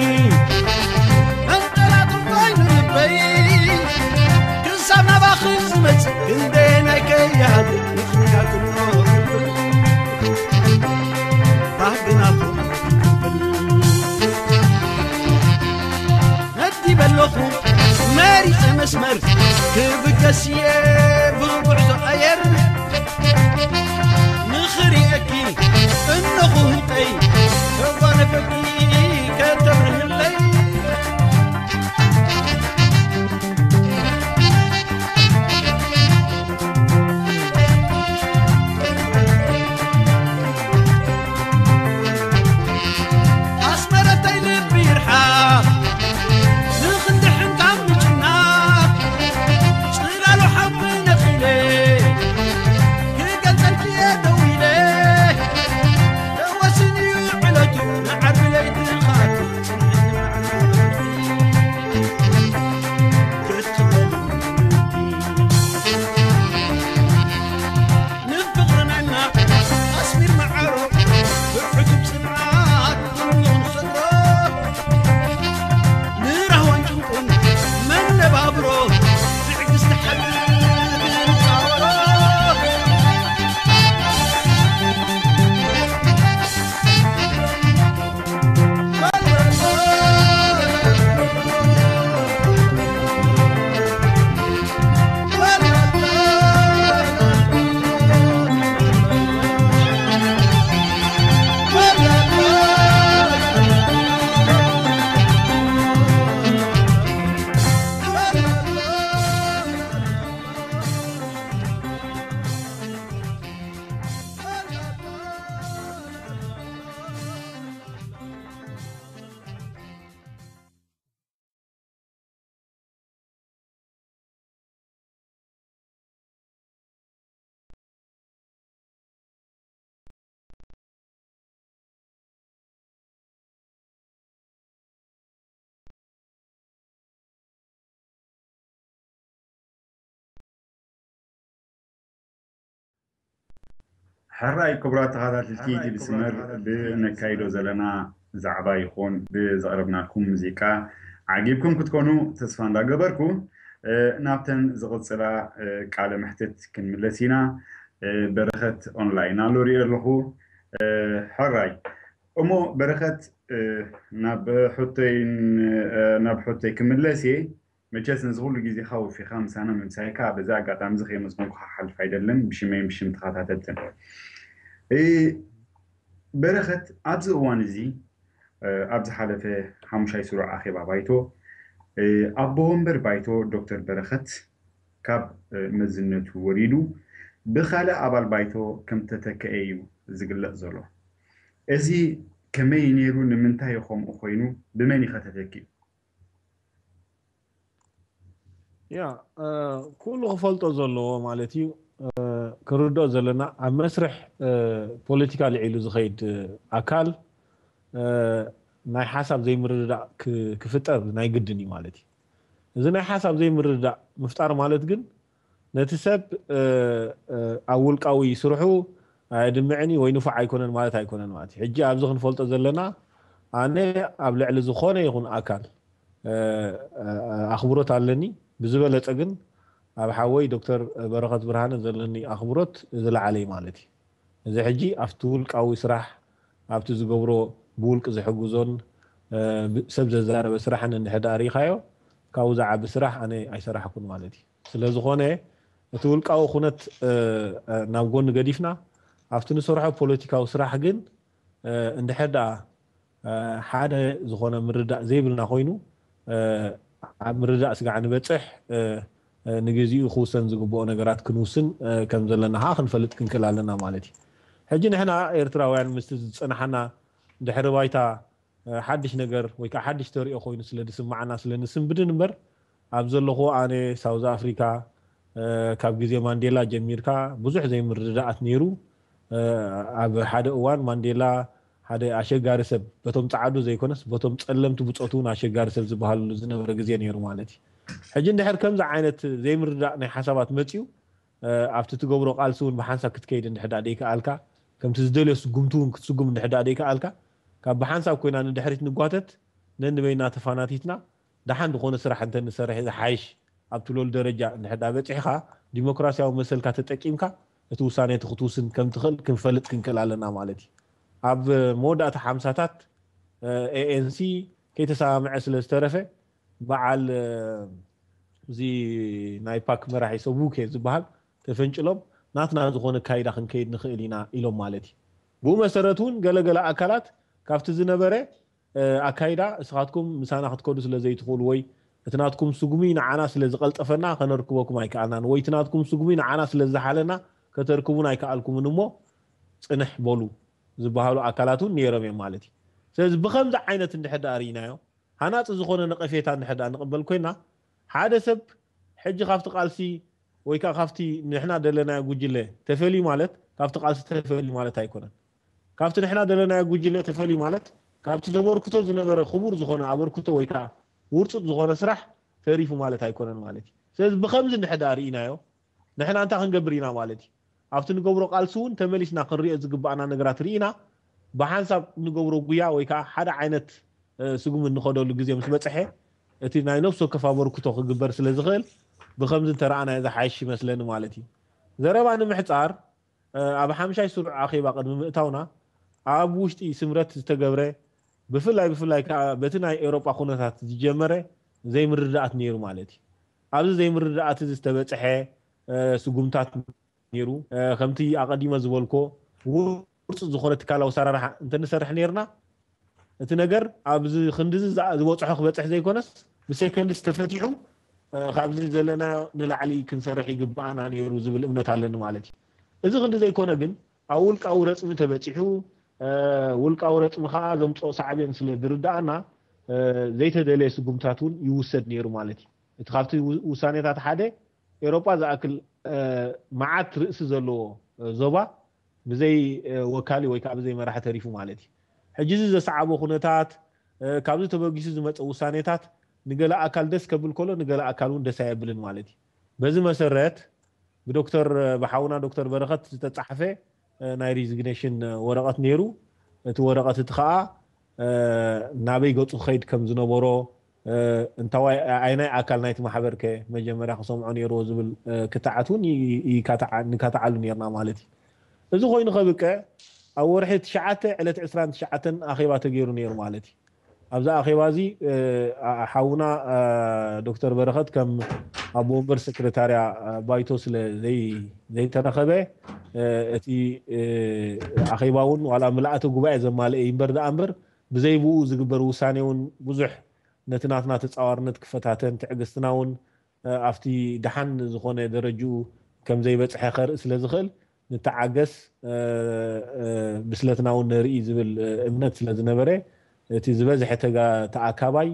መንጠላጥል ኮይኑ ልበይ ክሳብ ናባኺ ዝመጽእ ክንደየናይ ከይሃልእ ምኽንያት እሞ ክብል ባህግና ክብል ነዲበ ኣለኹ መሪጸ መስመር ክብገስ እየ ብጉዕዞ ኣየር ንኽርእየኪ እነኹ ህንጠይ ተጓነፈኪ ከተብርህለይ ኣስመረተይ ልቢ ይርሓቕ ንኽንዲ ሕንካም ምጭናቕ ጽላሉ ሓዊ ነኺለ ክገልጸልኪ እየ ደው ኢለ ተወሲኑ እዩ ዕለቱ ንዓርቢ ለይቲ ኻቱ ጽንሕኒ መዓልቲ ንፍቕርና ኣስሚር መዓሮ ብዕቱብ ጽንዓት ኩሉ ንሰግሮ ንራህዋን ጭንቁን መነባብሮ ትዕግስቲ ሓድር ንጻወሮ ሕራይ ክቡራት ተኸታተልቲ ቲቪ ስመር ብነካይዶ ዘለና ዛዕባ ይኹን ብዘቕረብናልኩም ሙዚቃ ዓጊብኩም ክትኮኑ ተስፋ እንዳገበርኩ ናብተን ዝቕፅላ ቃለ መሕትት ክንምለስ ኢና። በረኸት ኦንላይን ኣሎ ሪኦ ኣለኹ። ሕራይ እሞ በረኸት ናብ ሕቶይን ናብ ሕቶይ ክምለስ እየ። መቸስ ነዚ ኩሉ ግዜኻ ወፊኻ ምሳና ምምሳይካ በዚ ኣጋጣሚ እዚ ከየመስገንኩኻ ክሓልፍ ኣይደልን፣ ብሽመይን ብሽም ተኸታተልትን። እ፣ በረኸት፣ ኣብዚ እዋን እዚ፣ እ፣ ኣብ ዝሓለፈ ሓሙሻይ ስሩዕ ኣኼባ ባይቶ፣ እ፣ ኣቦ ወንበር ባይቶ ዶክተር በረኸት ካብ፣ እ፣ መዝነቱ ወሪዱ ብኻልእ ኣባል ባይቶ ከም ተተክአ እዩ ዝግለጽ ዘሎ። እዚ ከመይ ነይሩ? ንምንታይ እዩ ከምኡ ኮይኑ? ብመን እዩ ኸ ተተኪኡ? ያ ኩሉ ክፈልጦ ዘለዎ ማለት እዩ። ክንርድኦ ዘለና ኣብ መስርሕ ፖለቲካ ልዒሉ ዝኸይድ ኣካል ናይ ሓሳብ ዘይምርድዳእ ክፍጠር ናይ ግድን እዩ ማለት እዩ። እዚ ናይ ሓሳብ ዘይምርድዳእ ምፍጣር ማለት ግን ነቲ ሰብ ኣብ ውልቃዊ ስርሑ ኣየድምዕን እዩ ወይ ንፉዕ ኣይኮነን ማለት ኣይኮነን ማለት እዩ። ሕጂ ኣብዚ ክንፈልጦ ዘለና ኣነ ኣብ ልዕሊ ዝኾነ ይኹን ኣካል ኣኽብሮት ኣለኒ። ብዝበለፀ ግን ኣብ ሓወይ ዶክተር በረኸት ብርሃነ ዘለኒ ኣኽብሮት ዝለዓለ እዩ ማለት እዩ። እዚ ሕጂ ኣብቲ ውልቃዊ ስራሕ ኣብቲ ዝገብሮ ብውልቂ ዝሕግዞን ሰብ ዘዛረበ ስራሕን እንድሕር ደኣ ርኢኻዮ ካብኡ ዝዓቢ ስራሕ ኣነ ኣይሰራሕኩን ማለት እዩ። ስለዝኾነ እቲ ውልቃዊ ኩነት ናብ ጎኒ ገዲፍና ኣብቲ ንሰርሖ ፖለቲካዊ ስራሕ ግን እንድሕር ደኣ ሓደ ዝኾነ ምርዳእ ዘይብልና ኮይኑ ኣብ ምርዳእ ስጋዕ ንበፅሕ ንግዚኡ ክውሰን ዝግብኦ ነገራት ክንውስን ከም ዘለና ከዓ ክንፈልጥ ክንክእል ኣለና ማለት እዩ። ሕጂ ንሕና ኤርትራውያን ምስቲ ዝፀናሓና ድሕሪ ባይታ ሓድሽ ነገር ወይ ከዓ ሓድሽ ተሪኦ ኮይኑ ስለ ዝስማዓና ስለ ንስንብድን እምበር፣ ኣብ ዘለኹ ኣነ ሳውዝ ኣፍሪካ ካብ ግዜ ማንዴላ ጀሚርካ ብዙሕ ዘይምርድዳኣት ነይሩ። ኣብ ሓደ እዋን ማንዴላ ሓደ ኣሸጋሪ ሰብ፣ በቶም ፃዓዱ ዘይኮነስ በቶም ፀለምቲ ብፆቱ እውን ኣሸጋሪ ሰብ ዝበሃሉ ዝነበረ ግዜ ነይሩ ማለት እዩ። ሕጂ እንድሕር ከምዚ ዓይነት ዘይምርዳእ ናይ ሓሳባት መፅዩ ኣብቲ ትገብሮ ቃልሲ እውን ብሓንሳብ ክትከይድ እንድሕዳ ደይከኣልካ፣ ከምቲ ዝደልዮ ስጉምቲ እውን ክትስጉም እንድሕዳ ደይከኣልካ፣ ካብ ብሓንሳብ ኮይና ንድሕሪት ንጓተት፣ ነንበይና ተፋናቲትና ደሓን ዝኾነ ስራሕ እንተ ንሰርሕ ዝሓይሽ ኣብቲ ሎል ደረጃ እንድሕዳ በፂሕካ፣ ዲሞክራሲያዊ መሰልካ ተጠቂምካ እቲ ውሳነ እቲ ክትውስን ከም ትኽእል ክንፈልጥ ክንክእል ኣለና ማለት እዩ። ኣብ መወዳእታ ሓምሳታት ኤኤንሲ ከይተሰማምዐ ስለ ዝተረፈ፣ በዓል እዚ ናይ ፓክ መራሒ ሰቡኬ ዝበሃል ተፈንጭሎም፣ ናትና ዝኾነ ካይዳ ክንከይድ ንኽእል ኢና ኢሎም ማለት እዩ። ብኡ መሰረት እውን ገለገለ ኣካላት ካብቲ ዝነበረ ኣካይዳ እስኻትኩም ምሳና ክትከዱ ስለ ዘይትኽእሉ ወይ እቲ ናትኩም ስጉሚ ንዓና ስለ ዝቐልጠፈና ከነርክበኩም ኣይከኣልናን ወይ እቲ ናትኩም ስጉሚ ንዓና ስለ ዝሓለና ከተርክቡን ኣይከኣልኩምን እሞ ፅንሕ በሉ ዝበሃሉ ኣካላት እውን ነይሮም እዮም ማለት እዩ። ስለዚ ብኸምዚ ዓይነት እንድሕር ደኣ ርኢናዮ፣ ሃናፂ ዝኾነ ነቐፌታ እንድሕር ደኣ ንቕበል ኮይና፣ ሓደ ሰብ ሕጂ ካብቲ ቃልሲ ወይ ከዓ ካብቲ ንሕና ደለናዮ ጉጅለ ተፈልዩ ማለት ካብቲ ቃልሲ ተፈልዩ ማለት ኣይኮነን። ካብቲ ንሕና ደለናዮ ጉጅለ ተፈልዩ ማለት ካብቲ ዘበርክቶ ዝነበረ ክቡር ዝኾነ ኣበርክቶ ወይ ከዓ ውርፁጥ ዝኾነ ስራሕ ተሪፉ ማለት ኣይኮነን ማለት እዩ። ስለዚ ብኸምዚ እንድሕር ደኣ ርኢናዮ፣ ንሕና እንታይ ክንገብር ኢና ማለት እዩ? ኣብቲ ንገብሮ ቃልሲ እውን ተመሊስና ክንሪኦ ዝግባኣና ነገራት ርኢና ብሓንሳብ ንገብሮ ጉያ ወይ ከዓ ሓደ ዓይነት ስጉም እንኸደሉ ግዜ ምስ በፅሐ፣ እቲ ናይ ነፍሲ ወከፍ ኣበርክቶ ክግበር ስለ ዝኽእል ብኸምዚ እንተረኣናዮ ዝሓይሽ ይመስለኒ ማለት እዩ። ዘረባ ንምሕፃር፣ ኣብ ሓምሻይ ስሩዕ ኣኼባ ቅድሚ ምእታውና ኣብ ውሽጢ ስምረት ዝተገብረ፣ ብፍላይ ብፍላይ ከዓ በቲ ናይ ኤውሮጳ ኩነታት ዝጀመረ ዘይምርድኣት ነይሩ ማለት እዩ። ኣብዚ ዘይምርድኣት እዚ ዝተበፅሐ ስጉምታት ነይሩ። ከምቲ ኣቐዲመ ዝበልኮ ውርፁ ዝኾነ ትካላዊ ኣሰራርሓ እንተንሰርሕ ነይርና፣ እቲ ነገር ኣብዚ ክንድዚ ዝበፅሖ ክበፅሕ ዘይኮነስ ብሴከንድስ ተፈቲሑ ካብዚ ዘለናዮ ንላዕሊ ክንሰርሕ ይግባኣና ነይሩ ዝብል እምነት ኣለኒ ማለት እዩ። እዚ ክንዲ ዘይኮነ ግን ኣብ ውልቃዊ ረፅሚ ተበፂሑ፣ ውልቃዊ ረፅሚ ከዓ ዘምፅኦ ሳዕቤን ስለ ዝርዳኣና ዘይተደለየ ስጉምታት እውን ይውሰድ ነይሩ ማለት እዩ። እቲ ካብቲ ውሳኔታት ሓደ ኤውሮጳ ዝኣክል መዓት ርእሲ ዘለዎ ዞባ ብዘይ ወካሊ ወይ ከዓ ብዘይ መራሒ ተሪፉ ማለት እዩ። ሕጂ እዚ ዘሰዓቦ ኩነታት፣ ካብዚ ተበጊሱ ዝመፀ ውሳኔታት ንገለ ኣካል ደስ ከብል ከሎ ንገለ ኣካል እውን ደስ ኣየብልን ማለት እዩ። በዚ መሰረት ብዶክተር ብሓውና ዶክተር በረኸት ዝተፃሕፈ ናይ ሪዚግኔሽን ወረቐት ነይሩ። እቲ ወረቐት እቲ ከዓ ናበይ ገፁ ክኸይድ ከም ዝነበሮ፣ እንታዋይ ኣይናይ ኣካል ናይቲ ማሕበር ከ መጀመርያ ክሰምዖ ነይርዎ ዝብል ክትዓት እውን ንካትዓሉ ነርና ማለት እዩ። እዚ ኮይኑ ከብቅዕ ኣብ ወርሒ ትሽዓተ ዕለት ዕስራን ትሽዓተን ኣኼባ ተገይሩ ነይሩ ማለት እዩ። ኣብዚ ኣኼባ እዚ ሓውና ዶክተር በረኸት ከም ኣቦ ወንበር ሰክረታርያ ባይቶ ስለ ዘይተረኸበ፣ እቲ ኣኼባ እውን ዋላ ምልኣተ ጉባኤ ዘማልአ እዩ እምበር ደኣ እምበር፣ ብዘይ ብኡ ዝግበር ውሳኔ እውን ብዙሕ ነቲ ናትና ተፃዋርነት ክፈታተን ትዕግስትና እውን ኣብቲ ደሓን ዝኾነ ደረጅኡ ከም ዘይበፅሐ ከርኢ ስለ ዝኽእል፣ ንተዓገስ፣ ብስለትና እውን ነርኢ ዝብል እምነት ስለ ዝነበረ፣ እቲ ዝበዝሐ ተኣካባይ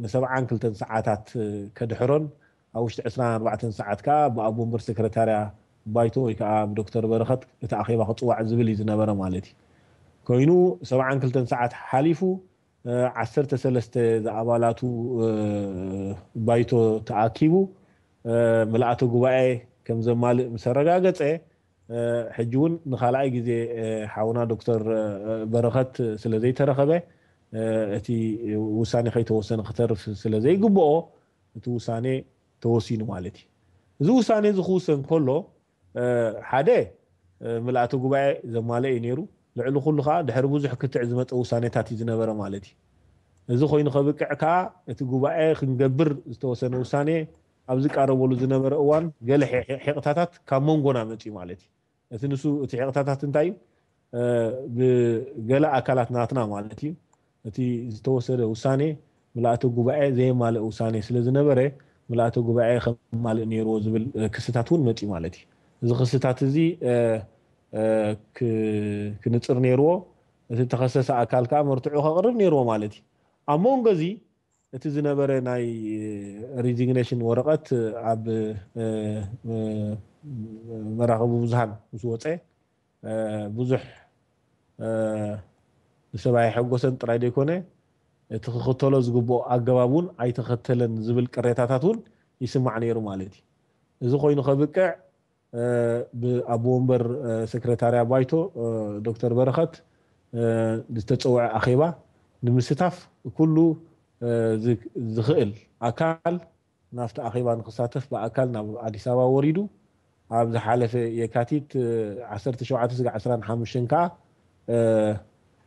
ንሰብዓን ክልተን ሰዓታት ከድሕሮን ኣብ ውሽጢ ዕስራን ኣርባዕተን ሰዓት ከዓ ብኣቦ ወንበር ሰክረታርያ ባይቶ ወይ ከዓ ብዶክተር በረኸት እቲ ኣኼባ ክፅዋዕ ዝብል እዩ ዝነበረ ማለት እዩ። ኮይኑ ሰብዓን ክልተን ሰዓት ሓሊፉ ዓሰርተ ሰለስተ ዝኣባላቱ ባይቶ ተኣኪቡ ምልኣተ ጉባኤ ከም ዘማልእ ምስ ኣረጋገፀ፣ ሕጂ እውን ንካልኣይ ግዜ ሓውና ዶክተር በረኸት ስለ ዘይተረኸበ፣ እቲ ውሳኔ ከይተወሰነ ክተርፍ ስለ ዘይግብኦ እቲ ውሳኔ ተወሲኑ ማለት እዩ። እዚ ውሳኔ እዚ ክውሰን ከሎ ሓደ ምልኣተ ጉባኤ ዘማልአ እዩ ነይሩ። ልዕሊ ኩሉ ከዓ ድሕሪ ብዙሕ ክትዕ ዝመፀ ውሳኔታት እዩ ዝነበረ ማለት እዩ። እዚ ኮይኑ ከብቅዕ ከዓ እቲ ጉባኤ ክንገብር ዝተወሰነ ውሳኔ ኣብ ዝቃረበሉ ዝነበረ እዋን ገለ ሒቕታታት ካብ መንጎና መፅኡ ማለት እዩ። እቲ ንሱ እቲ ሒቕታታት እንታይ እዩ? ብገለ ኣካላት ናትና ማለት እዩ እቲ ዝተወሰደ ውሳኔ ምልኣተ ጉባኤ ዘየማልእ ውሳኔ ስለ ዝነበረ ምልኣተ ጉባኤ ከማልእ ነይርዎ ዝብል ክስታት እውን መፅኡ ማለት እዩ። እዚ ክስታት እዚ ክንፅር ነይርዎ። እቲ ተኸሰሰ ኣካል ከዓ መርትዑ ከቕርብ ነይርዎ ማለት እዩ። ኣብ መንጎ እዚ እቲ ዝነበረ ናይ ሪዚግኔሽን ወረቐት ኣብ መራኸቢ ብዙሃን ምስ ወፀ ብዙሕ ንሰብ ኣይሐጎሰን ጥራይ ዘይኮነ እቲ ክኽተሎ ዝግብኦ ኣገባብ እውን ኣይተኸተለን ዝብል ቅሬታታት እውን ይስማዕ ነይሩ ማለት እዩ። እዚ ኮይኑ ከብቅዕ ብኣቦ ወንበር ሰክረታርያ ባይቶ ዶክተር በረኸት ዝተፀውዐ ኣኼባ ንምስታፍ ኩሉ ዝኽእል ኣካል ናብቲ ኣኼባ ንክሳተፍ ብኣካል ናብ ኣዲስ ኣበባ ወሪዱ ኣብ ዝሓለፈ የካቲት ዓሰርተ ሸውዓተ ስጋዕ ዕስራን ሓሙሽተን ከዓ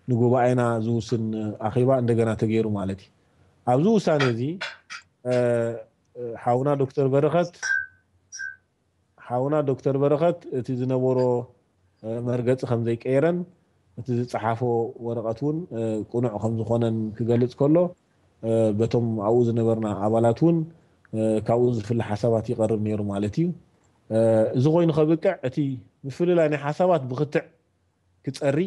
ንጉባኤና ዝውስን ኣኼባ እንደገና ተገይሩ ማለት እዩ። ኣብዚ ውሳኔ እዚ ሓውና ዶክተር በረኸት ሓውና ዶክተር በረኸት እቲ ዝነበሮ መርገፂ ከም ዘይቀየረን እቲ ዝፀሓፎ ወረቐት እውን ቅኑዕ ከም ዝኾነን ክገልፅ ከሎ በቶም ኣብኡ ዝነበርና ኣባላት እውን ካብኡ ዝፍለ ሓሳባት ይቐርብ ነይሩ ማለት እዩ። እዚ ኮይኑ ከብቅዕ እቲ ምፍልላይ ናይ ሓሳባት ብክትዕ ክፀሪ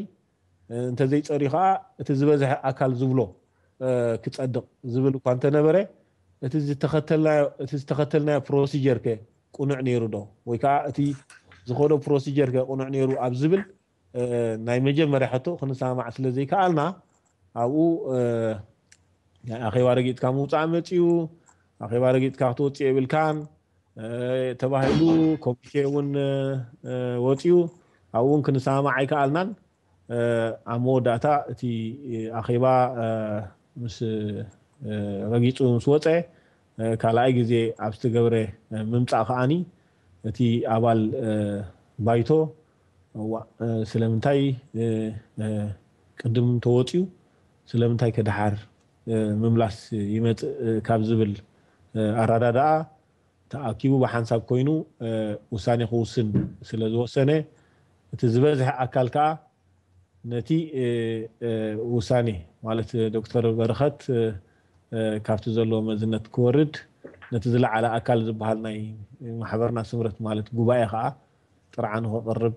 እንተዘይፀሪ ከዓ እቲ ዝበዝሐ ኣካል ዝብሎ ክፀድቕ ዝብል እኳ እንተነበረ እቲ ዝተኸተልናዮ ፕሮሲጀር ከ ቅኑዕ ነይሩ ዶ ወይ ከዓ እቲ ዝኸዶ ፕሮሲጀር ከ ቅኑዕ ነይሩ ኣብ ዝብል ናይ መጀመርያ ሕቶ ክንሰማማዕ ስለ ዘይከኣልና ኣብኡ ናይ ኣኼባ ረጊፅካ ምውፃእ መፅኡ ኣኼባ ረጊፅካ ክትወፅእ የብልካን ተባሂሉ ኮሚቴ እውን ወፂኡ ኣብኡ እውን ክንሰማማዕ ኣይከኣልናን። ኣብ መወዳእታ እቲ ኣኼባ ምስ ረጊፁ ምስ ወፀ ካልኣይ ግዜ ኣብ ዝተገብረ ምምፃእ ከዓኒ እቲ ኣባል ባይቶ እዋ ስለምንታይ ቅድም ተወፅኡ ስለምንታይ ከድሓር ምምላስ ይመፅእ ካብ ዝብል ኣረዳድኣ ተኣኪቡ ብሓንሳብ ኮይኑ ውሳኔ ክውስን ስለ ዝወሰነ እቲ ዝበዝሐ ኣካል ከዓ ነቲ ውሳኔ ማለት ዶክተር በረኸት ካብቲ ዘለዎ መዝነት ክወርድ ነቲ ዝለዓለ ኣካል ዝበሃል ናይ ማሕበርና ስምረት ማለት ጉባኤ ከዓ ጥርዓ ንክቕርብ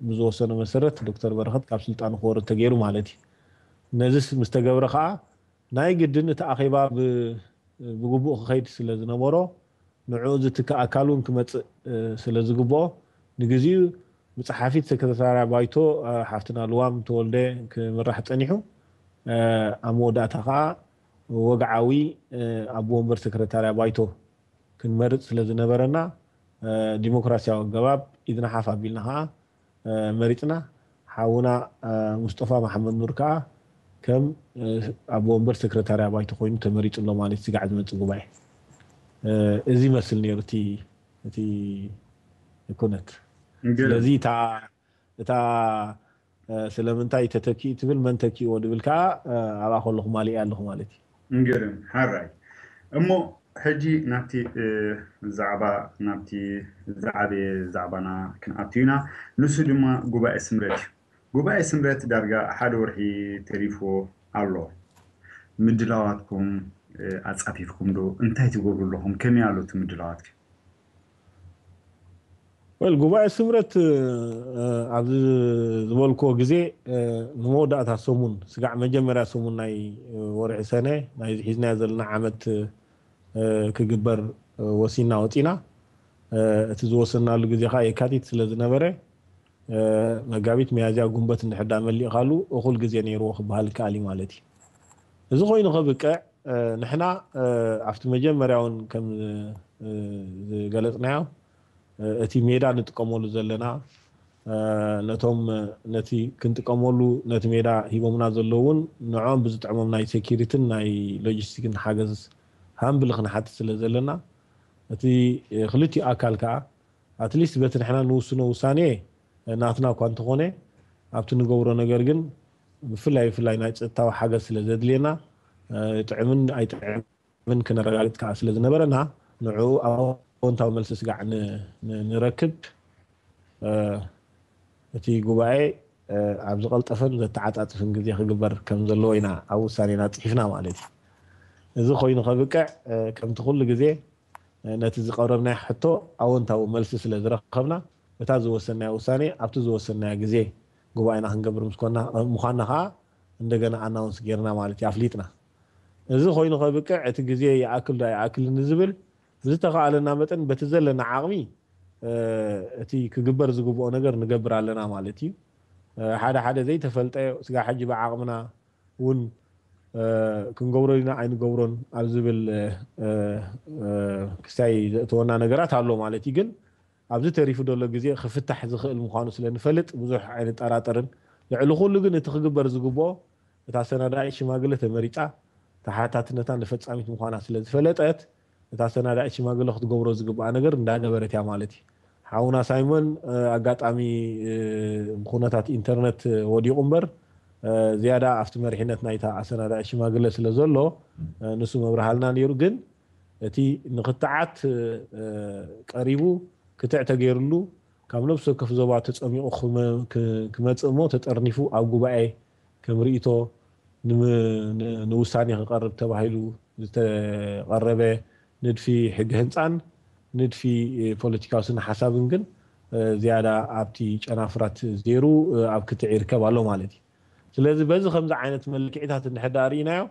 ብዝወሰኖ መሰረት ዶክተር በረኸት ካብ ስልጣኑ ክወርድ ተገይሩ ማለት እዩ። ነዚ ምስ ተገብረ ከዓ ናይ ግድን እቲ ኣኼባ ብግቡእ ክኸይድ ስለ ዝነበሮ ንዕኡ ዝትክእ ኣካል እውን ክመፅእ ስለ ዝግብኦ ንግዚኡ ብፀሓፊት ሰክረታርያ ባይቶ ሓፍትና ልዋም ተወልደ ክምራሕ ፀኒሑ ኣብ መወዳእታ ከዓ ወግዓዊ ኣቦ ወንበር ሰክረታርያ ባይቶ ክንመርፅ ስለ ዝነበረና ዲሞክራሲያዊ ኣገባብ ኢድና ሓፍ ኣቢልና ከዓ መሪፅና ሓውና ሙስጠፋ መሓመድ ኑር ከዓ ከም ኣቦ ወንበር ሰክረታርያ ባይቶ ኮይኑ ተመሪፁ ኣሎ ማለት ስጋዕ ዝመፅእ ጉባኤ እዚ ይመስል ነይሩ እቲ እቲ ኩነት ስለዚ እታ ስለምንታይ ተተኪኡ ትብል መን ተኪእዎ ድብል ከዓ ኣብኣ ከለኹ ማሊእ ኣለኹ ማለት እዩ። እንግርም ሓራይ እሞ ሕጂ ናብቲ ዛዕባ ናብቲ ዝዓበየ ዛዕባና ክንኣቱ ኢና። ንሱ ድማ ጉባኤ ስምረት እዩ። ጉባኤ ስምረት ዳርጋ ሓደ ወርሒ ተሪፍዎ ኣሎ። ምድላዋትኩም ኣፃፊፍኩም ዶ እንታይ ትገብሩ ኣለኹም? ከመይ ኣሎ እቲ ምድላዋትክ? ወል ጉባኤ ስምረት ኣብዚ ዝበልክዎ ግዜ ንመወዳእታ ሰሙን ስጋዕ መጀመርያ ሰሙን ናይ ወርሒ ሰነ ናይዚ ሒዝናዮ ዘለና ዓመት ክግበር ወሲና ወፂና። እቲ ዝወሰናሉ ግዜ ከዓ የካቲት ስለ ዝነበረ መጋቢት፣ ሚያዝያ፣ ጉንበት እንድሕር ዳ መሊእኻሉ እኹል ግዜ ነይርዎ ክበሃል ይከኣል እዩ ማለት እዩ። እዚ ኮይኑ ከብቅዕ ንሕና ኣብቲ መጀመርያ እውን ከም ዝገለፅናዮ እቲ ሜዳ ንጥቀመሉ ዘለና ነቶም ነቲ ክንጥቀመሉ ነቲ ሜዳ ሂቦምና ዘለዉ እውን ንዕኦም ብዝጥዕሞም ናይ ሴኪሪትን ናይ ሎጂስቲክን ሓገዝ ሃምብል ክንሓትት ስለ ዘለና እቲ ክልቲኡ ኣካል ከዓ ኣትሊስት በቲ ንሕና ንውስኖ ውሳኔ ናትና እኳ እንተኾነ ኣብቲ ንገብሮ ነገር ግን ብፍላይ ብፍላይ ናይ ፀጥታዊ ሓገዝ ስለ ዘድልየና ጥዕምን ኣይጥዕምን ክነረጋግፅ ከዓ ስለ ዝነበረና ንዕኡ ኣወንታዊ መልሲ ስጋዕ ንረክብ እቲ ጉባኤ ኣብ ዝቐልጠፈን ዘተዓፃፅፍን ግዜ ክግበር ከም ዘለዎ ኢና ኣብ ውሳኔና ፅሒፍና ማለት እዩ። እዚ ኮይኑ ከብቅዕ ከምቲ ኩሉ ግዜ ነቲ ዝቐረብናዮ ሕቶ ኣወንታዊ መልሲ ስለ ዝረኸብና እታ ዝወሰናዮ ውሳኔ ኣብቲ ዝወሰናዮ ግዜ ጉባኤና ክንገብር ምስ ኮና ምዃንና ከዓ እንደገና ኣናውንስ ጌርና ማለት እዩ፣ ኣፍሊጥና። እዚ ኮይኑ ከብቅዕ እቲ ግዜ ይኣክል ዶ ኣይኣክልን ዝብል ብዝተኻእለና መጠን በቲ ዘለና ዓቕሚ እቲ ክግበር ዝግብኦ ነገር ንገብር ኣለና ማለት እዩ። ሓደ ሓደ ዘይተፈልጠ ስጋ ሕጂ ብዓቕምና እውን ክንገብሮ ኢና ኣይንገብሮን ኣብ ዝብል ክስታይ ዘእተወና ነገራት ኣሎ ማለት እዩ። ግን ኣብዚ ተሪፉ ዘሎ ግዜ ክፍታሕ ዝኽእል ምዃኑ ስለ ንፈልጥ ብዙሕ ኣይንጠራጠርን። ልዕሊ ኩሉ ግን እቲ ክግበር ዝግብኦ እታ ኣሰናዳኢት ሽማግለ ተመሪጻ ተሓታትነታ ንፈጻሚት ምዃና ስለ ዝፈለጠት እታ ኣሰናዳኢት ሽማግለ ክትገብሮ ዝግብኣ ነገር እንዳገበረት እያ ማለት እዩ። ሓውና ሳይሞን ኣጋጣሚ ብኩነታት ኢንተርነት ወዲቑ እምበር ዝያዳ ኣብቲ መሪሕነት ናይታ ኣሰናዳኢት ሽማግለ ስለ ዘሎ ንሱ መብርሃልና ነይሩ። ግን እቲ ንክትዓት ቀሪቡ ክትዕ ተገይርሉ ካብ ነብሲ ወከፍ ዞባ ተጸሚቑ ክመጽእ እሞ ተጠርኒፉ ኣብ ጉባኤ ከም ርእይቶ ንውሳኔ ክቐርብ ተባሂሉ ዝተቐረበ ንድፊ ሕጊ ህንፃን ንድፊ ፖለቲካዊ ስነ ሓሳብን ግን ዝያዳ ኣብቲ ጨናፍራት ዜሩ ኣብ ክትዕ ይርከብ ኣሎ ማለት እዩ። ስለዚ በዚ ከምዚ ዓይነት መለክዒታት እንድሕር ዳኣ ርኢናዮ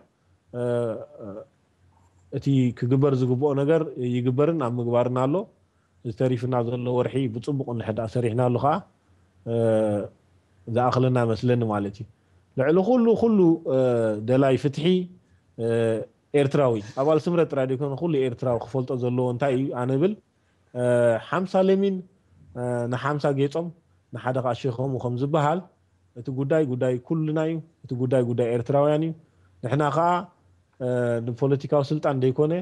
እቲ ክግበር ዝግብኦ ነገር ይግበርን ኣብ ምግባርን ኣሎ። ዝተሪፍና ዘሎ ወርሒ ብፅቡቕ እንድሕር ዳኣ ሰሪሕናሉ ከዓ ዝኣኽለና መስለኒ ማለት እዩ። ልዕሊ ኩሉ ኩሉ ደላይ ፍትሒ ኤርትራዊ ኣባል ስምረት ጥራይ ዘይኮነ ኩሉ ኤርትራዊ ክፈልጦ ዘለዎ እንታይ እዩ ኣነ ብል ሓምሳ ለሚን ንሓምሳ ጌጾም ንሓደ ከዓ ሸኸሙ ከም ዝበሃል እቲ ጉዳይ ጉዳይ ኩልና እዩ። እቲ ጉዳይ ጉዳይ ኤርትራውያን እዩ። ንሕና ከዓ ንፖለቲካዊ ስልጣን ዘይኮነ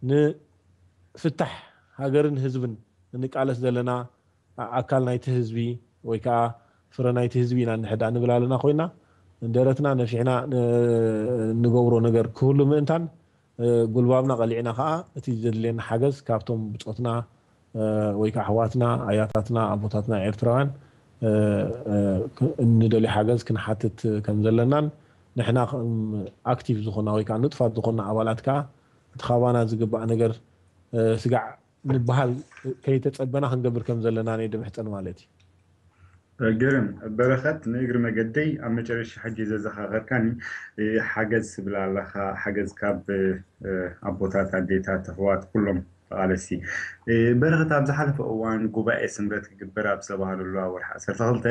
ንፍታሕ ሃገርን ህዝብን እንቃለስ ዘለና ኣካል ናይቲ ህዝቢ ወይ ከዓ ፍረ ናይቲ ህዝቢ ኢና እንድሕር ንብል ኣለና ኮይና ደረትና ነፊሕና ንገብሮ ነገር ክህሉ ምእንታን ጉልባብና ቀሊዕና ከዓ እቲ ዘድልየና ሓገዝ ካብቶም ብፆትና ወይ ከዓ ኣሕዋትና ኣያታትና ኣቦታትና ኤርትራውያን እንደልዮ ሓገዝ ክንሓትት ከም ዘለናን ንሕና ኣክቲቭ ዝኾና ወይ ከዓ ንጡፋት ዝኾና ኣባላት ከዓ እቲ ካባና ዝግባእ ነገር ስጋዕ ንበሃል ከይተጸበና ክንገብር ከም ዘለና እየ ድምሕጸን ማለት እዩ። ግርም በረኸት፣ ንእግሪ መገደይ ኣብ መጨረሻ ሕጂ ዘዘኻኸርካኒ ሓገዝ ትብል ኣለኻ። ሓገዝ ካብ ኣቦታት፣ ኣዴታት፣ ኣሕዋት ኩሎም ተቓለስቲ። በረኸት፣ ኣብ ዝሓለፈ እዋን ጉባኤ ስምረት ክግበር ኣብ ዝተባህለሉ ኣብ ወርሒ ዓሰርተ ክልተ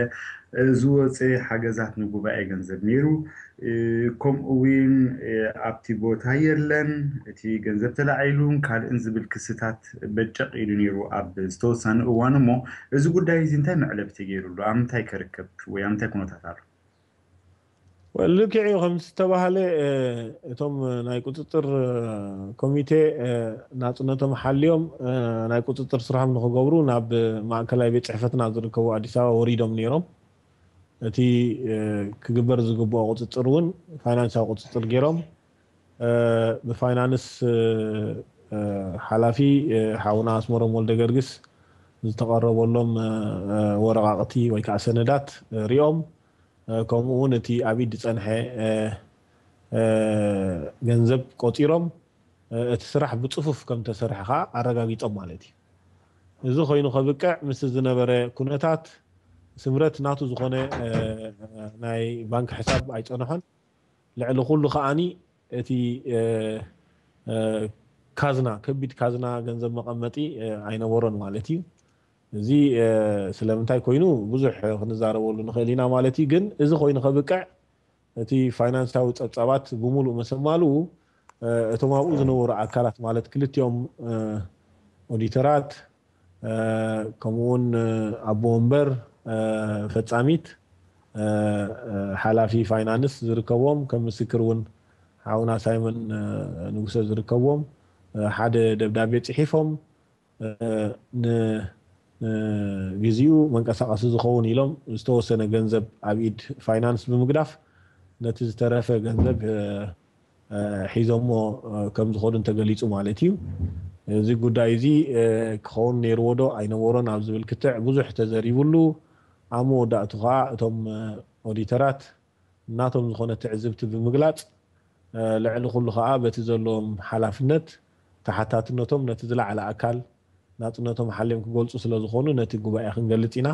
ዝወፀ ሓገዛት ንጉባኤ ገንዘብ ነይሩ። ከምኡ እውን ኣብቲ ቦታ የለን፣ እቲ ገንዘብ ተላዒሉን ካልእን ዝብል ክስታት በጨቕ ኢሉ ነይሩ ኣብ ዝተወሰነ እዋን። እሞ እዚ ጉዳይ እዚ እንታይ መዕለቢ ተገይሩሉ? ኣብ ምንታይ ከርከብ ወይ ኣብ ምንታይ ኩነታት ኣሎ? ልክዕ እዩ። ከም ዝተባህለ እቶም ናይ ቁፅፅር ኮሚቴ ናፅነቶም ሓልዮም ናይ ቁፅፅር ስራሖም ንክገብሩ ናብ ማእከላይ ቤት ፅሕፈትና ዝርከቡ ኣዲስ ኣበባ ወሪዶም ነይሮም። እቲ ክግበር ዝግብኦ ቁፅፅር እውን ፋይናንሳዊ ቁፅፅር ገይሮም ብፋይናንስ ሓላፊ ሓውና ኣስመሮም ወልደ ገርግስ ዝተቐረበሎም ወረቓቕቲ ወይ ከዓ ሰነዳት ሪኦም ከምኡ እውን እቲ ኣብ ኢድ ዝፀንሐ ገንዘብ ቆፂሮም እቲ ስራሕ ብፅፉፍ ከም ተሰርሐ ከዓ ኣረጋጊፆም ማለት እዩ። እዚ ኮይኑ ከብቅዕ ምስ ዝነበረ ኩነታት ስምረት ናቱ ዝኾነ ናይ ባንክ ሕሳብ ኣይፀንሖን። ልዕሊ ኩሉ ከዓኒ እቲ ካዝና ከቢድ ካዝና ገንዘብ መቐመጢ ኣይነበሮን ማለት እዩ። እዚ ስለምንታይ ኮይኑ ብዙሕ ክንዛረበሉ ንኽእል ኢና ማለት እዩ። ግን እዚ ኮይኑ ከብቅዕ እቲ ፋይናንሳዊ ፀብፃባት ብምሉእ መሰማልኡ እቶም ኣብኡ ዝነበሩ ኣካላት ማለት ክልቲኦም ኦዲተራት ከምኡውን ኣቦ ወንበር ፈፃሚት ሓላፊ ፋይናንስ ዝርከቦም ከም ምስክር እውን ሓውና ሳይመን ንጉሰ ዝርከብዎም ሓደ ደብዳቤ ፅሒፎም ንግዜኡ መንቀሳቐሲ ዝኸውን ኢሎም ዝተወሰነ ገንዘብ ኣብ ኢድ ፋይናንስ ብምግዳፍ ነቲ ዝተረፈ ገንዘብ ሒዞሞ ከም ዝኸዱ እንተገሊፁ ማለት እዩ። እዚ ጉዳይ እዚ ክኸውን ነይርዎ ዶ ኣይነበሮን ኣብ ዝብል ክትዕ ብዙሕ ተዘሪብሉ ኣብ መወዳእቱ ከዓ እቶም ኦዲተራት ናቶም ዝኾነ ትዕዝብቲ ብምግላፅ ልዕሊ ኩሉ ከዓ በቲ ዘለዎም ሓላፍነት ተሓታትነቶም ነቲ ዝለዓለ ኣካል ናፅነቶም ሓልዮም ክገልፁ ስለ ዝኾኑ ነቲ ጉባኤ ክንገልፅ ኢና።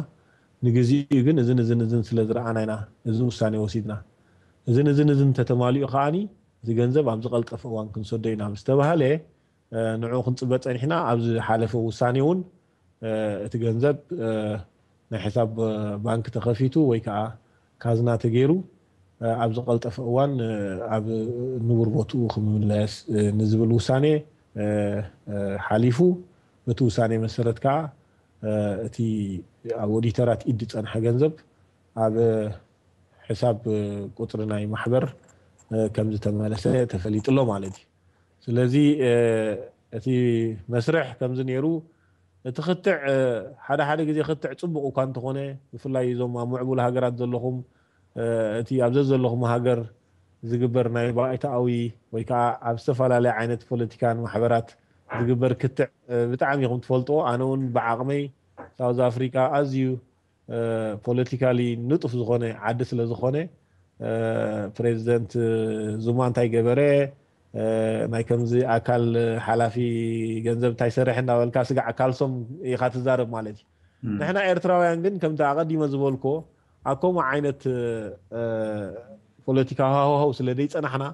ንግዚኡ ግን እዝን እዝን እዝን ስለ ዝረኣና ኢና እዚ ውሳኔ ወሲድና። እዝን እዝን እዝን እንተተማሊኡ ከዓኒ እቲ ገንዘብ ኣብ ዝቐልጠፈ እዋን ክንሰዶ ኢና ምስ ተባሃለ፣ ንዑ ክንፅበ ፀኒሕና። ኣብ ዝሓለፈ ውሳኔ እውን እቲ ገንዘብ ናይ ሕሳብ ባንክ ተኸፊቱ ወይ ከዓ ካዝና ተገይሩ ኣብ ዝቐልጠፈ እዋን ኣብ ንቡር ቦትኡ ክምለስ ንዝብል ውሳኔ ሓሊፉ። በቲ ውሳኔ መሰረት ከዓ እቲ ኣብ ኦዲተራት ኢድ ዝፀንሐ ገንዘብ ኣብ ሕሳብ ቁፅሪ ናይ ማሕበር ከም ዝተመለሰ ተፈሊጡ ኣሎ ማለት እዩ። ስለዚ እቲ መስርሕ ከምዚ ነይሩ። እቲ ክትዕ ሓደ ሓደ ግዜ ክትዕ ፅቡቕ እኳ እንተኾነ፣ ብፍላይ እዞም ኣብ ምዕቡል ሃገራት ዘለኹም እቲ ኣብ ዘዘለኹም ሃገር ዝግበር ናይ ባይታኣዊ ወይ ከዓ ኣብ ዝተፈላለየ ዓይነት ፖለቲካን ማሕበራት ዝግበር ክትዕ ብጣዕሚ ኢኹም ትፈልጥዎ። ኣነ እውን ብዓቕመይ ሳውዝ ኣፍሪካ ኣዝዩ ፖለቲካሊ ንጡፍ ዝኾነ ዓዲ ስለ ዝኾነ፣ ፕሬዚደንት ዙማ እንታይ ገበረ፣ ናይ ከምዚ ኣካል ሓላፊ ገንዘብ እንታይ ሰርሕ እንዳበልካ ስጋዕ ካልሶም ኢኻ ትዛረብ ማለት እዩ። ንሕና ኤርትራውያን ግን ከምቲ ኣቐዲመ ዝበልኮ ኣብ ከምኡ ዓይነት ፖለቲካዊ ሃዋህው ስለ ደይጸናሕና፣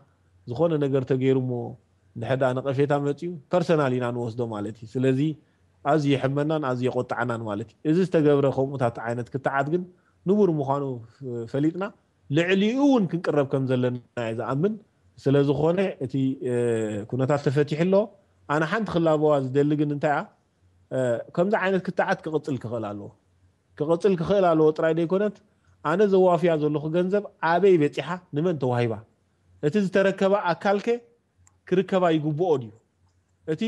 ዝኾነ ነገር ተገይሩ እሞ እንድሕር ደኣ ነቐፌታ መጺኡ ፐርሰናል ኢና ንወስዶ ማለት እዩ። ስለዚ ኣዝዩ የሕመናን ኣዝዩ የቆጥዓናን ማለት እዩ። እዚ ዝተገብረ ከምኡታት ዓይነት ክትዓት ግን ንቡር ምዃኑ ፈሊጥና ልዕሊኡ እውን ክንቅረብ ከም ዘለና እየ ዝኣምን። ስለ ዝኾነ እቲ ኩነታት ተፈቲሑ ኣሎ። ኣነ ሓንቲ ክላበዋ ዝደሊ ግን እንታይ እያ፣ ከምዚ ዓይነት ክትዓት ክቕጽል ክኽእል ኣለዎ። ክቕጽል ክኽእል ኣለዎ ጥራይ ደይኮነት፣ ኣነ ዘዋፍያ ዘለኹ ገንዘብ ኣበይ በጺሓ፣ ንመን ተዋሂባ፣ እቲ ዝተረከበ ኣካልከ ክርከባ ይግብኦ ድዩ? እቲ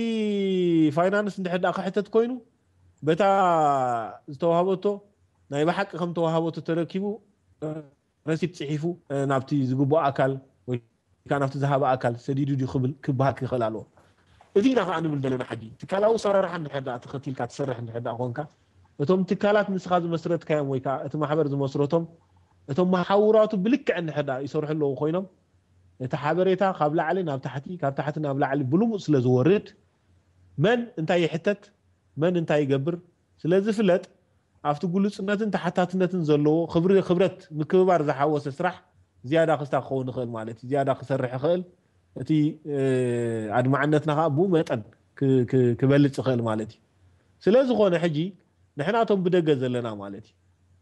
ፋይናንስ እንድሕር ደኣ ክሕተት ኮይኑ በታ ዝተዋህበቶ ናይ ብሓቂ ከም ተዋህበቶ ተረኪቡ ረሲት ጽሒፉ ናብቲ ዝግብኦ ኣካል ወይ ከዓ ናብቲ ዝሃበ ኣካል ሰዲዱ ድዩ ክብል ክበሃል ክኽእል ኣለዎ። እዚ ኢና ከዓ ንብል ዘለና። ሕጂ ትካላዊ ሰራርሓ እንድሕር ደኣ ተኸቲልካ ትሰርሕ እንድሕር ደኣ ኮንካ፣ እቶም ትካላት ንስኻ ዝመስረትካዮም ወይ ከዓ እቲ ማሕበር ዝመስረቶም እቶም መሓውራቱ ብልክዕ እንድሕር ደኣ ይሰርሑ ኣለዉ ኮይኖም፣ እቲ ሓበሬታ ካብ ላዕሊ ናብ ታሕቲ ካብ ታሕቲ ናብ ላዕሊ ብልሙፅ ስለ ዝወርድ መን እንታይ ይሕተት መን እንታይ ይገብር ስለ ዝፍለጥ፣ ኣብቲ ግሉፅነትን ተሓታትነትን ዘለዎ ክብሪ ክብረት ምክብባር ዝሓወሰ ስራሕ ዝያዳ ክስታ ክኸውን ይኽእል ማለት እዩ። ዝያዳ ክሰርሕ ይኽእል፣ እቲ ኣድማዕነትና ከዓ ብኡ መጠን ክበልፅ ይኽእል ማለት እዩ። ስለዝኾነ ሕጂ ንሕናቶም ብደገ ዘለና ማለት እዩ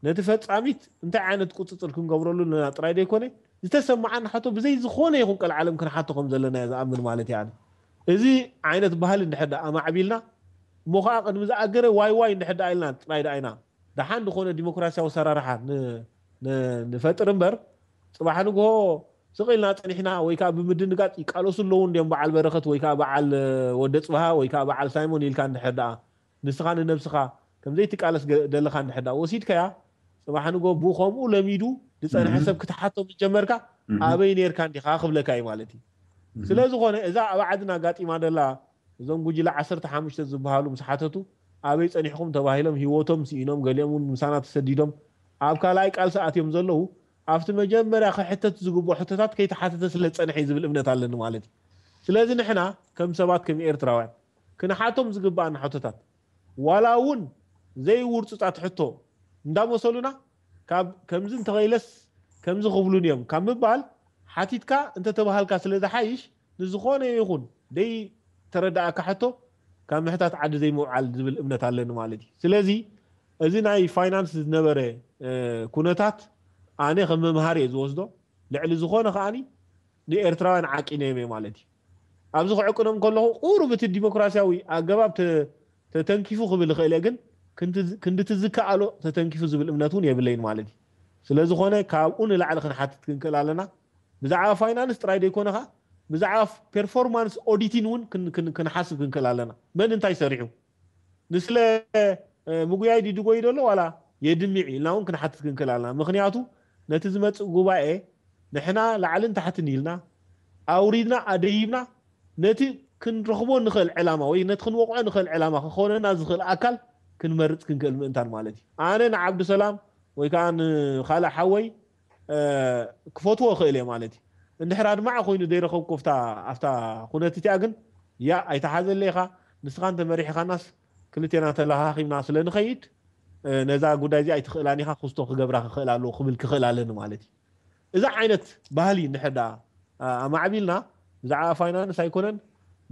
ነቲ ፈፃሚት እንታይ ዓይነት ቁፅፅር ክንገብረሉ ኣለና ጥራይ ዘይኮነ ዝተሰማዓና ሕቶ ብዘይ ዝኾነ ይኹን ቀልዓለም ክንሓቶ ከም ዘለና እየ ዝኣምን ማለት እየ። እዚ ዓይነት ባህሊ እንድሕር ደኣ ኣማዕቢልና እሞ ከዓ ቅድሚ ዝኣገረ ዋይ ዋይ እንድሕር ደኣ ኢልና ጥራይ ደኣ ኢና ደሓን ዝኾነ ዲሞክራሲያዊ ሰራርሓ ንፈጥር እምበር ፅባሕ ንግሆ ስቕ ኢልና ፀኒሕና ወይ ከዓ ብምድንጋፅ ይቃለሱ ኣለዉ እንዲዮም በዓል በረኸት ወይ ከዓ በዓል ወደ ፅብሃ ወይ ከዓ በዓል ሳይሞን ኢልካ እንድሕር ደኣ ንስኻ ንነብስኻ ከምዘይትቃለስ ደለኻ እንድሕር ደኣ ወሲድካያ ፅባሕ ንግሆ ብኡ ከምኡ ለሚዱ ዝፀንሐ ሰብ ክትሓቶ ምስ ጀመርካ ኣበይ ነርካ እንዲኻ ክብለካ እዩ ማለት እዩ። ስለዝኾነ እዛ ኣብ ዓድና ኣጋጢማ ደላ እዞም ጉጅለ ዓሰርተ ሓሙሽተ ዝበሃሉ ምስ ሓተቱ ኣበይ ፀኒሕኹም ተባሂሎም ህይወቶም ስኢኖም ገሊኦም እውን ምሳና ተሰዲዶም ኣብ ካልኣይ ቃልሲ ኣትዮም ዘለዉ ኣብቲ መጀመርያ ክሕተት ዝግብኦ ሕቶታት ከይተሓተተ ስለ ዝፀንሐ እዩ ዝብል እምነት ኣለኒ ማለት እዩ። ስለዚ ንሕና ከም ሰባት ከም ኤርትራውያን ክንሓቶም ዝግብኣና ሕቶታት ዋላ እውን ዘይውርፁፃት ሕቶ እንዳመሰሉና ካብ ከምዚ እንተኸኢለስ ከምዚ ክብሉን እዮም ካብ ምባል ሓቲትካ እንተተባሃልካ ስለ ዝሓይሽ ንዝኾነ ይኹን ደይ ተረዳእካ ሕቶ ካብ ምሕታት ዓዲ ዘይምውዓል ዝብል እምነት ኣለኒ ማለት እዩ። ስለዚ እዚ ናይ ፋይናንስ ዝነበረ ኩነታት ኣነ ከም መምሃር እየ ዝወስዶ። ልዕሊ ዝኾነ ከዓኒ ንኤርትራውያን ዓቂነዮም እየ ማለት እዩ። ኣብዚ ክዕቅኖም ከለኹ ቁሩብ እቲ ዲሞክራሲያዊ ኣገባብ ተተንኪፉ ክብል ይኽእል እየ፣ ግን ክንድቲ ዝከኣሎ ተተንኪፉ ዝብል እምነት እውን የብለይን ማለት እዩ። ስለዝኾነ ካብኡ ንላዕሊ ክንሓትት ክንክእል ኣለና። ብዛዕባ ፋይናንስ ጥራይ ዘይኮነ ኸዓ ብዛዕባ ፐርፎርማንስ ኦዲቲን እውን ክንሓስብ ክንክእል ኣለና። መን እንታይ ሰሪሑ ንስለ ምጉያይ ድዩ ድጎይ ደሎ ዋላ የድምዕ ኢልና እውን ክንሓትት ክንክእል ኣለና። ምክንያቱ ነቲ ዝመፅእ ጉባኤ ንሕና ላዕልን ታሕትን ኢልና ኣውሪድና ኣደይብና ነቲ ክንረኽቦ ንኽእል ዕላማ ወይ ነቲ ክንወቕዖ ንኽእል ዕላማ ክኾነና ዝኽእል ኣካል ክንመርፅ ክንክእል ምእንታን ማለት እዩ። ኣነ ንዓብዱሰላም ወይ ከዓ ንካልእ ሓወይ ክፈትዎ እኽእል እየ ማለት እዩ። እንድሕር ኣድማዒ ኮይኑ ዘይረኸብኩ ኣብታ ኩነት እቲኣ ግን ያ ኣይተሓዘለ ኢኻ ንስኻ እንተመሪሕኻናስ ክልቴና ተለኻኺምና ስለ ንኸይድ ነዛ ጉዳይ እዚ ኣይትኽእላን ኢኻ ክስቶ ክገብራ ክኽእል ኣለዎ ክብል ክኽእል ኣለኒ ማለት እዩ። እዛ ዓይነት ባህሊ እንድሕር ደኣ ኣማዕቢልና ብዛዕባ ፋይናንስ ኣይኮነን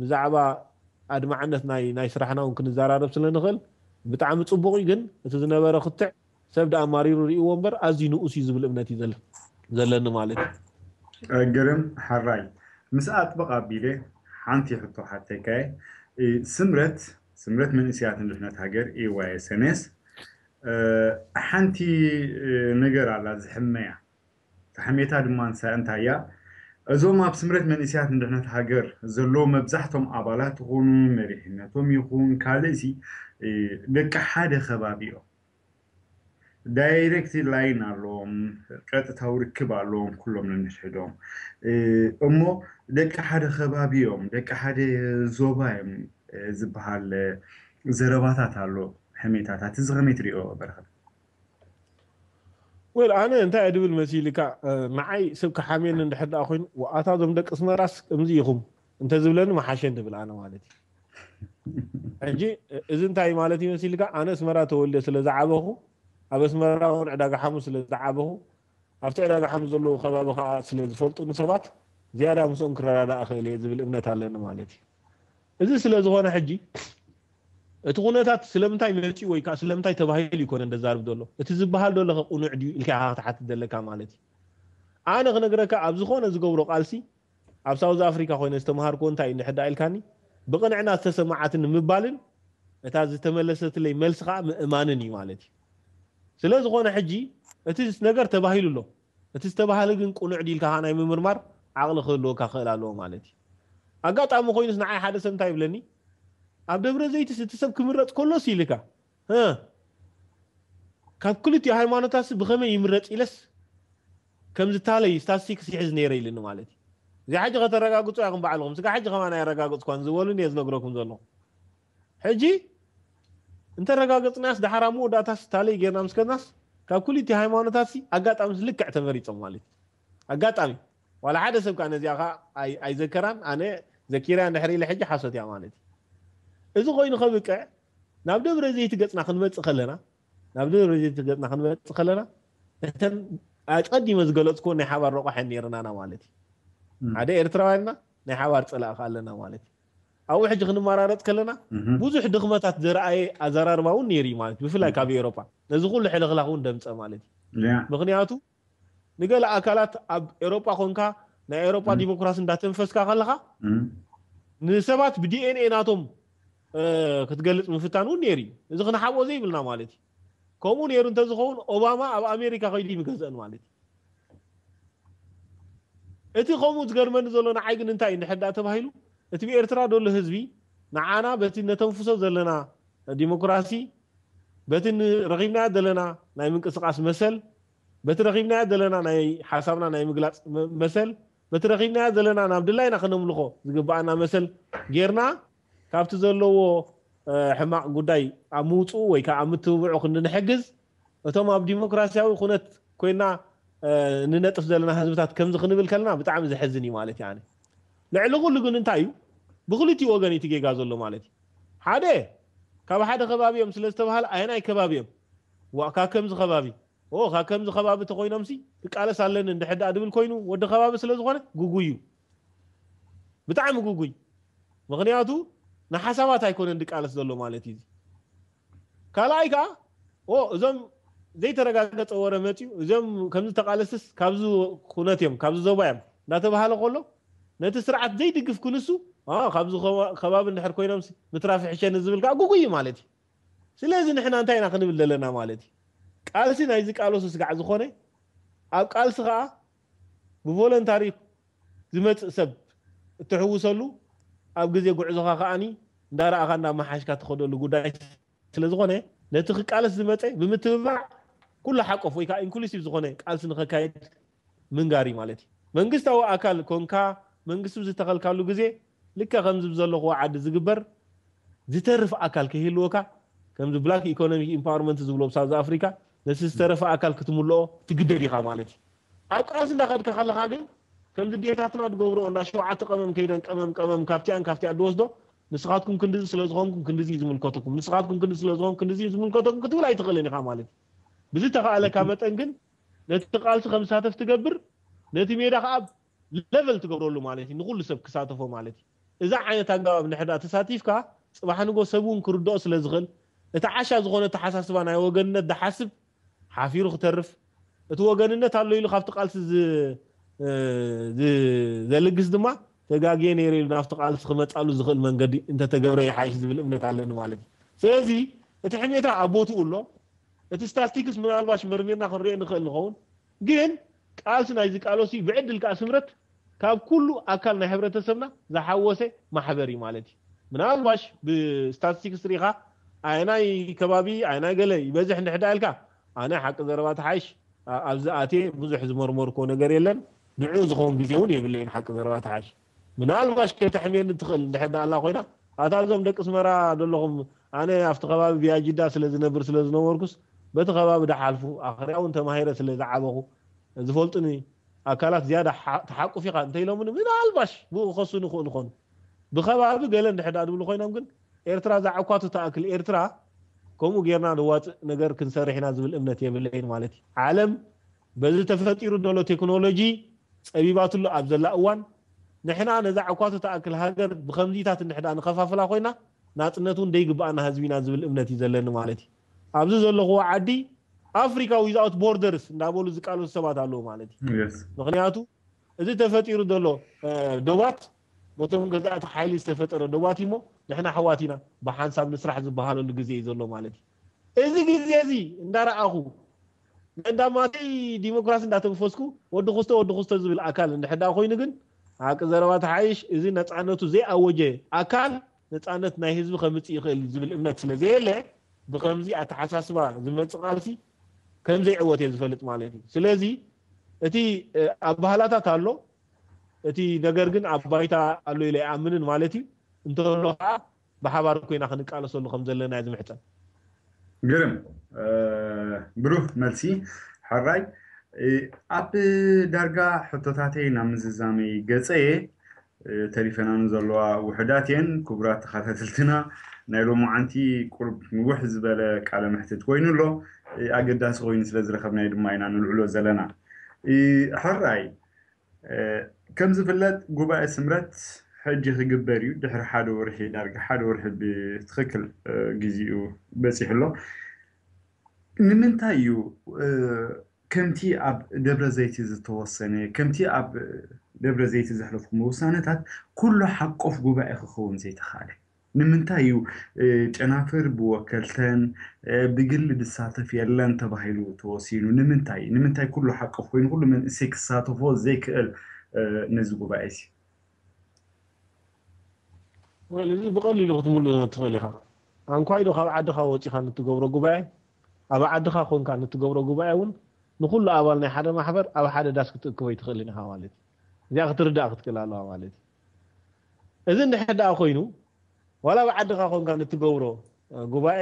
ብዛዕባ ኣድማዕነት ናይ ናይ ስራሕና እውን ክንዘራረብ ስለ ንኽእል ብጣዕሚ ጽቡቕ እዩ። ግን እቲ ዝነበረ ክትዕ ሰብ ደኣ ኣማሪሩ ርእይዎ እምበር ኣዝዩ ንኡስ እዩ ዝብል እምነት እዩ ዘለኒ ማለት እዩ። ግርም ሓራይ ምስ ኣጥበቕ ኣቢለ ሓንቲ ሕቶ ሓተካየ። ስምረት ስምረት መንእስያት ንድሕነት ሃገር ኤዋይ ኤስ ኤን ኤስ ሓንቲ ነገር ኣላ ዝሕመያ። ተሕሜታ ድማ እንታይ እያ? እዞም ኣብ ስምረት መንእስያት ንድሕነት ሃገር ዘለዉ መብዛሕቶም ኣባላት ይኹኑ መሪሕነቶም ይኹን ካልእ ሲ ደቂ ሓደ ከባቢ እዮም። ዳይሬክት ላይን ኣለዎም፣ ቀጥታዊ ርክብ ኣለዎም ኩሎም ነንሕድሕዶም። እሞ ደቂ ሓደ ከባቢ እዮም፣ ደቂ ሓደ ዞባ እዮም ዝበሃል ዘረባታት ኣሎ። ሕሜታታት እዚ ከመይ ትሪኦ በረኸት? ወል ኣነ እንታይ እየ ድብል መሲልካ ንዓይ ሰብ ክሓምየኒ እንድሕር ደኣ ኮይኑ ኣታ ዞም ደቂ ስመራስ ከምዚ ኢኹም እንተዝብለኒ መሓሸ ድብል ኣነ ማለት እዩ። ሕጂ እዚ እንታይ ማለት እዩ መሲልካ ኣነ ኣስመራ ተወልደ ስለ ዝዓበኹ ኣብ ኣስመራ እውን ዕዳጋ ሓሙስ ስለ ዝዓበኹ ኣብቲ ዕዳጋ ሓሙስ ዘለዉ ከባቢ ከዓ ስለ ዝፈልጡኒ ሰባት ዝያዳ ምስኦም ክረዳዳእ እኽእል እየ ዝብል እምነት ኣለኒ ማለት እዩ። እዚ ስለ ዝኾነ ሕጂ እቲ ኩነታት ስለምንታይ መፂኡ ወይ ከዓ ስለምንታይ ተባሂሉ ይኮነ እንደዛርብ ዘሎ እቲ ዝበሃል ዶ ኣለኸ ቁኑዕ ድዩ ኢልካ ኢኻ ክትሓትት ዘለካ ማለት እዩ። ኣነ ክነግረካ ኣብ ዝኾነ ዝገብሮ ቃልሲ ኣብ ሳውዝ ኣፍሪካ ኮይነ ዝተምሃርክዎ እንታይ እዩ እንድሕር ደኣ ኢልካኒ ብቕንዕና ዝተሰማዓትኒ ምባልን እታ ዝተመለሰትለይ መልሲ ከዓ ምእማንን እዩ ማለት እዩ። ስለ ዝኾነ ሕጂ እቲ ነገር ተባሂሉ ኣሎ። እቲ ዝተባህለ ግን ቁኑዕ ድዩ ኢልካ ከዓ ናይ ምምርማር ዓቕሊ ክህልወካ ክኽእል ኣለዎ ማለት እዩ። ኣጋጣሚ ኮይኑስ ንዓይ ሓደ ሰብ እንታይ ይብለኒ ኣብ ደብረ ዘይትስ እቲ ሰብ ክምረፅ ከሎስ ኢልካ ካብ ክልቲኡ ሃይማኖታትሲ ብኸመይ ይምረፅ ኢለስ ከም ዝታለይ ስታትስቲክስ ይሕዝ ነይረ ኢልኒ ማለት እዩ። እዚኣ ሕጂ ከተረጋግፁ ኢኹም ባዕልኹም ስጋ ሕጂ ከማን ኣየረጋግፅኳን ዝበሉኒ እየ ዝነግረኩም ዘለኹ። ሕጂ እንተረጋገፅናስ ደሓር ኣብ መወዳእታስ ታለይ ጌርና ምስ ከድናስ ካብ ኩልቲ ሃይማኖታትሲ ኣጋጣሚስ ልክዕ ተመሪፆም ማለት እዩ። ኣጋጣሚ ዋላ ሓደ ሰብ ከዓ ነዚኣ ከዓ ኣይዘከራን ኣነ ዘኪርያ እንድሕር ኢለ ሕጂ ሓሶት እያ ማለት እዩ። እዚ ኮይኑ ከብቅዕ ናብ ደብረ ዘይት ገፅና ክንመፅእ ከለና ናብ ደብረ ዘይት ገፅና ክንመፅእ ከለና እተን ኣቀዲመ ዝገለፅክዎ ናይ ሓባር ረቋሐ ነይርናና ማለት እዩ። ሓደ ኤርትራውያንና ናይ ሓባር ፀላእ ኣለና ማለት እዩ። ኣብኡ ሕጂ ክንመራረፅ ከለና ብዙሕ ድኽመታት ዘረኣየ ኣዘራርባ እውን ነይሩ እዩ ማለት ብፍላይ ካብ ኤሮፓ ነዚ ኩሉ ሕልኽላኽ እውን ደምፀ ማለት እዩ። ምክንያቱ ንገለ ኣካላት ኣብ ኤሮፓ ኮንካ ናይ ኤሮፓ ዲሞክራሲ እንዳተንፈስካ ከለካ ንሰባት ብዲኤንኤ ናቶም ክትገልፅ ምፍታን እውን ነይሩ እዩ። እዚ ክንሓብኦ ዘይብልና ማለት እዩ። ከምኡ ነይሩ እንተዝኸውን ኦባማ ኣብ ኣሜሪካ ከይዱ ይምገዘእን ማለት እዩ። እቲ ከምኡ ዝገርመኒ ዘሎ ንዓይ ግን እንታይ እዩ እንድሕር ደኣ ተባሂሉ እቲ ብኤርትራ ደሎ ህዝቢ ንዓና በቲ ነተንፍሶ ዘለና ዲሞክራሲ በቲ ረኺብናዮ ዘለና ናይ ምንቅስቃስ መሰል በቲ ረኺብናዮ ዘለና ናይ ሓሳብና ናይ ምግላፅ መሰል በቲ ረኺብናዮ ዘለና ናብ ድላይና ክነምልኾ ዝግበኣና መሰል ጌርና ካብቲ ዘለዎ ሕማቕ ጉዳይ ኣብ ምውፅኡ ወይ ከዓ ኣብ ምትብብዑ ክንድንሕግዝ እቶም ኣብ ዲሞክራሲያዊ ኩነት ኮይና ንነጥፍ ዘለና ህዝብታት ከምዚ ክንብል ከለና ብጣዕሚ ዘሕዝን እዩ ማለት እዩ። ልዕሊ ኩሉ ግን እንታይ እዩ ብክልቲኡ ወገን እቲ ጌጋ ዘሎ ማለት እዩ። ሓደ ካብ ሓደ ከባቢ እዮም ስለ ዝተባሃለ ኣየናይ ከባቢ እዮም ዋ ካብ ከምዚ ከባቢ ኦ ካብ ከምዚ ከባቢ ተኮይኖምሲ ክቃለስ ኣለኒ እንድሕር ደኣ ድብል ኮይኑ ወዲ ከባቢ ስለ ዝኾነ ጉጉይ እዩ። ብጣዕሚ ጉጉይ ምኽንያቱ ንሓሳባት ኣይኮነን ድቃለስ ዘሎ ማለት እዩ። ካልኣይ ከዓ ኦ እዞም ዘይተረጋገፀ ወረ መፅዩ እዚኦም ከምዚ ተቃለስስ ካብዚ ኩነት እዮም ካብዚ ዞባ እዮም እንዳተባሃለ ከሎ ነቲ ስርዓት ዘይድግፍ ክንሱ ካብዚ ከባቢ እንድሕር ኮይኖም ምትራፍ ይሕሸኒ ዝብል ከዓ ጉጉይ ማለት እዩ። ስለዚ ንሕና እንታይ ኢና ክንብል ዘለና ማለት እዩ። ቃልሲ ናይ ዝቃለሱ ስጋዕ ዝኾነ ኣብ ቃልሲ ከዓ ብቮለንታሪ ዝመፅእ ሰብ እትሕውሰሉ ኣብ ግዜ ጉዕዞኻ ከዓኒ እንዳረኣኻ እንዳመሓሽካ ትኸደሉ ጉዳይ ስለዝኾነ ነቲ ክቃለስ ዝመፀ ብምትብባዕ ኩሉ ሓቆፍ ወይ ከዓ ኢንክሉሲቭ ዝኾነ ቃልሲ ንኸካየድ ምንጋር እዩ ማለት እዩ። መንግስታዊ ኣካል ኮንካ መንግስቲ ዝተኸልካሉ ግዜ ልክዕ ከምዚ ብዘለኽዎ ዓዲ ዝግበር ዝተርፍ ኣካል ከይህልወካ ከምዚ ብላክ ኢኮኖሚክ ኢምፓወርመንት ዝብሎ ብሳውዝ ኣፍሪካ ነቲ ዝተረፈ ኣካል ክትምልኦ ትግደድ ኢኻ ማለት እዩ። ኣብ ቃልሲ እንዳኸድካ ከለኻ ግን ከምዚ ዴታትና ዝገብርኦ እንዳ ሸውዓተ ቀመም ከይደን ቀመም ቀመም ካብቲኣን ካብቲኣ ዝወስዶ ንስኻትኩም ክንድዚ ስለ ዝኾንኩም ክንድዚ እዩ ዝምልከተኩም፣ ንስኻትኩም ክንድዚ ስለ ዝኾንኩም ክንድዚ እዩ ዝምልከተኩም ክትብል ኣይትኽእልን ኢኻ ማለት እዩ። ብዝተኻእለካ መጠን ግን ነቲ ቃልሲ ከም ዝሳተፍ ትገብር፣ ነቲ ሜዳ ከዓ ሌቨል ትገብረሉ ማለት እዩ፣ ንኹሉ ሰብ ክሳተፎ ማለት እዩ። እዛ ዓይነት ኣገባብ እንድሕር ደኣ ተሳቲፍካ፣ ጽባሕ ንጎ ሰብ እውን ክርድኦ ስለ ዝኽእል፣ እቲ ዓሻ ዝኾነ ኣተሓሳስባ ናይ ወገንነት ዝሓስብ ሓፊሩ ክተርፍ፣ እቲ ወገንነት ኣሎ ኢሉ ካብቲ ቃልሲ ዝ- እ- ዝ- ዘልግስ ድማ ተጋግየ ነይረ ኢሉ ናብቲ ቃልሲ ክመጻሉ ዝኽእል መንገዲ እንተተገብረ ይሓይሽ ዝብል እምነት ኣለኒ ማለት እዩ። ስለዚ እቲ ሕሜታ ኣብ ቦትኡ ኣሎ። እቲ ስታስቲክስ ምናልባሽ መርሚርና ክንሪኦ ንኽእል ንኸውን፣ ግን ቃልሲ ናይዚ ቃሎሲ ብዕድል ከዓ ስምረት ካብ ኩሉ ኣካል ናይ ሕብረተሰብና ዝሓወሰ ማሕበር እዩ ማለት እዩ። ምናልባሽ ብስታስቲክስ ሪኢኻ ኣየናይ ከባቢ ኣየናይ ገለ ይበዝሕ እንድሕዳ ኢልካ፣ ኣነ ሓቂ ዘረባ ተሓይሽ ኣ- ኣብዚ ኣትየ ብዙሕ ዝመርመርኮ ነገር የለን። ንዑ ዝኸውን ግዜ እውን የብለይን ሓቂ ዘረባ ተሓይሽ። ምናልባሽ ከተሕምየኒ ትኽእል እንድሕር ደኣ ኣላ ኮይና፣ ኣታ እዞም ደቂ ስመራ ዘለኹም፣ ኣነ ኣብቲ ከባቢ ቢያጅዳ ስለ ዝነብር ስለ ዝነበርኩስ በቲ ከባቢ ደሓልፉ ኣኽርያ እውን ተማሂረ ስለ ዝዓበኹ ዝፈልጡኒ ኣካላት ዝያዳ ሓ- ተሓቁፍ ኢኻ እንተኢሎምኒ ምናልባሽ ብኡ ክኸሱኒ ይኽእሉ ይኾኑ። ብኸባቢ ገለ እንድሕር ደኣ ዝብሉ ኮይኖም ግን ኤርትራ ዛዕኳቱ ተኣክል ኤርትራ ከምኡ ጌርና ንዋፅእ ነገር ክንሰርሕ ኢና ዝብል እምነት የብለይን ማለት እዩ። ዓለም በዚ ተፈጢሩ ዘሎ ቴክኖሎጂ ጸቢባትሉ ኣብ ዘላ እዋን ንሕና ነዛ ዕኳቱ ተኣክል ሃገር ብኸምዚታት እንድሕር ደኣ ንኸፋፍላ ኮይና ናጽነት እውን ደይግብኣና ህዝቢ ኢና ዝብል እምነት እዩ ዘለኒ ማለት እዩ። ኣብዚ ዘለኹዎ ዓዲ ኣፍሪካ ዊዛውት ቦርደርስ እንዳበሉ ዝቃለሱ ሰባት ኣለዉ ማለት እዩ። ምክንያቱ እዚ ተፈጢሩ ዘሎ እ፣ ዶባት በቶም ገዛእቲ ሓይሊ ዝተፈጠረ ዶባት እሞ ንሕና ኣሕዋት ኢና ብሓንሳብ ንስራሕ ዝበሃለሉ ግዜ እዩ ዘሎ ማለት እዩ። እዚ ግዜ እዚ እንዳረኣኹ እንዳማተይ ዲሞክራሲ እንዳተንፈስኩ ወዲ ክስቶ ወዲ ክስቶ ዝብል ኣካል እንድሕር ደኣ ኮይኑ ግን ሓቂ ዘረባ ተሓይሽ እዚ ነፃነቱ ዘይኣወጀ ኣካል ነፃነት ናይ ህዝቢ ከምፅእ ይኽእል እዩ ዝብል እምነት ስለ ዘየለ ብከምዚ ኣተሓሳስባ ዝመፅእ ቃልሲ ከም ዘይዕወት እየ ዝፈልጥ ማለት እዩ። ስለዚ እቲ እ፣ ኣባህላታት ኣሎ፣ እቲ ነገር ግን ኣብ ባይታ ኣሎ ኢለ ኣይኣምንን ማለት እዩ። እንተሎ ከዓ ብሓባር ኮይና ክንቃለሰሉ ከም ዘለና እየ ዝምሕፀን። ግርም ብሩህ መልሲ። ሕራይ ኣብ ዳርጋ ሕቶታተይ ናብ ምዝዛመይ ገፀየ ተሪፈናኒ ዘለዋ ውሕዳት እየን። ክቡራት ተኸታተልትና ናይ ሎማዓንቲ ቁሩብ ንውሕ ዝበለ ቃለ መሕትት ኮይኑ ኣሎ። ኣገዳሲ ኮይኑ ስለ ዝረኸብናዮ ድማ ኢና ንልዕሎ ዘለና። ሕራይ ከም ዝፍለጥ ጉባኤ ስምረት ሕጂ ክግበር እዩ። ድሕሪ ሓደ ወርሒ ዳርጋ ሓደ ወርሒ ብትኽክል ግዜኡ በፂሑ ኣሎ። ንምንታይ እዩ ከምቲ ኣብ ደብረ ዘይቲ ዝተወሰነ ከምቲ ኣብ ደብረ ዘይቲ ዘሕለፍኩም ውሳነታት ኩሉ ሓቆፍ ጉባኤ ክኸውን ዘይተኻለ? ንምንታይ እዩ ጨናፍር ብወከልተን ብግሊ ዝሳተፍ የለን ተባሂሉ ተወሲኑ? ንምንታይ ንምንታይ ኩሉ ሓቆፍ ኮይኑ ኩሉ መንእሰይ ክሳተፎ ዘይክእል ነዚ ጉባኤ ሲ? እዚ ብቐሊሉ ክትምሉ ትኽእል ኢኻ። ኣንኳይ ዶ ካብ ዓድኻ ወፂኻ ንትገብሮ ጉባኤ ኣብ ዓድኻ ኮንካ ንትገብሮ ጉባኤ እውን ንኩሉ ኣባል ናይ ሓደ ማሕበር ኣብ ሓደ ዳስ ክትእክቦ ይትኽእልን ኢኻ ማለት እዩ። እዚኣ ክትርዳእ ክትክእል ኣለዋ ማለት እዩ። እዚ እንድሕር ደኣ ኮይኑ ዋላ ኣብ ዓድኻ ኮንካ ንትገብሮ ጉባኤ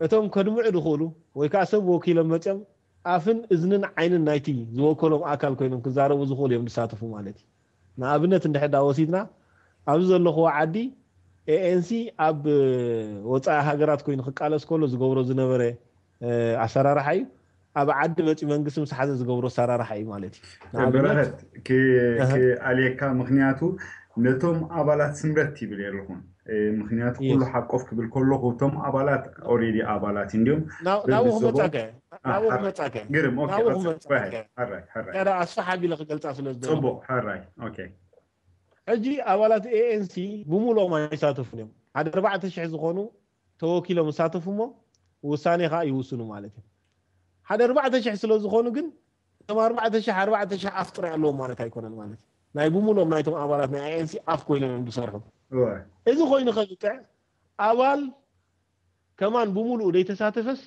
እቶም ከድምዑ ዝኽእሉ ወይ ከዓ ሰብ ወኪሎም መፅኦም ኣፍን እዝንን ዓይንን ናይቲ ዝወከሎም ኣካል ኮይኖም ክዛረቡ ዝኽእሉ እዮም ዝሳተፉ ማለት እዩ። ንኣብነት እንድሕር ደኣ ወሲድና ኣብዚ ዘለኽዎ ዓዲ ኤኤንሲ ኣብ ወፃኢ ሃገራት ኮይኑ ክቃለስ ከሎ ዝገብሮ ዝነበረ ኣሰራርሓ እዩ። ኣብ ዓዲ መፂኡ መንግስቲ ምስ ሓዘ ዝገብሮ ኣሰራርሓ እዩ ማለት እዩ። ንኣብነት በረኸት ክኣልየካ፣ ምክንያቱ ነቶም ኣባላት ስምረት ይብል የለኹን። ምክንያቱ ኩሉ ሓቆፍ ክብል ከለኹ እቶም ኣባላት ኦሬዲ ኣባላት እንዲዮም። ናብኡ ክመፃከ ናብኡ ክመፃከ ግርም ናብኡ ክመፃከ ኣስፋሕ ኣቢለ ክገልፃ ስለ ዝደለኹ ፅቡቅ። ሕራይ ሕጂ ኣባላት ኤኤንሲ ብምሉኦም ኣይሳተፉን እዮም። ሓደ ኣርባዕተ ሽሕ ዝኾኑ ተወኪሎም ይሳተፉ እሞ ውሳኔ ከዓ ይውስኑ ማለት እዩ። ሓደ ኣርባዕተ ሽሕ ስለ ዝኾኑ ግን እቶም ኣርባዕተ ሽሕ ኣርባዕተ ሽሕ ኣፍ ጥራይ ኣለዎም ማለት ኣይኮነን ማለት እዩ። ናይ ብምሉኦም ናይቶም ኣባላት ናይ ኤኤንሲ ኣፍ ኮይኖም እዮም ዝሰርሑ። እዚ ኮይኑ ከብቅዕ ኣባል ከማን ብምሉኡ ዘይተሳተፈስ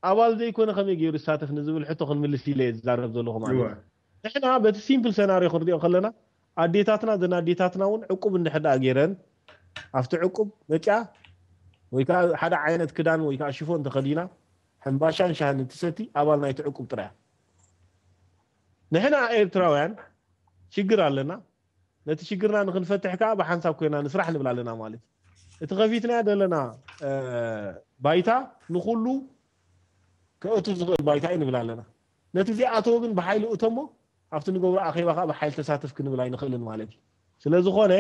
ኣባል ዘይኮነ ከመይ ገይሩ ይሳተፍ ንዝብል ሕቶ ክንምልስ ኢለ እየ ዝዛረብ ዘለኹ ማለት እዩ። ንሕና በቲ ሲምፕል ሰናርዮ ክንሪኦ ከለና ኣዴታትና ዘን ኣዴታትና እውን ዕቁብ እንድሕር ደኣ ገይረን ኣብቲ ዕቁብ መፂኣ ወይ ከዓ ሓደ ዓይነት ክዳን ወይ ከዓ ሽፎን ተኸዲና ሕምባሻን ሻህን እንትሰቲ ኣባል ናይቲ ዕቁብ ጥራያ። ንሕና ኤርትራውያን ሽግር ኣለና። ነቲ ሽግርና ንክንፈትሕ ከዓ ብሓንሳብ ኮይና ንስራሕ ንብል ኣለና ማለት እዩ። እቲ ከፊትና ዘለና ባይታ ንኩሉ ከእቱ ዝኽእል ባይታ እዩ ንብል ኣለና። ነቲ ዘይኣተወ ግን ብሓይሊ እቶሞ ኣብቲ ንገብሮ ኣኼባ ከዓ ብሓይሊ ተሳተፍ ክንብል ኣይንኽእልን ማለት እዩ። ስለዝኾነ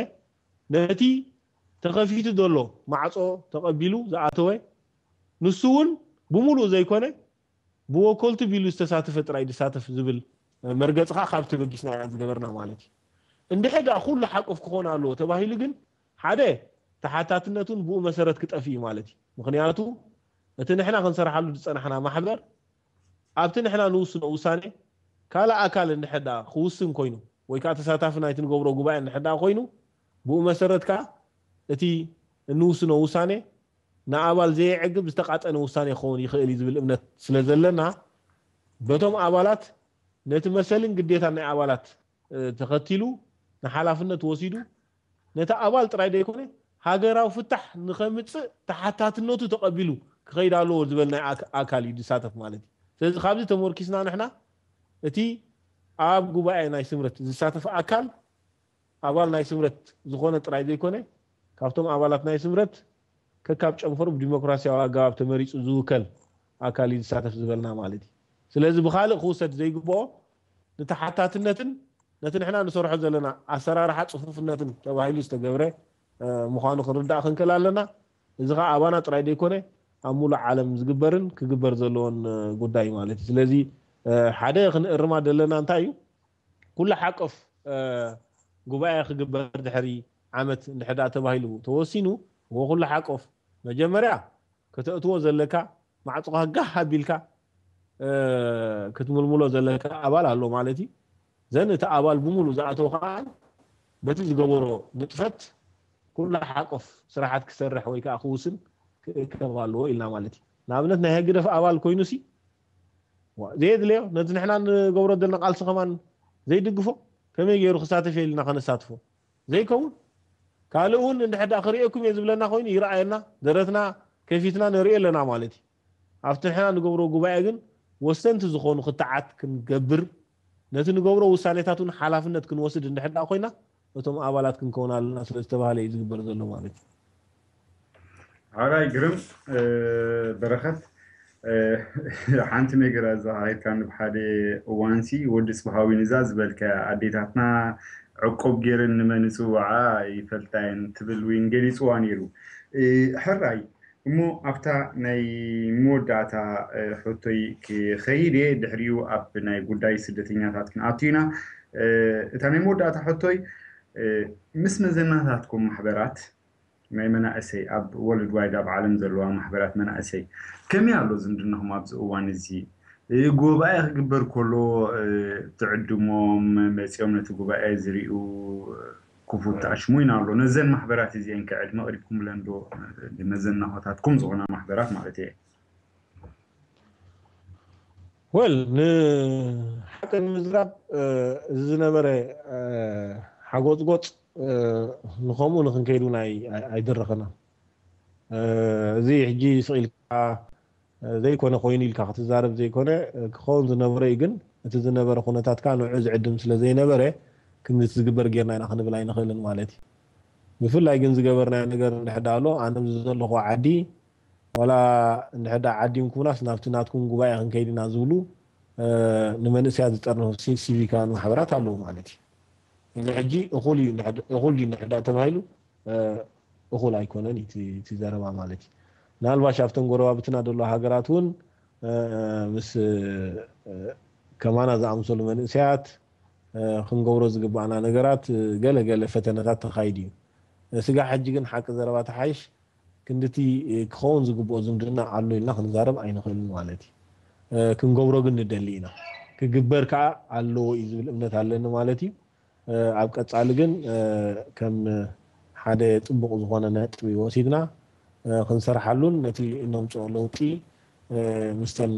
ነቲ ተኸፊቱ ዘሎ ማዕፆ ተቐቢሉ ዝኣተወ ንሱ እውን ብምሉእ ዘይኮነ ብወከልቱ ቢሉ ዝተሳተፈ ጥራይ ዝሳተፍ ዝብል መርገፂ ከዓ ካብ ተበጊስና ኢና ዝገበርና ማለት እዩ። እንድሕር ደኣ ኩሉ ሓቆፍ ክኾን ኣለዎ ተባሂሉ ግን ሓደ ተሓታትነቱን ብኡ መሰረት ክጠፍእ እዩ ማለት እዩ። ምክንያቱ እቲ ንሕና ክንሰርሓሉ ዝፀናሕና ማሕበር ኣብቲ ንሕና ንውስኖ ውሳኔ ካልእ ኣካል እንድሕር ደኣ ክውስን ኮይኑ ወይ ከዓ ተሳታፊ ናይቲ ንገብሮ ጉባኤ እንድሕር ደኣ ኮይኑ ብኡ መሰረት ከዓ እቲ እንውስኖ ውሳኔ ንኣባል ዘየዕግብ ዝተቃጠነ ውሳኔ ክኸውን ይኽእል እዩ ዝብል እምነት ስለ ዘለና በቶም ኣባላት ነቲ መሰልን ግዴታን ናይ ኣባላት ተኸቲሉ ንሓላፍነት ወሲዱ ነቲ ኣባል ጥራይ ዘይኮነ ሃገራዊ ፍታሕ ንኸምፅእ ተሓታትነቱ ተቐቢሉ ክኸይድ ኣለዎ ዝበል ናይ ኣካል እዩ ዝሳተፍ ማለት እዩ። ስለዚ ካብዚ ተመርኪስና ንሕና እቲ ኣብ ጉባኤ ናይ ስምረት ዝሳተፍ ኣካል ኣባል ናይ ስምረት ዝኾነ ጥራይ ዘይኮነ ካብቶም ኣባላት ናይ ስምረት ከካብ ጨንፈሩ ብዲሞክራሲያዊ ኣገባብ ተመሪፁ ዝውከል ኣካል እዩ ዝሳተፍ ዝበልና ማለት እዩ። ስለዚ ብካልእ ክውሰድ ዘይግብኦ ንተሓታትነትን ነቲ ንሕና ንሰርሖ ዘለና ኣሰራርሓ ፅፉፍነትን ተባሂሉ ዝተገብረ ምዃኑ ክንርዳእ ክንክእል ኣለና። እዚ ከዓ ኣባና ጥራይ ዘይኮነ ኣብ ሙሉእ ዓለም ዝግበርን ክግበር ዘለዎን ጉዳይ ማለት እዩ። ስለዚ ሓደ ክንእርማ ዘለና እንታይ እዩ? ኩሉ ሓቆፍ ጉባኤ ክግበር ድሕሪ ዓመት እንድሕር ደኣ ተባሂሉ ተወሲኑ እዎ ኩሉ ሓቆፍ መጀመርያ ከተእትዎ ዘለካ ማዕፅኻ ጋህ ኣቢልካ ክትምልምሎ ዘለካ ኣባል ኣሎ ማለት እዩ። ዘን እቲ ኣባል ብምሉእ ዝኣተው ከዓ በቲ ዝገበሮ ንጥፈት ኩሉ ሓቆፍ ስራሓት ክሰርሕ ወይ ከዓ ክውስን ክእከብ ኣለዎ ኢልና ማለት እዩ። ንኣብነት ናይ ህግደፍ ኣባል ኮይኑ ሲ ዘየድለዮ ነዚ ንሕና ንገብሮ ዘለና ቃልሲ ከማን ዘይድግፎ ከመይ ገይሩ ክሳተፍ ኢልና ከነሳትፎ ዘይከውን ካልእ እውን እንድሕር ደኣ ክርእየኩም እየ ዝብለና ኮይኑ ይረኣየና ደረትና ከፊትና ንርእዮ ኣለና ማለት እዩ። ኣብቲ ንሕና ንገብሮ ጉባኤ ግን ወሰንቲ ዝኾኑ ክትዓት ክንገብር ነቲ ንገብሮ ውሳኔታት እውን ሓላፍነት ክንወስድ እንድሕር ደኣ ኮይና እቶም ኣባላት ክንከውን ኣለና ስለ ዝተባህለ እዩ ዝግበር ዘሎ ማለት እዩ። ሓራይ ግርም በረኸት ሓንቲ ነገር ኣዘኻኺርካኒ ብሓደ እዋንሲ ወዲ ፅብሃዊ ንዛ ዝበልካ ኣዴታትና ዕቁብ ገይረን ንመን ይፅውዓ ይፈልጣ እየን ትብል እውን ገሊፅዋ ነይሩ። ሕራይ እሞ ኣብታ ናይ መወዳእታ ሕቶይ ክኸይድ እየ ድሕሪኡ ኣብ ናይ ጉዳይ ስደተኛታት ክንኣቱ ኢና። እታ ናይ መወዳእታ ሕቶይ ምስ መዘናታትኩም ማሕበራት ናይ መናእሰይ ኣብ ወርልድ ዋይድ ኣብ ዓለም ዘለዋ ማሕበራት መናእሰይ ከመይ ኣሎ ዝምድናኹም ኣብዚ እዋን እዚ? ጉባኤ ክግበር ከሎ ትዕድሞም መፂኦም ነቲ ጉባኤ ዝሪኡ ክፉት ተኣሽሙ ኢና ኣሎ። ነዘን ማሕበራት እዚአን ከ ዕድመ ቀሪብኩምለን ዶ መዘናኾታትኩም ዝኾና ማሕበራት ማለት እየ? ወል ንሓቂ ንምዝራብ እዚ ዝነበረ ሓጎፅጎፅ ንከምኡ ንክንከይድ እውን ኣይደረኸና። እዚ ሕጂ ስቕ ኢልካ ዘይኮነ ኮይኑ ኢልካ ክትዛረብ ዘይኮነ ክኸውን ዝነበረ እዩ። ግን እቲ ዝነበረ ኩነታት ከዓ ንዑ ዝዕድም ስለ ዘይነበረ ክንድቲ ዝግበር ጌርና ኢና ክንብል ኣይንኽእልን ማለት እዩ። ብፍላይ ግን ዝገበርናዮ ነገር እንድሕር ኣሎ ኣነ ኣብዚ ዘለኹ ዓዲ ዋላ እንድሕር ዓዲምኩምናስ ናብቲ ናትኩም ጉባኤ ክንከይድ ኢና ዝብሉ ንመንእሰያት ዝጠርንፉ ሲቪካውያን ማሕበራት ኣለዉ ማለት እዩ። እዚ ሕጂ እኹል እዩ እንድሕር ተባሂሉ እኹል ኣይኮነን እቲ ዘረባ ማለት እዩ። ምናልባሽ ኣብተን ጎረባብትና ዘሎ ሃገራት እውን ምስ ከማና ዝኣምሰሉ መንእሰያት ክንገብሮ ዝግባኣና ነገራት ገለ ገለ ፈተነታት ተኻይዱ እዩ። ስጋ ሕጂ ግን ሓቂ ዘረባ ተሓይሽ ክንድቲ ክኸውን ዝግብኦ ዝምድና ኣሎ ኢልና ክንዛረብ ኣይንኽእልን ማለት እዩ። ክንገብሮ ግን ንደሊ ኢና። ክግበር ከዓ ኣለዎ እዩ ዝብል እምነት ኣለኒ ማለት እዩ። ኣብ ቀፃሊ ግን ከም ሓደ ፅቡቕ ዝኾነ ነጥቢ ወሲድና ክንሰርሓሉን ነቲ እነምፅኦ ለውጢ ምስተን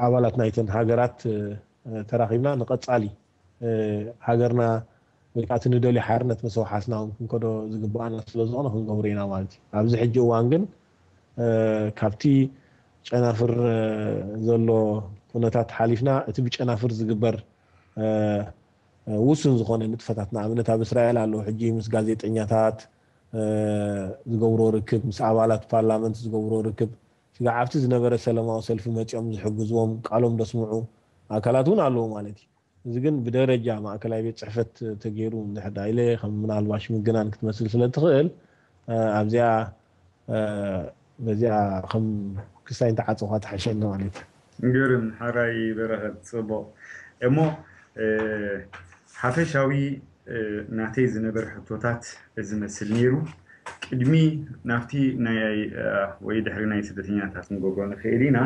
ኣባላት ናይተን ሃገራት ተራኺብና ንቐፃሊ ሃገርና ወይ ከዓ እቲ ንደልዮ ሓርነት መሰውሓስና እውን ክንከዶ ዝግባኣና ስለ ዝኾነ ክንገብሮ ኢና ማለት እዩ። ኣብዚ ሕጂ እዋን ግን ካብቲ ጨናፍር ዘሎ ኩነታት ሓሊፍና እቲ ብጨናፍር ዝግበር ውሱን ዝኾነ ንጥፈታት፣ ንኣብነት ኣብ እስራኤል ኣለዉ ሕጂ ምስ ጋዜጠኛታት ዝገብሮ ርክብ፣ ምስ ኣባላት ፓርላመንት ዝገብሮ ርክብ፣ ስጋዕ ኣብቲ ዝነበረ ሰላማዊ ሰልፊ መፂኦም ዝሕግዝዎም፣ ቃሎም ደስምዑ ኣካላት እውን ኣለዉ ማለት እዩ። እዚ ግን ብደረጃ ማእከላይ ቤት ፅሕፈት ተገይሩ እንድሕር ዳ ኢለ ከም ምናልባሽ ምግናን ክትመስል ስለ ትኽእል፣ ኣብዚኣ በዚኣ ከም ክስታይ እንተዓፀኳ ትሓሸኒ ማለት እዩ። ግርም ሓራይ በረኸት፣ ፅቡቕ። እሞ ሓፈሻዊ ናተይ ዝነበረ ሕቶታት እዚ መስል ነይሩ። ቅድሚ ናብቲ ናይ ወይ ድሕሪ ናይ ስደተኛታት ንገብሮ ንኽእል ኢና።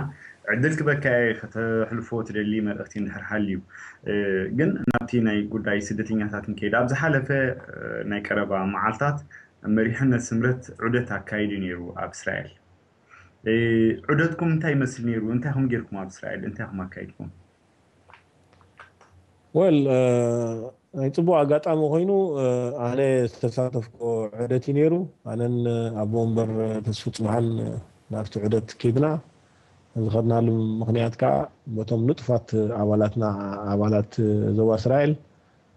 ዕድል ክበካ ከተሕልፎ ትደሊ መልእኽቲ እንድሕር ሃልዩ፣ ግን ናብቲ ናይ ጉዳይ ስደተኛታት ንከይድ። ኣብ ዝሓለፈ ናይ ቀረባ መዓልታት መሪሕነት ስምረት ዑደት ኣካይዱ ነይሩ ኣብ እስራኤል። ዑደትኩም እንታይ ይመስል ነይሩ? እንታይ ኹም ጌርኩም ኣብ እስራኤል? እንታይ ኹም ኣካይድኩም? ወል ናይ ፅቡቅ ኣጋጣሚ ኮይኑ ኣነ ዝተሳተፍኮ ዑደት እዩ ነይሩ። ኣነን ኣቦ ወንበር ተስፉ ፅባህን ናብቲ ዑደት ከይድና ዝኸድናሉ ምክንያት ከዓ በቶም ንጡፋት ኣባላትና ኣባላት ዞባ እስራኤል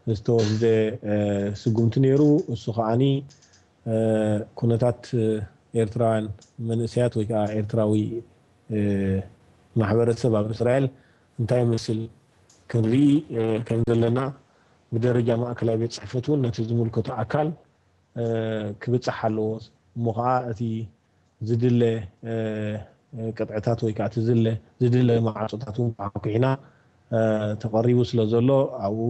ዝተወስደ ስጉምቲ ነይሩ። እሱ ከዓኒ ኩነታት ኤርትራውያን መንእሰያት ወይ ከዓ ኤርትራዊ ማሕበረሰብ ኣብ እስራኤል እንታይ ይመስል ክንርኢ ከም ዘለና ብደረጃ ማእከላይ ቤት ፅሕፈት እውን ነቲ ዝምልከቶ ኣካል ክብፃሕ ኣለዎ። እሞ ከዓ እቲ ዝድለ ቅጥዕታት ወይ ከዓ እቲ ዝለ ዝድለ ማዕፆታት እውን ተዓኲዕና ተቐሪቡ ስለ ዘሎ ኣብኡ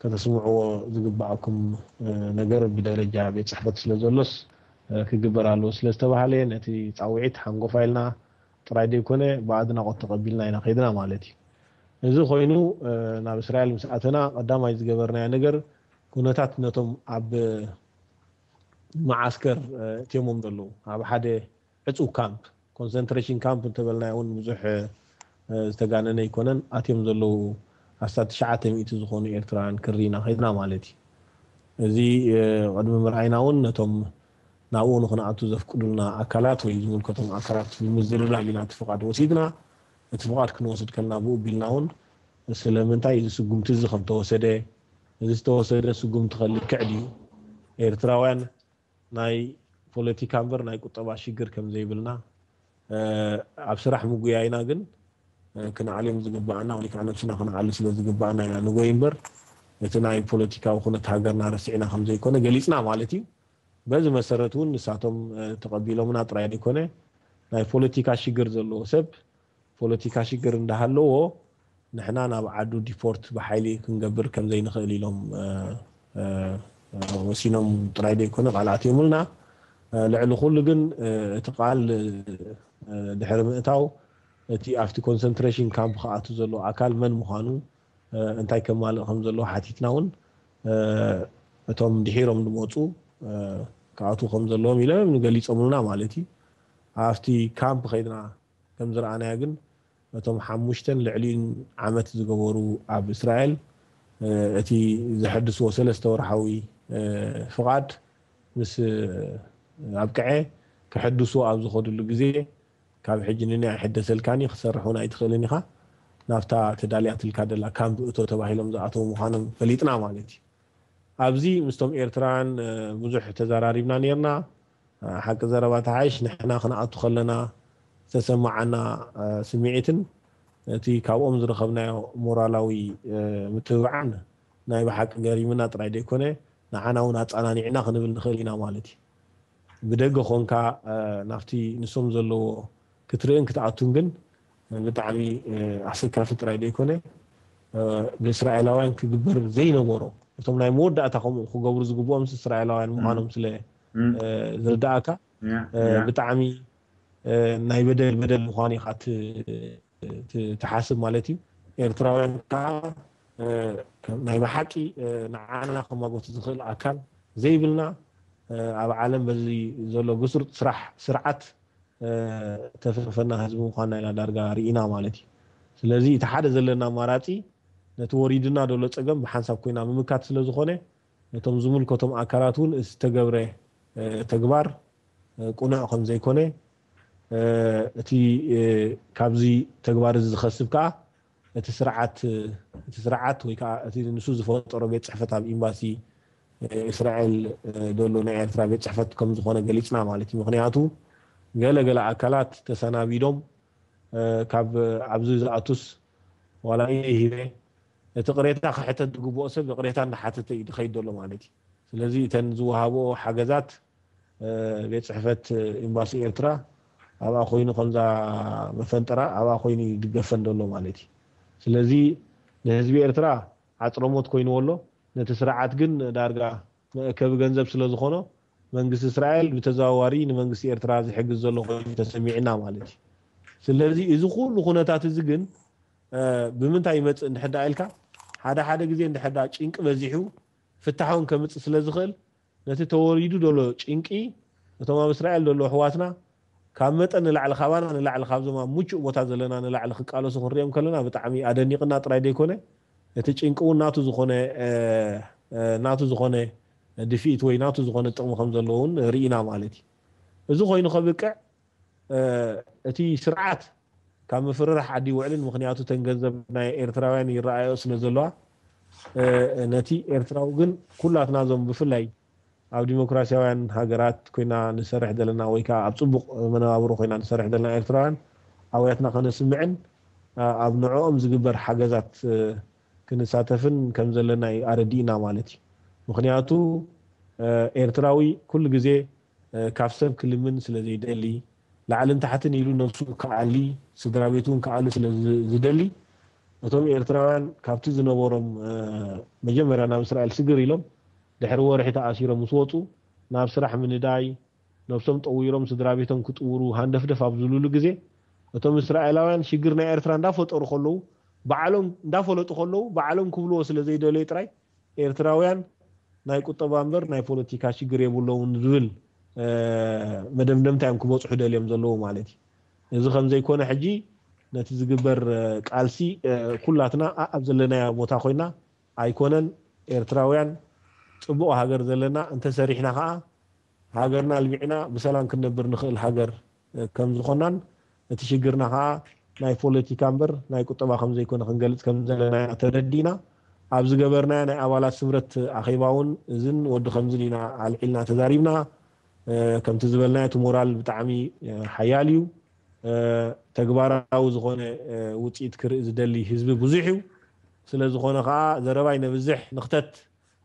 ከተስምዕዎ ዝግባኣኩም ነገር ብደረጃ ቤት ፅሕፈት ስለ ዘሎስ ክግበር ኣለዎ ስለ ዝተባሃለ ነቲ ፃውዒት ሓንጎፋ ኢልና ጥራይ ዘይኮነ ብኣድናቖት ተቐቢልና ኢና ከይድና ማለት እዩ። እዚ ኮይኑ ናብ እስራኤል ምስ ኣተና ቀዳማይ ዝገበርናዮ ነገር ኩነታት ነቶም ኣብ መዓስከር እትዮሞም ዘለዉ ኣብ ሓደ ዕፁብ ካምፕ ኮንሰንትሬሽን ካምፕ እንተበልናዮ እውን ብዙሕ ዝተጋነነ ኣይኮነን። ኣትዮም ዘለዉ ኣስታት ትሽዓተ ሚእቲ ዝኾኑ ኤርትራውያን ክርኢና ከይድና ማለት እዩ። እዚ ቅድሚ ምርኣይና እውን ነቶም ናብኡ ንክንኣቱ ዘፍቅዱልና ኣካላት ወይ ዝምልከቶም ኣካላት ብምዝርራብ ኢና እቲ ፍቓድ ወሲድና። እቲ ፍቓድ ክንወስድ ከለና ብኡ ቢልና እውን ስለምንታይ እዚ ስጉምቲ እዚ ከም ተወሰደ፣ እዚ ዝተወሰደ ስጉምቲ ከ ልክዕ ድዩ፣ ኤርትራውያን ናይ ፖለቲካ እምበር ናይ ቁጠባ ሽግር ከም ዘይብልና ኣብ ስራሕ ምጉያይና ግን ክንዓልዮም ዝግባኣና ወይ ከዓ ነብስና ክንዓሊ ስለ ዝግባኣና ኢና ንጎይ እምበር እቲ ናይ ፖለቲካዊ ኩነት ሃገርና ረሲዕና ከም ዘይኮነ ገሊፅና ማለት እዩ። በዚ መሰረት እውን ንሳቶም ተቐቢሎምና ጥራይ ዘይኮነ ናይ ፖለቲካ ሽግር ዘለዎ ሰብ ፖለቲካ ሽግር እንዳሃለዎ ንሕና ናብ ዓዱ ዲፖርት ብሓይሊ ክንገብር ከም ዘይንኽእል ኢሎም ወሲኖም ጥራይ ዘይኮነ ቃል ኣትዮምልና። ልዕሊ ኩሉ ግን እቲ ቃል ድሕሪ ምእታው እቲ ኣብቲ ኮንሰንትሬሽን ካምፕ ክኣቱ ዘሎ ኣካል መን ምዃኑ እንታይ ከማልእ ከም ዘለዎ ሓቲትና እውን እቶም ድሒሮም ዝመፁ ክኣትዉ ከም ዘለዎም ኢሎም ገሊፆምልና ማለት እዩ። ኣብቲ ካምፕ ከይድና ከም ዝረኣናዮ ግን እቶም ሓሙሽተን ልዕሊኡን ዓመት ዝገበሩ ኣብ እስራኤል እቲ ዘሐድስዎ ሰለስተ ወርሓዊ ፍቓድ ምስ ኣብቅዐ ክሕድስዎ ኣብ ዝኸድሉ ግዜ ካብ ሕጂ ንንያ ይሕደሰልካኒ ክሰርሕ እውን ኣይትኽእልን ኢኻ ናብታ ተዳልያትልካ ደላ ካምፕ እቶ ተባሂሎም ዝኣተዉ ምዃኖም ፈሊጥና ማለት እዩ። ኣብዚ ምስቶም ኤርትራውያን ብዙሕ ተዘራሪብና ነርና። ሓቂ ዘረባ ተሓይሽ ንሕና ክንኣቱ ከለና ዝተሰማዓና ስምዒትን እቲ ካብኦም ዝረኸብናዮ ሞራላዊ ምትብባዕን ናይ ብሓቂ ገሪምና ጥራይ ዘይኮነ ንዓና እውን ኣፀናኒዕና ክንብል ንኽእል ኢና ማለት እዩ። ብደገ ኮንካ ናብቲ ንሶም ዘለዎ ክትርእን ክትኣቱን ግን ብጣዕሚ ኣሰካፊ ጥራይ ዘይኮነ ብእስራኤላውያን ክግበር ዘይነበሮ እቶም ናይ መወዳእታ ከምኡ ክገብሩ ዝግብኦም እስራኤላውያን ምዃኖም ስለ ዝርዳእካ ብጣዕሚ ናይ በደል በደል ምዃኑ ኢኻ ትሓስብ ማለት እዩ። ኤርትራውያን ከዓ ናይ ብሓቂ ንዓና ከማጎት ዝኽእል ኣካል ዘይብልና ኣብ ዓለም በዚ ዘሎ ብሱር ስራሕ ስርዓት ተፈፈና ህዝቢ ምዃንና ኢና ዳርጋ ርኢና ማለት እዩ። ስለዚ እቲ ሓደ ዘለና ኣማራፂ ነቲ ወሪድና ዘሎ ፀገም ብሓንሳብ ኮይና ምምካት ስለ ዝኾነ ነቶም ዝምልከቶም ኣካላት እውን ዝተገብረ ተግባር ቁኑዕ ከም ዘይኮነ እቲ ካብዚ ተግባር እዚ ዝኸስብ ከዓ እቲ ስርዓት እቲ ስርዓት ወይ ከዓ እቲ ንሱ ዝፈጠሮ ቤት ፅሕፈት ኣብ ኤምባሲ እስራኤል ዘሎ ናይ ኤርትራ ቤት ፅሕፈት ከም ዝኾነ ገሊፅና ማለት እዩ። ምክንያቱ ገለ ገለ ኣካላት ተሰናቢዶም ካብ ኣብዚ ዝኣቱስ ዋላ ኢደ ሂበ እቲ ቅሬታ ክሕተት ዝግብኦ ሰብ ቅሬታ እንዳሓተተ እዩ ዝኸይድ ዘሎ ማለት እዩ። ስለዚ እተን ዝወሃብኦ ሓገዛት ቤት ፅሕፈት ኤምባሲ ኤርትራ ኣብኣ ኮይኑ ከምዛ መፈንጠራ ኣብኣ ኮይኑ ይድገፈን ዘሎ ማለት እዩ። ስለዚ ንህዝቢ ኤርትራ ዓፅረሞት ኮይንዎ ኣሎ። ነቲ ስርዓት ግን ዳርጋ መእከቢ ገንዘብ ስለ ዝኾኖ መንግስቲ እስራኤል ብተዘዋዋሪ ንመንግስቲ ኤርትራ ዝሕግዝ ዘሎ ኮይኑ ተሰሚዕና ማለት እዩ። ስለዚ እዚ ኩሉ ኩነታት እዚ ግን ብምንታይ ይመፅእ እንድሕዳ ኢልካ ሓደ ሓደ ግዜ እንድሕዳ ጭንቂ በዚሑ ፍታሕውን ከምፅእ ስለ ዝኽእል ነቲ ተወሪዱ ዘሎ ጭንቂ እቶም ኣብ እስራኤል ዘሎ ኣሕዋትና ካብ መጠን ንላዕሊ ካባና ንላዕሊ ካብዞም ኣብ ምቹእ ቦታ ዘለና ንላዕሊ ክቃለሱ ክንሪኦም ከለና ብጣዕሚ ኣደኒቕና ጥራይ ዘይኮነ እቲ ጭንቂ እውን ናቱ ዝኾነ ናቱ ዝኾነ ድፍኢት ወይ ናቱ ዝኾነ ጥቕሚ ከም ዘለዎ እውን ርኢና ማለት እዩ። እዚ ኮይኑ ከብቅዕ እቲ ስርዓት ካብ ምፍርራሕ ዓዲ ይውዕልን ምክንያቱ ተን ገንዘብ ናይ ኤርትራውያን ይረኣዮ ስለ ዘለዋ ነቲ ኤርትራዊ ግን ኩላትና ዞም ብፍላይ ኣብ ዲሞክራሲያውያን ሃገራት ኮይና ንሰርሕ ዘለና ወይ ከዓ ኣብ ፅቡቕ መነባብሮ ኮይና ንሰርሕ ዘለና ኤርትራውያን ኣውያትና ከነስምዕን ኣብ ንዕኦም ዝግበር ሓገዛት ክንሳተፍን ከም ዘለና ኣረዲእና ማለት እዩ። ምክንያቱ ኤርትራዊ ኩሉ ግዜ ካብ ሰብ ክልምን ስለ ዘይደሊ ላዕልን ታሕትን ኢሉ ነብሱ ክኣሊ ስድራ ቤቱ እውን ክኣሊ ስለ ዝደሊ እቶም ኤርትራውያን ካብቲ ዝነበሮም መጀመርያ ናብ እስራኤል ስግር ኢሎም ድሕሪ ወርሒ ተኣሲሮም ምስ ወፁ ናብ ስራሕ ምንዳይ ነብሶም ጠዊሮም ስድራ ቤቶም ክጥውሩ ሃንደፍደፍ ኣብ ዝብልሉ ግዜ እቶም እስራኤላውያን ሽግር ናይ ኤርትራ እንዳፈጠሩ ከለዉ ባዕሎም እንዳፈለጡ ከለዉ ባዕሎም ክብልዎ ስለ ዘይደለዩ ጥራይ ኤርትራውያን ናይ ቁጠባ እምበር ናይ ፖለቲካ ሽግር የብሎምን ዝብል መደምደምታ እዮም ክበፅሑ ደልዮም ዘለዉ ማለት እዩ። እዚ ከም ዘይኮነ ሕጂ ነቲ ዝግበር ቃልሲ ኩላትና ኣብ ዘለናዮ ቦታ ኮይና ኣይኮነን ኤርትራውያን ፅቡቕ ሃገር ዘለና እንተሰሪሕና ከዓ ሃገርና ኣልሚዕና ብሰላም ክንነብር ንኽእል ሃገር ከም ዝኾናን እቲ ሽግርና ከዓ ናይ ፖለቲካ እምበር ናይ ቁጠባ ከም ዘይኮነ ክንገልፅ ከም ዘለና ኢና ተረዲእና። ኣብ ዝገበርናዮ ናይ ኣባላት ስምረት ኣኼባ እውን እዝን ወዲ ከምዝን ኢና ኣልዒልና ተዛሪብና። ከምቲ ዝበልናዮ እቲ ሞራል ብጣዕሚ ሓያል እዩ። ተግባራዊ ዝኾነ ውፅኢት ክርኢ ዝደሊ ህዝቢ ብዙሕ እዩ። ስለ ዝኾነ ከዓ ዘረባይ ነብዝሕ ንኽተት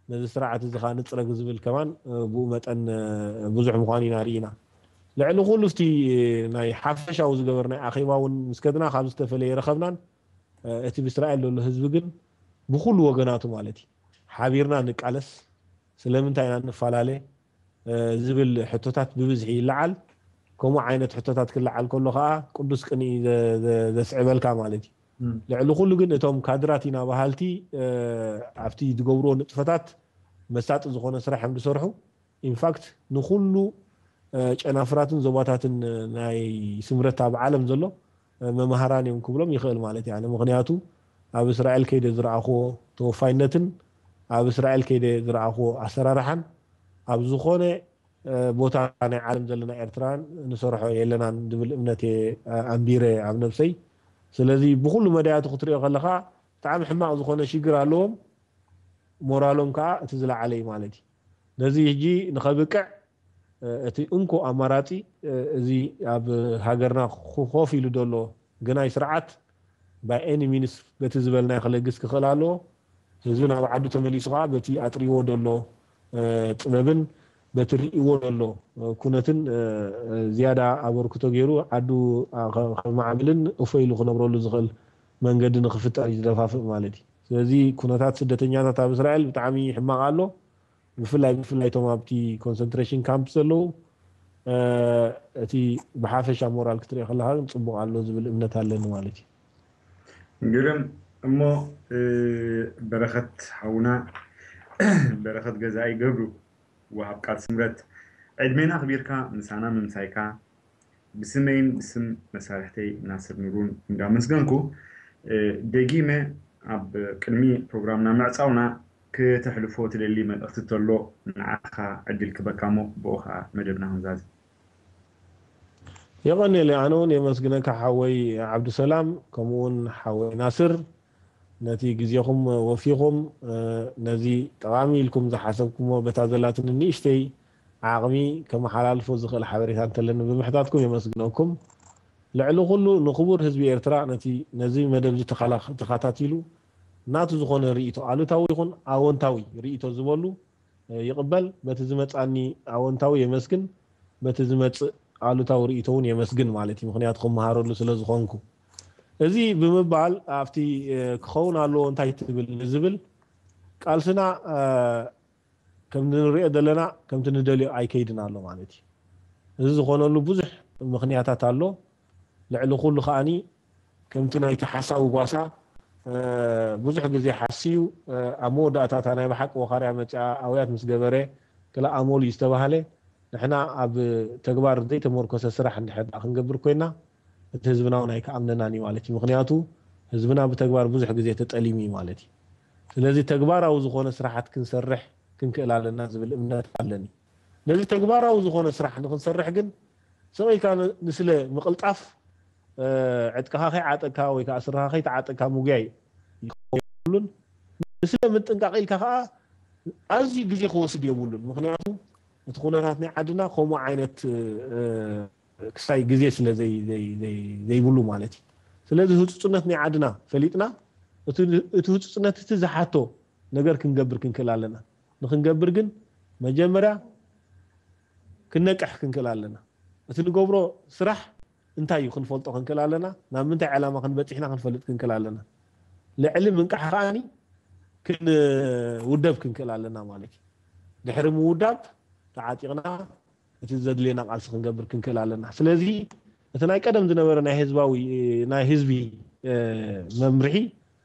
ነዚ ስርዓት እዚ ከዓ ንፅረግ ዝብል ከማን ብኡ መጠን ብዙሕ ምዃኑ ኢና ርኢና። ልዕሊ ኩሉ እቲ ናይ ሓፈሻዊ ዝገበርናይ ኣኼባ እውን ምስ ከድና ካብ ዝተፈለየ ረኸብናን እቲ ብእስራኤል ዘሎ ህዝቢ ግን ብኩሉ ወገናቱ ማለት እዩ ሓቢርና ንቃለስ ስለምንታይ ኢና ንፈላለ ዝብል ሕቶታት ብብዝሒ ይለዓል። ከምኡ ዓይነት ሕቶታት ክለዓል ከሎ ከዓ ቅዱስ ቅንኢ ዘስዕበልካ ማለት እዩ። ልዕሊ ኩሉ ግን እቶም ካድራት ኢና በሃልቲ ኣብቲ ዝገብርዎ ንጥፈታት መሳጢ ዝኾነ ስራሕ እዮም ዝሰርሑ። ኢንፋክት ንኩሉ ጨናፍራትን ዞባታትን ናይ ስምረት ኣብ ዓለም ዘሎ መምሃራን እዮም ክብሎም ይኽእል ማለት እያ። ምክንያቱ ኣብ እስራኤል ከይደ ዝረኣኽዎ ተወፋይነትን ኣብ እስራኤል ከይደ ዝረኣኽዎ ኣሰራርሓን ኣብ ዝኾነ ቦታ ናይ ዓለም ዘለና ኤርትራውያን ንሰርሖ የለናን ዝብል እምነት እየ ኣንቢረ ኣብ ነብሰይ። ስለዚ ብኩሉ መዳያቱ ክትሪኦ ከለካ ብጣዕሚ ሕማቕ ዝኾነ ሽግር ኣለዎም። ሞራሎም ከዓ እቲ ዝለዓለ እዩ ማለት እዩ። ነዚ ሕጂ ንኸብቅዕ እቲ እንኮ ኣማራፂ እዚ ኣብ ሃገርና ኮፍ ኢሉ ዘሎ ግናይ ስርዓት by any means በቲ ዝበልናዮ ክለግስ ክኽእል ኣለዎ። ህዝቢ ናብ ዓዱ ተመሊሱ ከዓ በቲ ኣጥሪዎ ዘሎ ጥበብን በቲ ርእዎ ዘሎ ኩነትን ዝያዳ ኣበርክቶ ገይሩ ዓዱ ከማዕብልን እፎ ኢሉ ክነብረሉ ዝኽእል መንገዲ ንክፍጠር እዩ ዝደፋፍእ ማለት እዩ። ስለዚ ኩነታት ስደተኛታት ኣብ እስራኤል ብጣዕሚ ሕማቕ ኣሎ። ብፍላይ ብፍላይ እቶም ኣብቲ ኮንሰንትሬሽን ካምፕ ዘለዉ እቲ ብሓፈሻ ሞራል ክትሪኦ ከለካ ግን ፅቡቕ ኣሎ ዝብል እምነት ኣለኒ ማለት እዩ። ግርም እሞ በረኸት ሓውና በረኸት ገዛኢ ገብሩ ወሃብ ቃል ስምረት ዕድሜና ኣኽቢርካ ምሳና ምምሳይካ ብስመይን ብስም መሳርሕተይ ናስር ኑሩን እንዳመስገንኩ ደጊመ ኣብ ቅድሚ ፕሮግራምና ምዕፃውና ክተሕልፎ ትደሊ መልእኽቲ ተሎ ንዓኻ ዕድል ክበካ እሞ ብኡ ከዓ መደብና ክንዛዚ። የቐንየለይ ኣነ እውን የመስግነካ ሓወይ ዓብዱሰላም ከምኡውን ሓወይ ናስር። ነቲ ግዜኹም ወፊኹም ነዚ ጠቓሚ ኢልኩም ዝሓሰብኩሞ በታ ዘላትኒ ንእሽተይ ዓቕሚ ከመሓላልፎ ዝኽእል ሓበሬታ እንተለኒ ብምሕታትኩም የመስግነኩም። ልዕሊ ኩሉ ንክቡር ህዝቢ ኤርትራ ነቲ ነዚ መደብ ዝተኻላ- ተኻታቲሉ ናቱ ዝኾነ ርእይቶ ኣሉታዊ ይኹን ኣወንታዊ ርእይቶ ዝበሉ ይቕበል። በቲ ዝመጻኒ ኣወንታዊ የመስግን፣ በቲ ዝመጽእ ኣሉታዊ ርእይቶ እውን የመስግን ማለት እዩ። ምኽንያቱ ክመሃረሉ ስለ ዝኾንኩ። እዚ ብምባል ኣብቲ ክኸውን ኣለዎ እንታይ ትብል ንዝብል ቃልስና ከምቲ ንሪኦ ዘለና ከምቲ ንደልዮ ኣይከይድን ኣሎ ማለት እዩ። እዚ ዝኾነሉ ብዙሕ ምኽንያታት ኣሎ። ልዕሊ ኩሉ ከዓኒ ከምቲ ናይቲ ሓሳዊ ጓሳ ብዙሕ ግዜ ሓስዩ ኣብ መወዳእታ እታ ናይ ብሓቂ ወኻርያ መፅኣ ኣውያት ምስ ገበረ ክላ ኣሞል እዩ ዝተባህለ ንሕና ኣብ ተግባር ዘይተመርኮሰ ስራሕ እንድሕር ደኣ ክንገብር ኮይና እቲ ህዝብና እውን ኣይከኣምነናን እዩ ማለት እዩ። ምኽንያቱ ህዝብና ብተግባር ብዙሕ ግዜ ተጠሊሙ እዩ ማለት እዩ። ስለዚ ተግባራዊ ዝኾነ ስራሓት ክንሰርሕ ክንክእል ኣለና ዝብል እምነት ኣለኒ። ነዚ ተግባራዊ ዝኾነ ስራሕ ንክንሰርሕ ግን ስቕ ኢልካ ንስለ ምቕልጣፍ ዕጥቅኻ ከይዓጠቅካ ወይ ከዓ ስርኻ ከይተዓጠቅካ ምጉያይ ይኸውን የብሉን። ንስለ ምጥንቃቕ ኢልካ ከዓ ኣዝዩ ግዜ ክወስድ የብሉን። ምክንያቱ እቲ ኩነታት ናይ ዓድና ከምኡ ዓይነት ክሳይ ግዜ ስለ ዘይብሉ ማለት እዩ። ስለዚ ህፁፅነት ናይ ዓድና ፈሊጥና እቲ ህፁፅነት እቲ ዝሓቶ ነገር ክንገብር ክንክእል ኣለና። ንክንገብር ግን መጀመርያ ክነቅሕ ክንክእል ኣለና። እቲ ንገብሮ ስራሕ እንታይ እዩ ክንፈልጦ ክንክእል ኣለና። ናብ ምንታይ ዕላማ ክንበፂሕና ክንፈልጥ ክንክእል ኣለና። ልዕሊ ምንቃሕ ከዓኒ ክንውደብ ክንክእል ኣለና ማለት እዩ። ድሕሪ ምውዳብ ተዓጢቕና እቲ ዘድልየና ቃልሲ ክንገብር ክንክእል ኣለና። ስለዚ እቲ ናይ ቀደም ዝነበረ ናይ ህዝባዊ ናይ ህዝቢ መምርሒ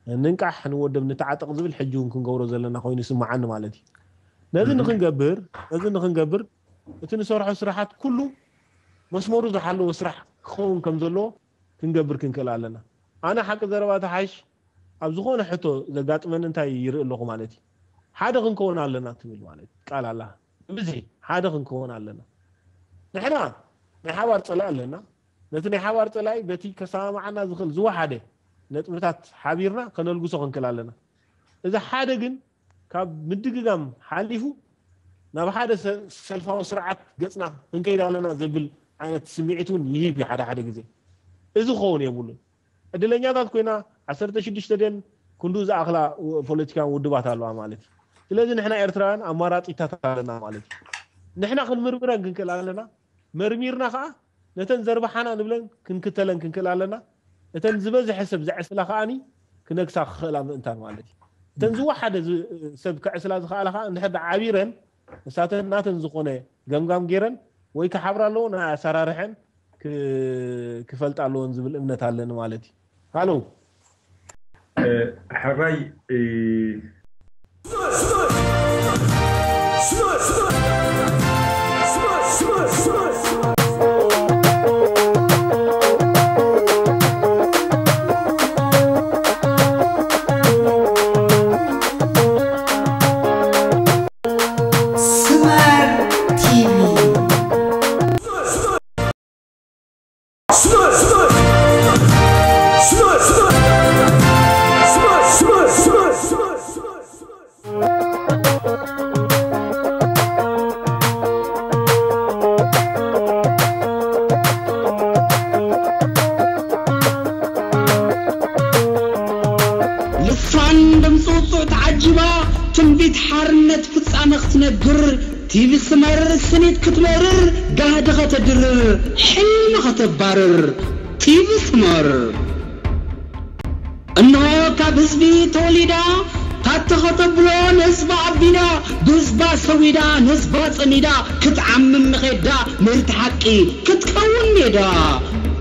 ንንቃሕ ንወደብ ንተዓጠቕ ዝብል ሕጂ እውን ክንገብሮ ዘለና ኮይኑ ይስምዓኒ ማለት እዩ። ነዚ ንክንገብር ነዚ ንክንገብር እቲ ንሰርሖ ስራሓት ኩሉ መስመሩ ዝሓለወ ስራሕ ክኸውን ከም ዘለዎ ክንገብር ክንክእል ኣለና። ኣነ ሓቂ ዘረባ ተሓይሽ ኣብ ዝኾነ ሕቶ ዘጋጥመኒ እንታይ ይርኢ ኣለኹ ማለት እዩ። ሓደ ክንከውን ኣለና ትብል ማለት ቃል ኣላ። ብዚ ሓደ ክንከውን ኣለና። ንሕና ናይ ሓባር ጸላኢ ኣለና። ነቲ ናይ ሓባር ጸላኢ በቲ ከሰማምዓና ዝኽእል ዝወሓደ ነጥብታት ሓቢርና ከነልግሶ ክንክእል ኣለና። እዚ ሓደ ግን ካብ ምድግጋም ሓሊፉ ናብ ሓደ ሰልፋዊ ስርዓት ገጽና ክንከይድ ኣለና ዘብል ዓይነት ስምዒት እውን ይህብ እዩ ሓደ ሓደ ግዜ። እዚ ክኸውን የብሉን። ዕድለኛታት ኮይና ዓሰርተ ሽዱሽተ ደን ክንዱ ዝኣኽላ ፖለቲካዊ ውድባት ኣለዋ ማለት እዩ። ስለዚ ንሕና ኤርትራውያን ኣማራጺታት ኣለና ማለት እዩ። ንሕና ክንምርምረን ክንክእል ኣለና። መርሚርና ከዓ ነተን ዘርባሓና ንብለን ክንክተለን ክንክእል ኣለና። እተን ዝበዝሐ ሰብ ዘዕስላ ከዓኒ ክነግሳ ክኽእላ ምእንታን ማለት እዩ። እተን ዝወሓደ ሰብ ከዕስላ ዝኽኣላ ከዓ እንድሕር ዓቢረን ንሳተን ናተን ዝኾነ ገምጋም ገይረን ወይ ክሓብራ ኣለዎ ናይ ኣሰራርሐን ክፈልጣ ኣለዎን ዝብል እምነት ኣለኒ ማለት እዩ። ሃሎ ሕራይ ልሳን ድምፂ ውፁዕ ተዓጂባ ትንቢት ሓርነት ፍፃመ ክትነግር ቲቪ ስመር ስኒት ክትመርር ጋህዲ ከተድርር ሕልሚ ከተባርር ቲቪ ስመር እንሆ ካብ ህዝቢ ተወሊዳ ታተ ከተብሎ ንህዝባ ኣቢዳ ብህዝባ ሰዊዳ ንህዝባ ፀሚዳ ክትዓምም ንኸዳ ምርት ሓቂ ክትከውን ሜዳ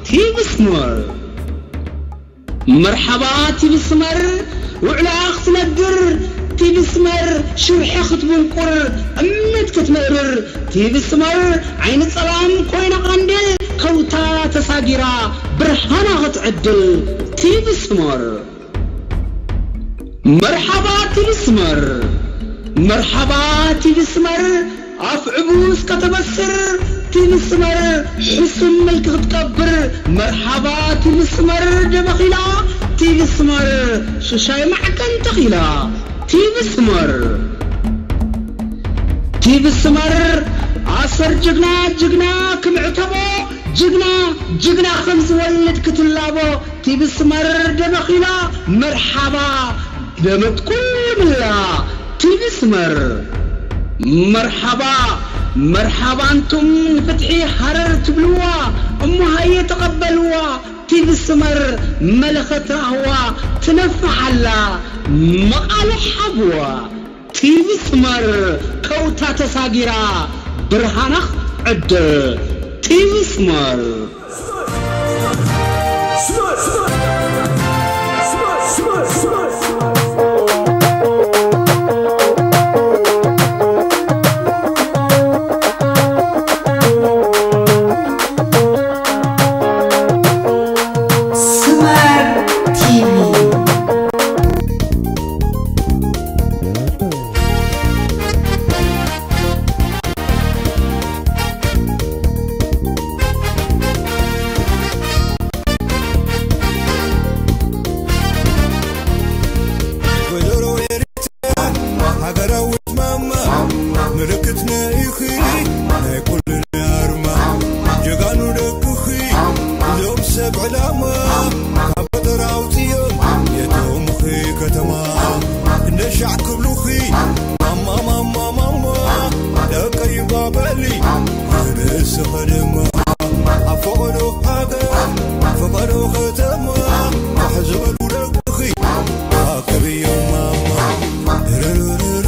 ቲቪ ስመር መርሓባ ቲቪ ስመር ውዕላ ክትነግር ቲቪ ስመር ሽርሒ ክትብንቁር እምነት ክትምእርር ቲቪ ስመር ዓይኒ ጸላም ኮይና ቐንዴል ከውታ ተሳጊራ ብርሃና ክትዕድል ቲቪ ስመር መርሓባ ቲቪ ስመር መርሓባ ቲቪ ስመር ኣፍዕቡ እስከ ተበስር ቲቪ ስመር ሕሱም መልክ ክትቀብር መርሓባ ቲቪ ስመር ደመኺላ ቲቪ ስመር ሽሻይ ማዕቀን ተኺላ። ቲቪ ስመር፣ ቲቪ ስመር ኣሰር ጅግና ጅግና ክምዕተቦ ጅግና ጅግና ከም ዝወልድ ክትላቦ ቲቪ ስመር ደበኺላ። መርሓባ ደመት ኩሉ ምላ። ቲቪ ስመር መርሓባ መርሓባ። እንቱም ንፍትሒ ሃረር ትብልዋ እሞ ሃየ ተቐበልዋ። ቲቪ ስመር መለኸት ራህዋ ትነፍሕ ኣላ መቓልሕ ሓብዋ። ቲቪ ስመር ከውታ ተሳጊራ ብርሃና ክትዕድል። ቲቪ ስመር። ስመር ቲቪ። ወይዘሮ ኤሪትራ ሃገራዊት ማማ፣ ምልክትና ኢኺ ናይ ኩልና ኣርማ። ጀጋኑ ደቅኺ እዞም ሰብ ዕላማ፣ ካብ ገጠር ኣውፅኦም የእተውኺ ከተማ። ክንደይ ሻዕ ክብሉኺ ማማ ማማ ማማ፣ ደቀይ ባበሊ ንርእስኺ ድማ። ኣብ ፈቐዶ ሃገር ፈቐዶ ከተማ፣ ፋሕ ዝበሉ ደቅኺ ኣክብዮም ማማ። ርርርርር፣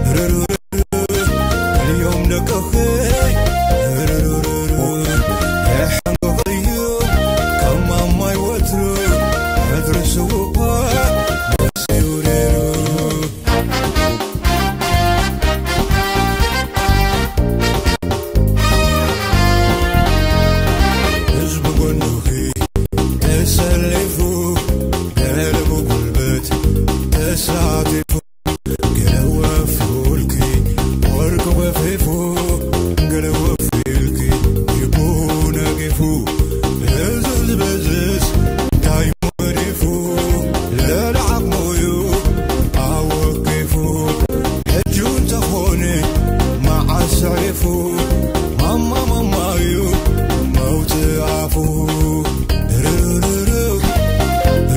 ርርርርር፣ ክልዮም ደቅኺ። ርርርርር፣ የሓንቅቕዮ ከም ማማይ ወትሩ፣ ሕድሪ ስውእ እኳ ደስ ይውረሩ። ህዝቢ ጎንኺ ተሰሊፉ፣ ገለ ብጉልበት ተሳቲፉ፣ ገለ ወፊልኪ ወርቂ ወፊፉ፣ ገለ ወፊልኪ ይኩን ነጊፉ። እዝዝ በዝዝ እንታይ መሪፉ፣ ልዕሊ ዓቕሙ'ዩ ኣወቂፉ። ሕጂ እንተኾነ መዓስ ኣዕሪፉ፣ ማማ ማማ'ዩ መውጽኢ ኣፉ። ርርርር፣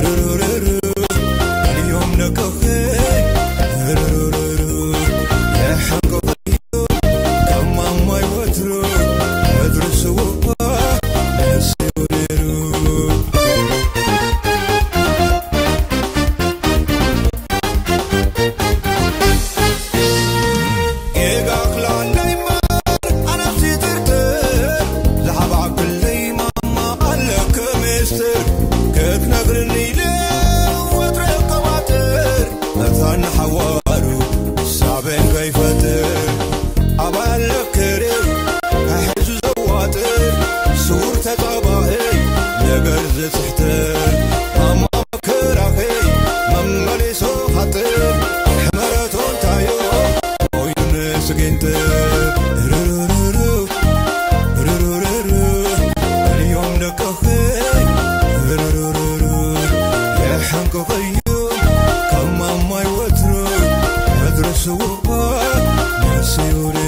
ርርርር፣ ኣልዮም ደቅኺ። ርርርር፣ የሓንቅቕ ከም ማማይ ወትሩ፣ ምድሪ ስውእ እኳ ደስ ይብሉ። ጌጋ ክላለይ እምበር ኣነስ ይጥርጥር፣ ዝሓባእክለይ ማማ ኣለኪ ሚስጥር፣ ክትነግርኒ ኢለ ወትሩ ቀባጥር። መታን ሓዋሩ ሳብዕ ከይፈጥር፣ ኣባል ለክርብ ሕዚ ዘዋጥር፣ ስውር ተጻባኢ ነገር ዝጽሕትር፣ ማማ መከራኺ መመሊሶ ሓጥር፣ ሕመረቶ እንታዮ ኮይኑ ንስጊንጥር። ርርርርር፣ ርርርርር፣ እልዮም ደቅኺ። ርርርርር፣ የሓንቅቕዮ ከም ማማይ ወትሩ፣ ምድሪ ስውእ እኳ ነፍሲ ይውረሩ።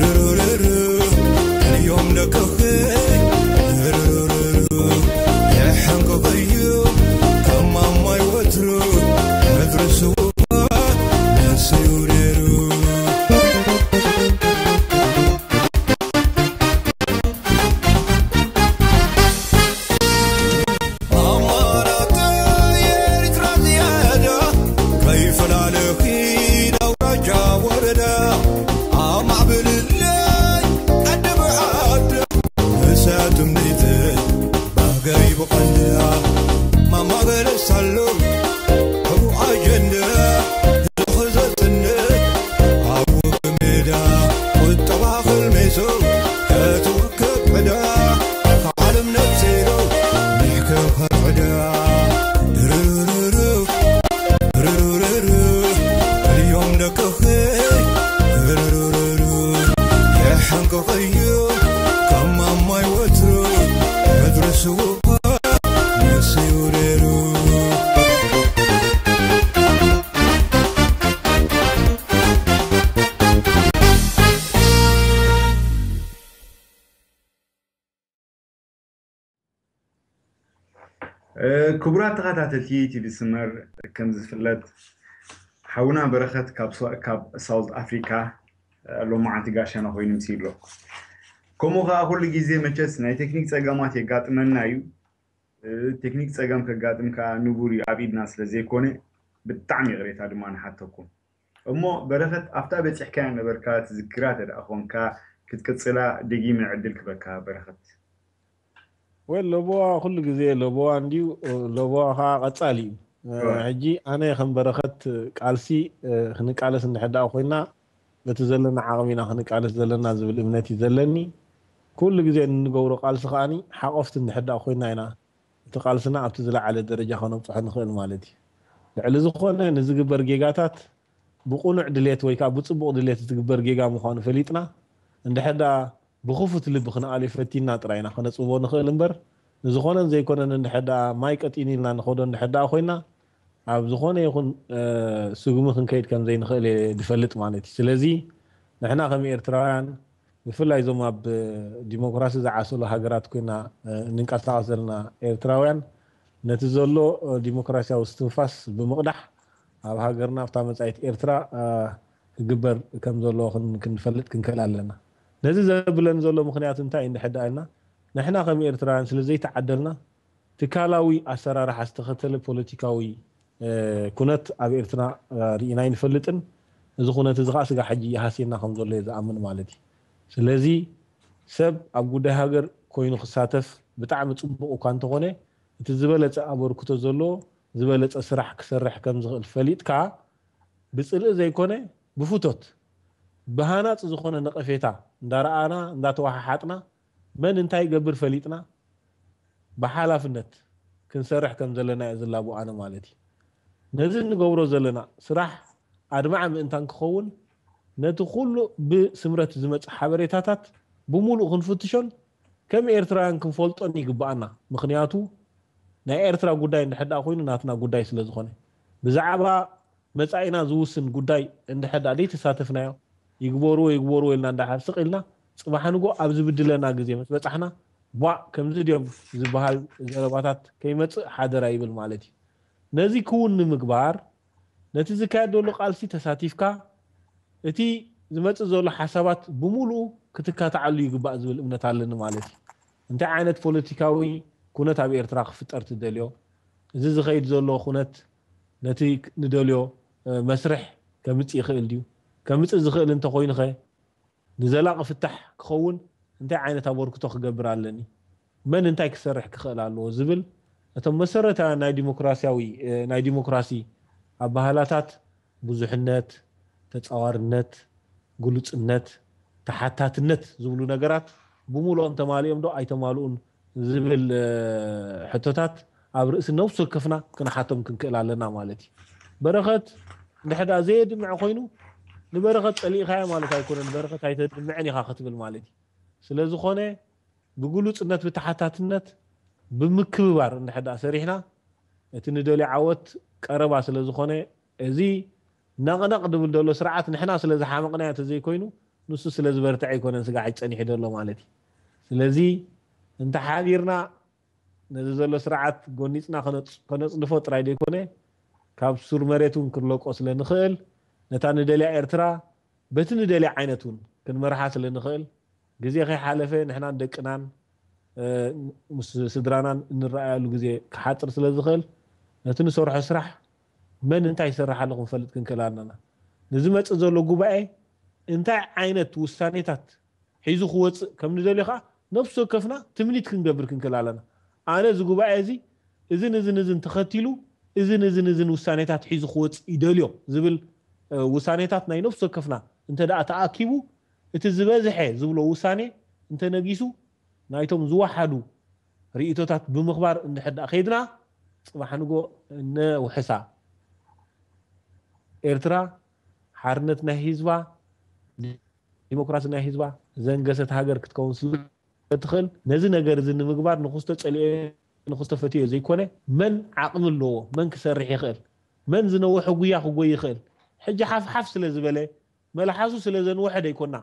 ርርርር፣ ክንዮም ደቅኺ፣ ርርርር፣ የሐንቅቕዩ፣ ከም ማማይ ወትሩ፣ ሕድሪ ስውኣ፣ ነስዩ ነይሩ። ኣማራጺ ኤርትራ ዝያዳ ከይፈላለኺ ኣውራጃ ወረዳ ኣማዕብልለይ ዓዲ ብዓዳ እሳት እምኒት ባህገይ ብቐንዳ ማማ ገለሳሉ ሕቡእ ኣጀንዳ ዝኽዘጽንዕ ኣብ ውግእ ሜዳ ቁጠባ ክልሜሶ ከትወክብ ዕዳ ዓለም ነብሰይሎ ምሕከኸር ዕዳ ርርርር ርርርር እዮም ደቅኺ ርርርር የሐንቅቕዩ ካብ ማማይ ወትሩ ሕድሪ ስውእ ንሱ ይውረሩ። ክቡራት ተኸታተልቲ ቲቪ ስመር፣ ከም ዝፍለጥ ሓውና በረኸት ካብ ሶ- ካብ ሳውዝ ኣፍሪካ ሎማዓንቲ ጋሻና ኮይኑ ምሲ ኣሎ። ከምኡ ከዓ ኩሉ ግዜ መቸስ ናይ ቴክኒክ ፀገማት የጋጥመና እዩ። ቴክኒክ ፀገም ከጋጥም ከዓ ንቡር እዩ፣ ኣብ ኢድና ስለ ዘይኮነ ብጣዕሚ ይቕሬታ ድማ ንሓተኩም። እሞ በረኸት ኣብታ በፂሕካያ ነበርካ ትዝክራ ተደኣ ኮንካ ክትቅፅላ ደጊመ ዕድል ክበካ በረኸት። ወይ ለቦዋ ኩሉ ግዜ ለቦዋ እንድዩ። ለቦዋ ከዓ ቀፃሊ እዩ። ሕጂ ኣነ ከም በረኸት ቃልሲ ክንቃለስ እንድሕር ደኣ ኮይና በቲ ዘለና ዓቕሚና ክንቃለስ ዘለና ዝብል እምነት እዩ ዘለኒ። ኩሉ ግዜ እንገብሮ ቃልሲ ከዓኒ ሓቆፍቲ እንድሕር ደኣ ኮይና ኢና እቲ ቃልስና ኣብቲ ዝለዓለ ደረጃ ከነብፅሖ ንኽእል ማለት እዩ። ልዕሊ ዝኾነ ንዝግበር ጌጋታት ብቕኑዕ ድሌት ወይ ከዓ ብፅቡቕ ድሌት ዝግበር ጌጋ ምዃኑ ፈሊጥና እንድሕር ደኣ ብኽፉት ልቢ ክንኣልዮ ፈቲና ጥራይ ኢና ከነፅብቦ ንኽእል እምበር ንዝኾነን ዘይኮነን እንድሕር ደኣ ማይ ቀጢን ኢልና ንኸዶ እንድሕር ደኣ ኮይና ኣብ ዝኾነ ይኹን ስጉሚ ክንከይድ ከም ዘይንኽእል እየ ዝፈልጥ ማለት እዩ። ስለዚ ንሕና ከም ኤርትራውያን ብፍላይ እዞም ኣብ ዲሞክራሲ ዝዓሰሉ ሃገራት ኮይና እንንቀሳቐስ ዘለና ኤርትራውያን ነቲ ዘሎ ዲሞክራሲያዊ እስትንፋስ ብምቕዳሕ ኣብ ሃገርና ኣብታ መጻኢት ኤርትራ ክግበር ከም ዘለዎ ክንፈልጥ ክንክእል ኣለና። ነዚ ዘብለኒ ዘሎ ምኽንያት እንታይ እንድሕር ደኣ ኢልና ንሕና ከም ኤርትራውያን ስለ ዘይተዓደልና ትካላዊ ኣሰራርሓ ዝተኸተለ ፖለቲካዊ ኩነት ኣብ ኤርትራ ርኢና ኣይንፈልጥን። እዚ ኩነት እዚ ከዓ ስጋ ሕጂ ይሃስየና ከም ዘሎ እየ ዝኣምን ማለት እዩ። ስለዚ ሰብ ኣብ ጉዳይ ሃገር ኮይኑ ክሳተፍ ብጣዕሚ ፅቡቕ እኳ እንተኾነ እቲ ዝበለፀ ኣበርክቶ ዘለዎ ዝበለፀ ስራሕ ክሰርሕ ከም ዝኽእል ፈሊጥካ ብፅልኢ ዘይኮነ ብፍቶት ብሃናፂ ዝኾነ ነቐፌታ እንዳረኣና እንዳተወሓሓጥና መን እንታይ ይገብር ፈሊጥና ብሓላፍነት ክንሰርሕ ከም ዘለና እየ ዝላቦ ኣነ ማለት እዩ። ነዚ እንገብሮ ዘለና ስራሕ ኣድማዒ ምእንታን ክኸውን ነቲ ኩሉ ብስምረት ዝመፅእ ሓበሬታታት ብሙሉእ ክንፍትሾን ከም ኤርትራውያን ክንፈልጦን ይግብኣና። ምኽንያቱ ናይ ኤርትራ ጉዳይ እንድሕር ደኣ ኮይኑ ናትና ጉዳይ ስለ ዝኾነ ብዛዕባ መጻኢና ዝውስን ጉዳይ እንድሕር ደኣ ዘይተሳተፍናዮ ይግበርዎ ይግበርዎ ኢልና እንድሕር ስቕ ኢልና ጽባሕ ንጎ ኣብ ዝብድለና ግዜ ምስ በጻሕና ቧእ ከምዚ ድዮም ዝበሃል ዘረባታት ከይመጽእ ሓደራ ይብል ማለት እዩ። ነዚ ክውን ንምግባር ነቲ ዝካየድ ዘሎ ቃልሲ ተሳቲፍካ እቲ ዝመጽእ ዘሎ ሓሳባት ብምሉኡ ክትካትዓሉ ይግባእ ዝብል እምነት ኣለኒ ማለት እዩ። እንታይ ዓይነት ፖለቲካዊ ኩነት ኣብ ኤርትራ ክፍጠር ትደልዮ? እዚ ዝኸይድ ዘሎ ኩነት ነቲ ንደልዮ መስርሕ ከምጽእ ይኽእል ድዩ? ከምጽእ ዝኽእል እንተኾይኑኸ ንዘላቒ ፍታሕ ክኸውን እንታይ ዓይነት ኣበርክቶ ክገብር ኣለኒ? መን እንታይ ክሰርሕ ክኽእል ኣለዎ ዝብል እቶም መሰረታውያን ናይ ዲሞክራሲያዊ ናይ ዲሞክራሲ ኣባህላታት ብዙሕነት፣ ተጻዋርነት፣ ግሉጽነት፣ ተሓታትነት ዝብሉ ነገራት ብምሉኦም ተማሊኦም ዶ ኣይተማልኡን ዝብል ሕቶታት ኣብ ርእሲ ነብሲ ወከፍና ክንሓቶም ክንክእል ኣለና ማለት እዩ። በረኸት እንድሕር ደኣ ዘየድምዕ ኮይኑ፣ ንበረኸት ጸሊእኻዮ ማለት ኣይኮነን፣ በረኸት ኣይተድምዕን ኢኻ ክትብል ማለት እዩ። ስለ ዝኾነ፣ ብግሉጽነት፣ ብተሓታትነት፣ ብምክብባር እንድሕር ደኣ ሰሪሕና፣ እቲ ንደልዮ ዓወት ቀረባ ስለ ዝኾነ፣ እዚ ነቕነቕ ድብል ዘሎ ስርዓት ንሕና ስለ ዝሓመቕናዮ እንተዘይኮይኑ፣ ንሱ ስለ ዝበርትዐ ኣይኮነን ስጋዕ ጸኒሑ ዘሎ ማለት እዩ። ስለዚ እንተሓቢርና ነዚ ዘሎ ስርዓት ጎኒጽና ከነጽ-፣ ከነጽድፎ ጥራይ ዘይኮነ፣ ካብ ሱር መሬት እውን ክንለቆ ስለ ንኽእል፣ ነታ ንደልያ ኤርትራ በቲ ንደልያ ዓይነት እውን ክንመርሓ ስለ ንኽእል፣ ግዜ ከይሓለፈ ንሕናን ደቅናን፣ እ፣ ምስ ስድራናን እንረኣየሉ ግዜ ክሓጽር ስለ ዝኽእል፣ ነቲ ንሰርሖ ስራሕ መን እንታይ ይሰርሕ ኣሎ ክንፈልጥ ክንክእል ኣለና። ንዝመጽእ ዘሎ ጉባኤ እንታይ ዓይነት ውሳኔታት ሒዙ ክወጽእ ከም ንደልዮ ከኣ ነፍሲ ወከፍና ትምኒት ክንገብር ክንክእል ኣለና። ኣነ እዚ ጉባኤ እዚ እዝን እዝን እዝን ተኸቲሉ እዝን እዝን እዝን ውሳኔታት ሒዙ ክወጽእ ይደልዮ ዝብል፣ እ፣ ውሳኔታት ናይ ነፍሲ ወከፍና እንተ ደኣ ተኣኪቡ፣ እቲ ዝበዝሐ ዝብሎ ውሳኔ እንተ ነጊሱ፣ ናይቶም ዝወሓዱ ርእይቶታት ብምኽባር እንድሕር ደኣ ከይድና፣ ጽባሕ ንጎ እነ ውሕሳ ኤርትራ፣ ሓርነት ናይ ህዝባ፣ ዲሞክራሲ ናይ ህዝባ ዘንገሰት ሃገር ክትከውን ስለ ትኽእል፣ ነዚ ነገር እዚ ንምግባር ንኽስቶ ጸሊኦ ንኽስቶ ፈትዮ ዘይኮነ፣ መን ዓቕሚ ኣለዎ፣ መን ክሰርሕ ይኽእል፣ መን ዝነውሐ ጉያ ክጎይ ይኽእል፣ ሕጂ ሓፍ ሓፍ ስለ ዝበለ፣ መልሓሱ ስለ ዘንወሐ ደይኮና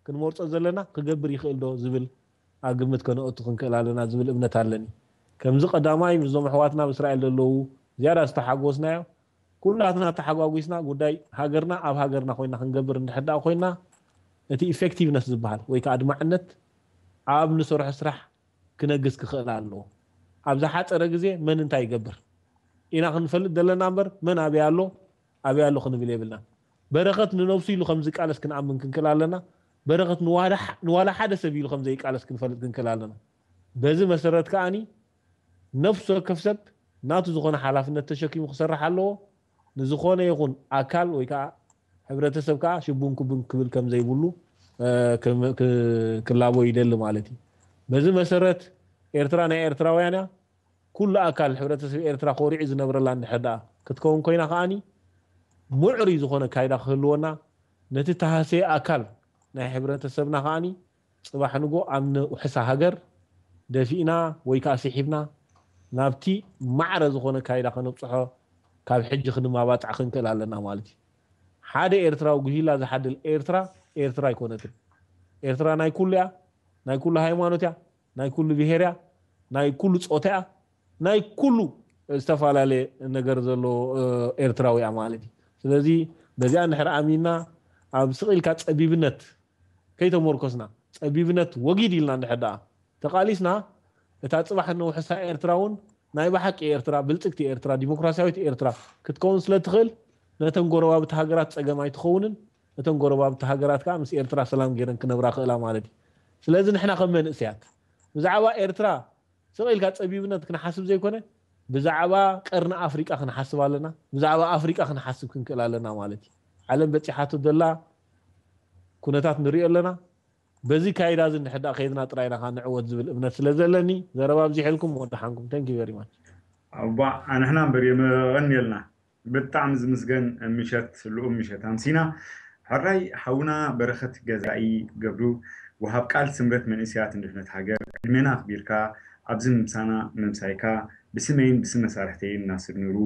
ክንመርጾ ዘለና፣ ክገብር ይኽእል ዶ ዝብል ኣብ ግምት ከነእቱ ክንክእል ኣለና ዝብል እምነት ኣለኒ። ከምዚ ቀዳማይ ምስዞም ኣሕዋትና ኣብ እስራኤል ዘለዉ ዝያዳ ዝተሓጎስናዮ፣ ኩላትና ተሓጓጒስና ጉዳይ ሃገርና ኣብ ሃገርና ኮይና ክንገብር እንድሕር ደኣ ኮይና፣ እቲ ኢፌክቲቭነስ ዝበሃል ወይ ከኣ ኣድማዕነት ኣብ ንሰርሖ ስራሕ ክነግስ ክኽእል ኣለዎ። ኣብ ዝሓጸረ ግዜ መን እንታይ ይገብር ኢና ክንፈልጥ ዘለና እምበር፣ መን ኣበይ ኣሎ፣ ኣበይ ኣሎ ክንብል የብልና። በረኸት ንነብሱ ኢሉ ከም ዝቃለስ ክንኣምን ክንክእል ኣለና። በረኸት ንዋዳ-፣ ንዋላ ሓደ ሰብ ኢሉ ከም ዘይቃለስ ክንፈልጥ ክንክእል ኣለና። በዚ መሰረት ከኣኒ ነፍሲ ወከፍ ሰብ ናቱ ዝኾነ ሓላፍነት ተሸኪሙ ክሰርሕ ኣለዎ። ንዝኾነ ይኹን ኣካል ወይ ከዓ ሕብረተሰብ ከዓ ሽቡን ክቡን ክብል ከም ዘይብሉ፣ እ፣ ክም-፣ ክ-፣ ክላቦ ይደሊ ማለት እዩ። በዚ መሰረት ኤርትራ ናይ ኤርትራውያን እያ። ኩሉ ኣካል ሕብረተሰብ ኤርትራ ኮሪዑ ዝነብረላ እንድሕር ደኣ ክትከውን ኮይና ከኣኒ፣ ምዕሩይ ዝኾነ ካይዳ ክህልወና፣ ነቲ ተሃሰየ ኣካል ናይ ሕብረተሰብና ከኣኒ፣ ጽባሕ ንጎ ኣብ ንውሕሳ ሃገር ደፊእና ወይ ከኣ ስሒብና፣ ናብቲ ማዕረ ዝኾነ ካይዳ ከነብጽሖ ካብ ሕጂ ክንማባጻዕ ክንክእል ኣለና ማለት እዩ። ሓደ ኤርትራዊ ጉሂላ ዝሓድል ኤርትራ፣ ኤርትራ ኣይኮነትን። ኤርትራ ናይ ኩሉ እያ፣ ናይ ኩሉ ሃይማኖት እያ፣ ናይ ኩሉ ብሄር እያ፣ ናይ ኩሉ ጾታ እያ፣ ናይ ኩሉ ዝተፈላለየ ነገር ዘሎ፣ እ፣ ኤርትራዊ እያ ማለት እዩ። ስለዚ በዚኣ እንድሕር ኣሚንና ኣብ ስቕ ኢልካ ጸቢብነት ከይተመርኮስና፣ ጸቢብነት ወጊድ ኢልና እንድሕር ደኣ ተቓሊስና፣ እታ ጽባሕ እነውሕሳ ኤርትራ እውን ናይ ብሓቂ ኤርትራ፣ ብልጽግቲ ኤርትራ፣ ዲሞክራሲያዊት ኤርትራ ክትከውን ስለ ትኽእል፣ ነተን ጎረባብቲ ሃገራት ጸገም ኣይትኸውንን፣ ነተን ጎረባብቲ ሃገራት ከኣ ምስ ኤርትራ ሰላም ገይረን ክነብራ ክእላ ማለት እዩ። ስለዚ ንሕና ከም መንእሰያት ብዛዕባ ኤርትራ ስቕ ኢልካ ጸቢብነት ክንሓስብ ዘይኮነ፣ ብዛዕባ ቀርኒ ኣፍሪቃ ክንሓስብ ኣለና፣ ብዛዕባ ኣፍሪቃ ክንሓስብ ክንክእል ኣለና ማለት እዩ። ዓለም በጺሓቶ ዘላ ኩነታት ንሪኦ ኣለና። በዚ ካይዳ እዚ እንድሕር ደኣ ከይድና ጥራይ ኢና ከኣ ንዕወት ዝብል እምነት ስለ ዘለኒ፣ ዘረባ ኣብዚሐልኩም፣ ወደሓንኩም። Thank you very much። ኣባ፣ ኣንሕና እምበር የቐንየልና። ብጣዕሚ ዝምስገን ምሸት፣ ልኡም ምሸት ኣምሲና። ሕራይ ሓውና በረኸት ገዛኢ ገብሩ፣ ወሃብ ቃል ስምረት መንእሰያት ንድሕነት ሃገር፣ ዕድሜና ኣኽቢርካ ኣብዚ ምምሳና ምምሳይካ ብስመይን ብስም መሳርሕተይን ናስር ኑሩ፣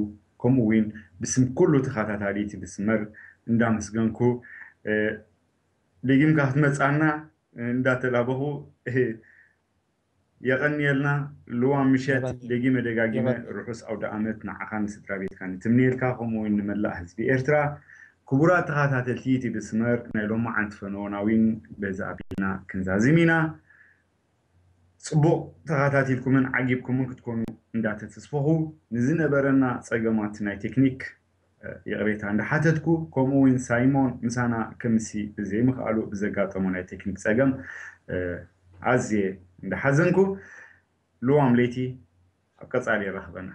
ከምኡ እውን ብስም ኩሉ ተኸታታሊ ቲቪ ስመር እንዳመስገንኩ፣ እ፣ ደጊምካ ክትመጻና እንዳተላበኹ፣ እ፣ የቐንየልና። ልዋም ምሸት። የቐንየልና። ደጊመ ደጋጊመ የቐንየልና። ርሑስ ኣውደ ኣመት ንዓኻን ንስድራ ቤትካን እትምነየልካ፣ ከምኡ እውን ንመላእ ህዝቢ ኤርትራ። ክቡራት ተኸታተልቲ ቲቪ ስመር፣ ናይ ሎማዓንቲ ፈነወና እውን በዚ ኣቢልና ክንዛዝም ኢና። ጽቡቕ ተኸታቲልኩምን ዓጊብኩምን ክትኮኑ እንዳተተስፈኹ፣ ንዝነበረና ጸገማት ናይ ቴክኒክ፣ እ፣ ይቕሬታ እንዳሓተትኩ፣ ከምኡ እውን ሳይሞን ምሳና ከምሲ ብዘይምኽኣሉ ብዘጋጠሞ ናይ ቴክኒክ ጸገም፣ እ፣ ኣዝየ እንዳሓዘንኩ፣ ልዋም ለይቲ ኣብ ቀጻሊ የራኽበና።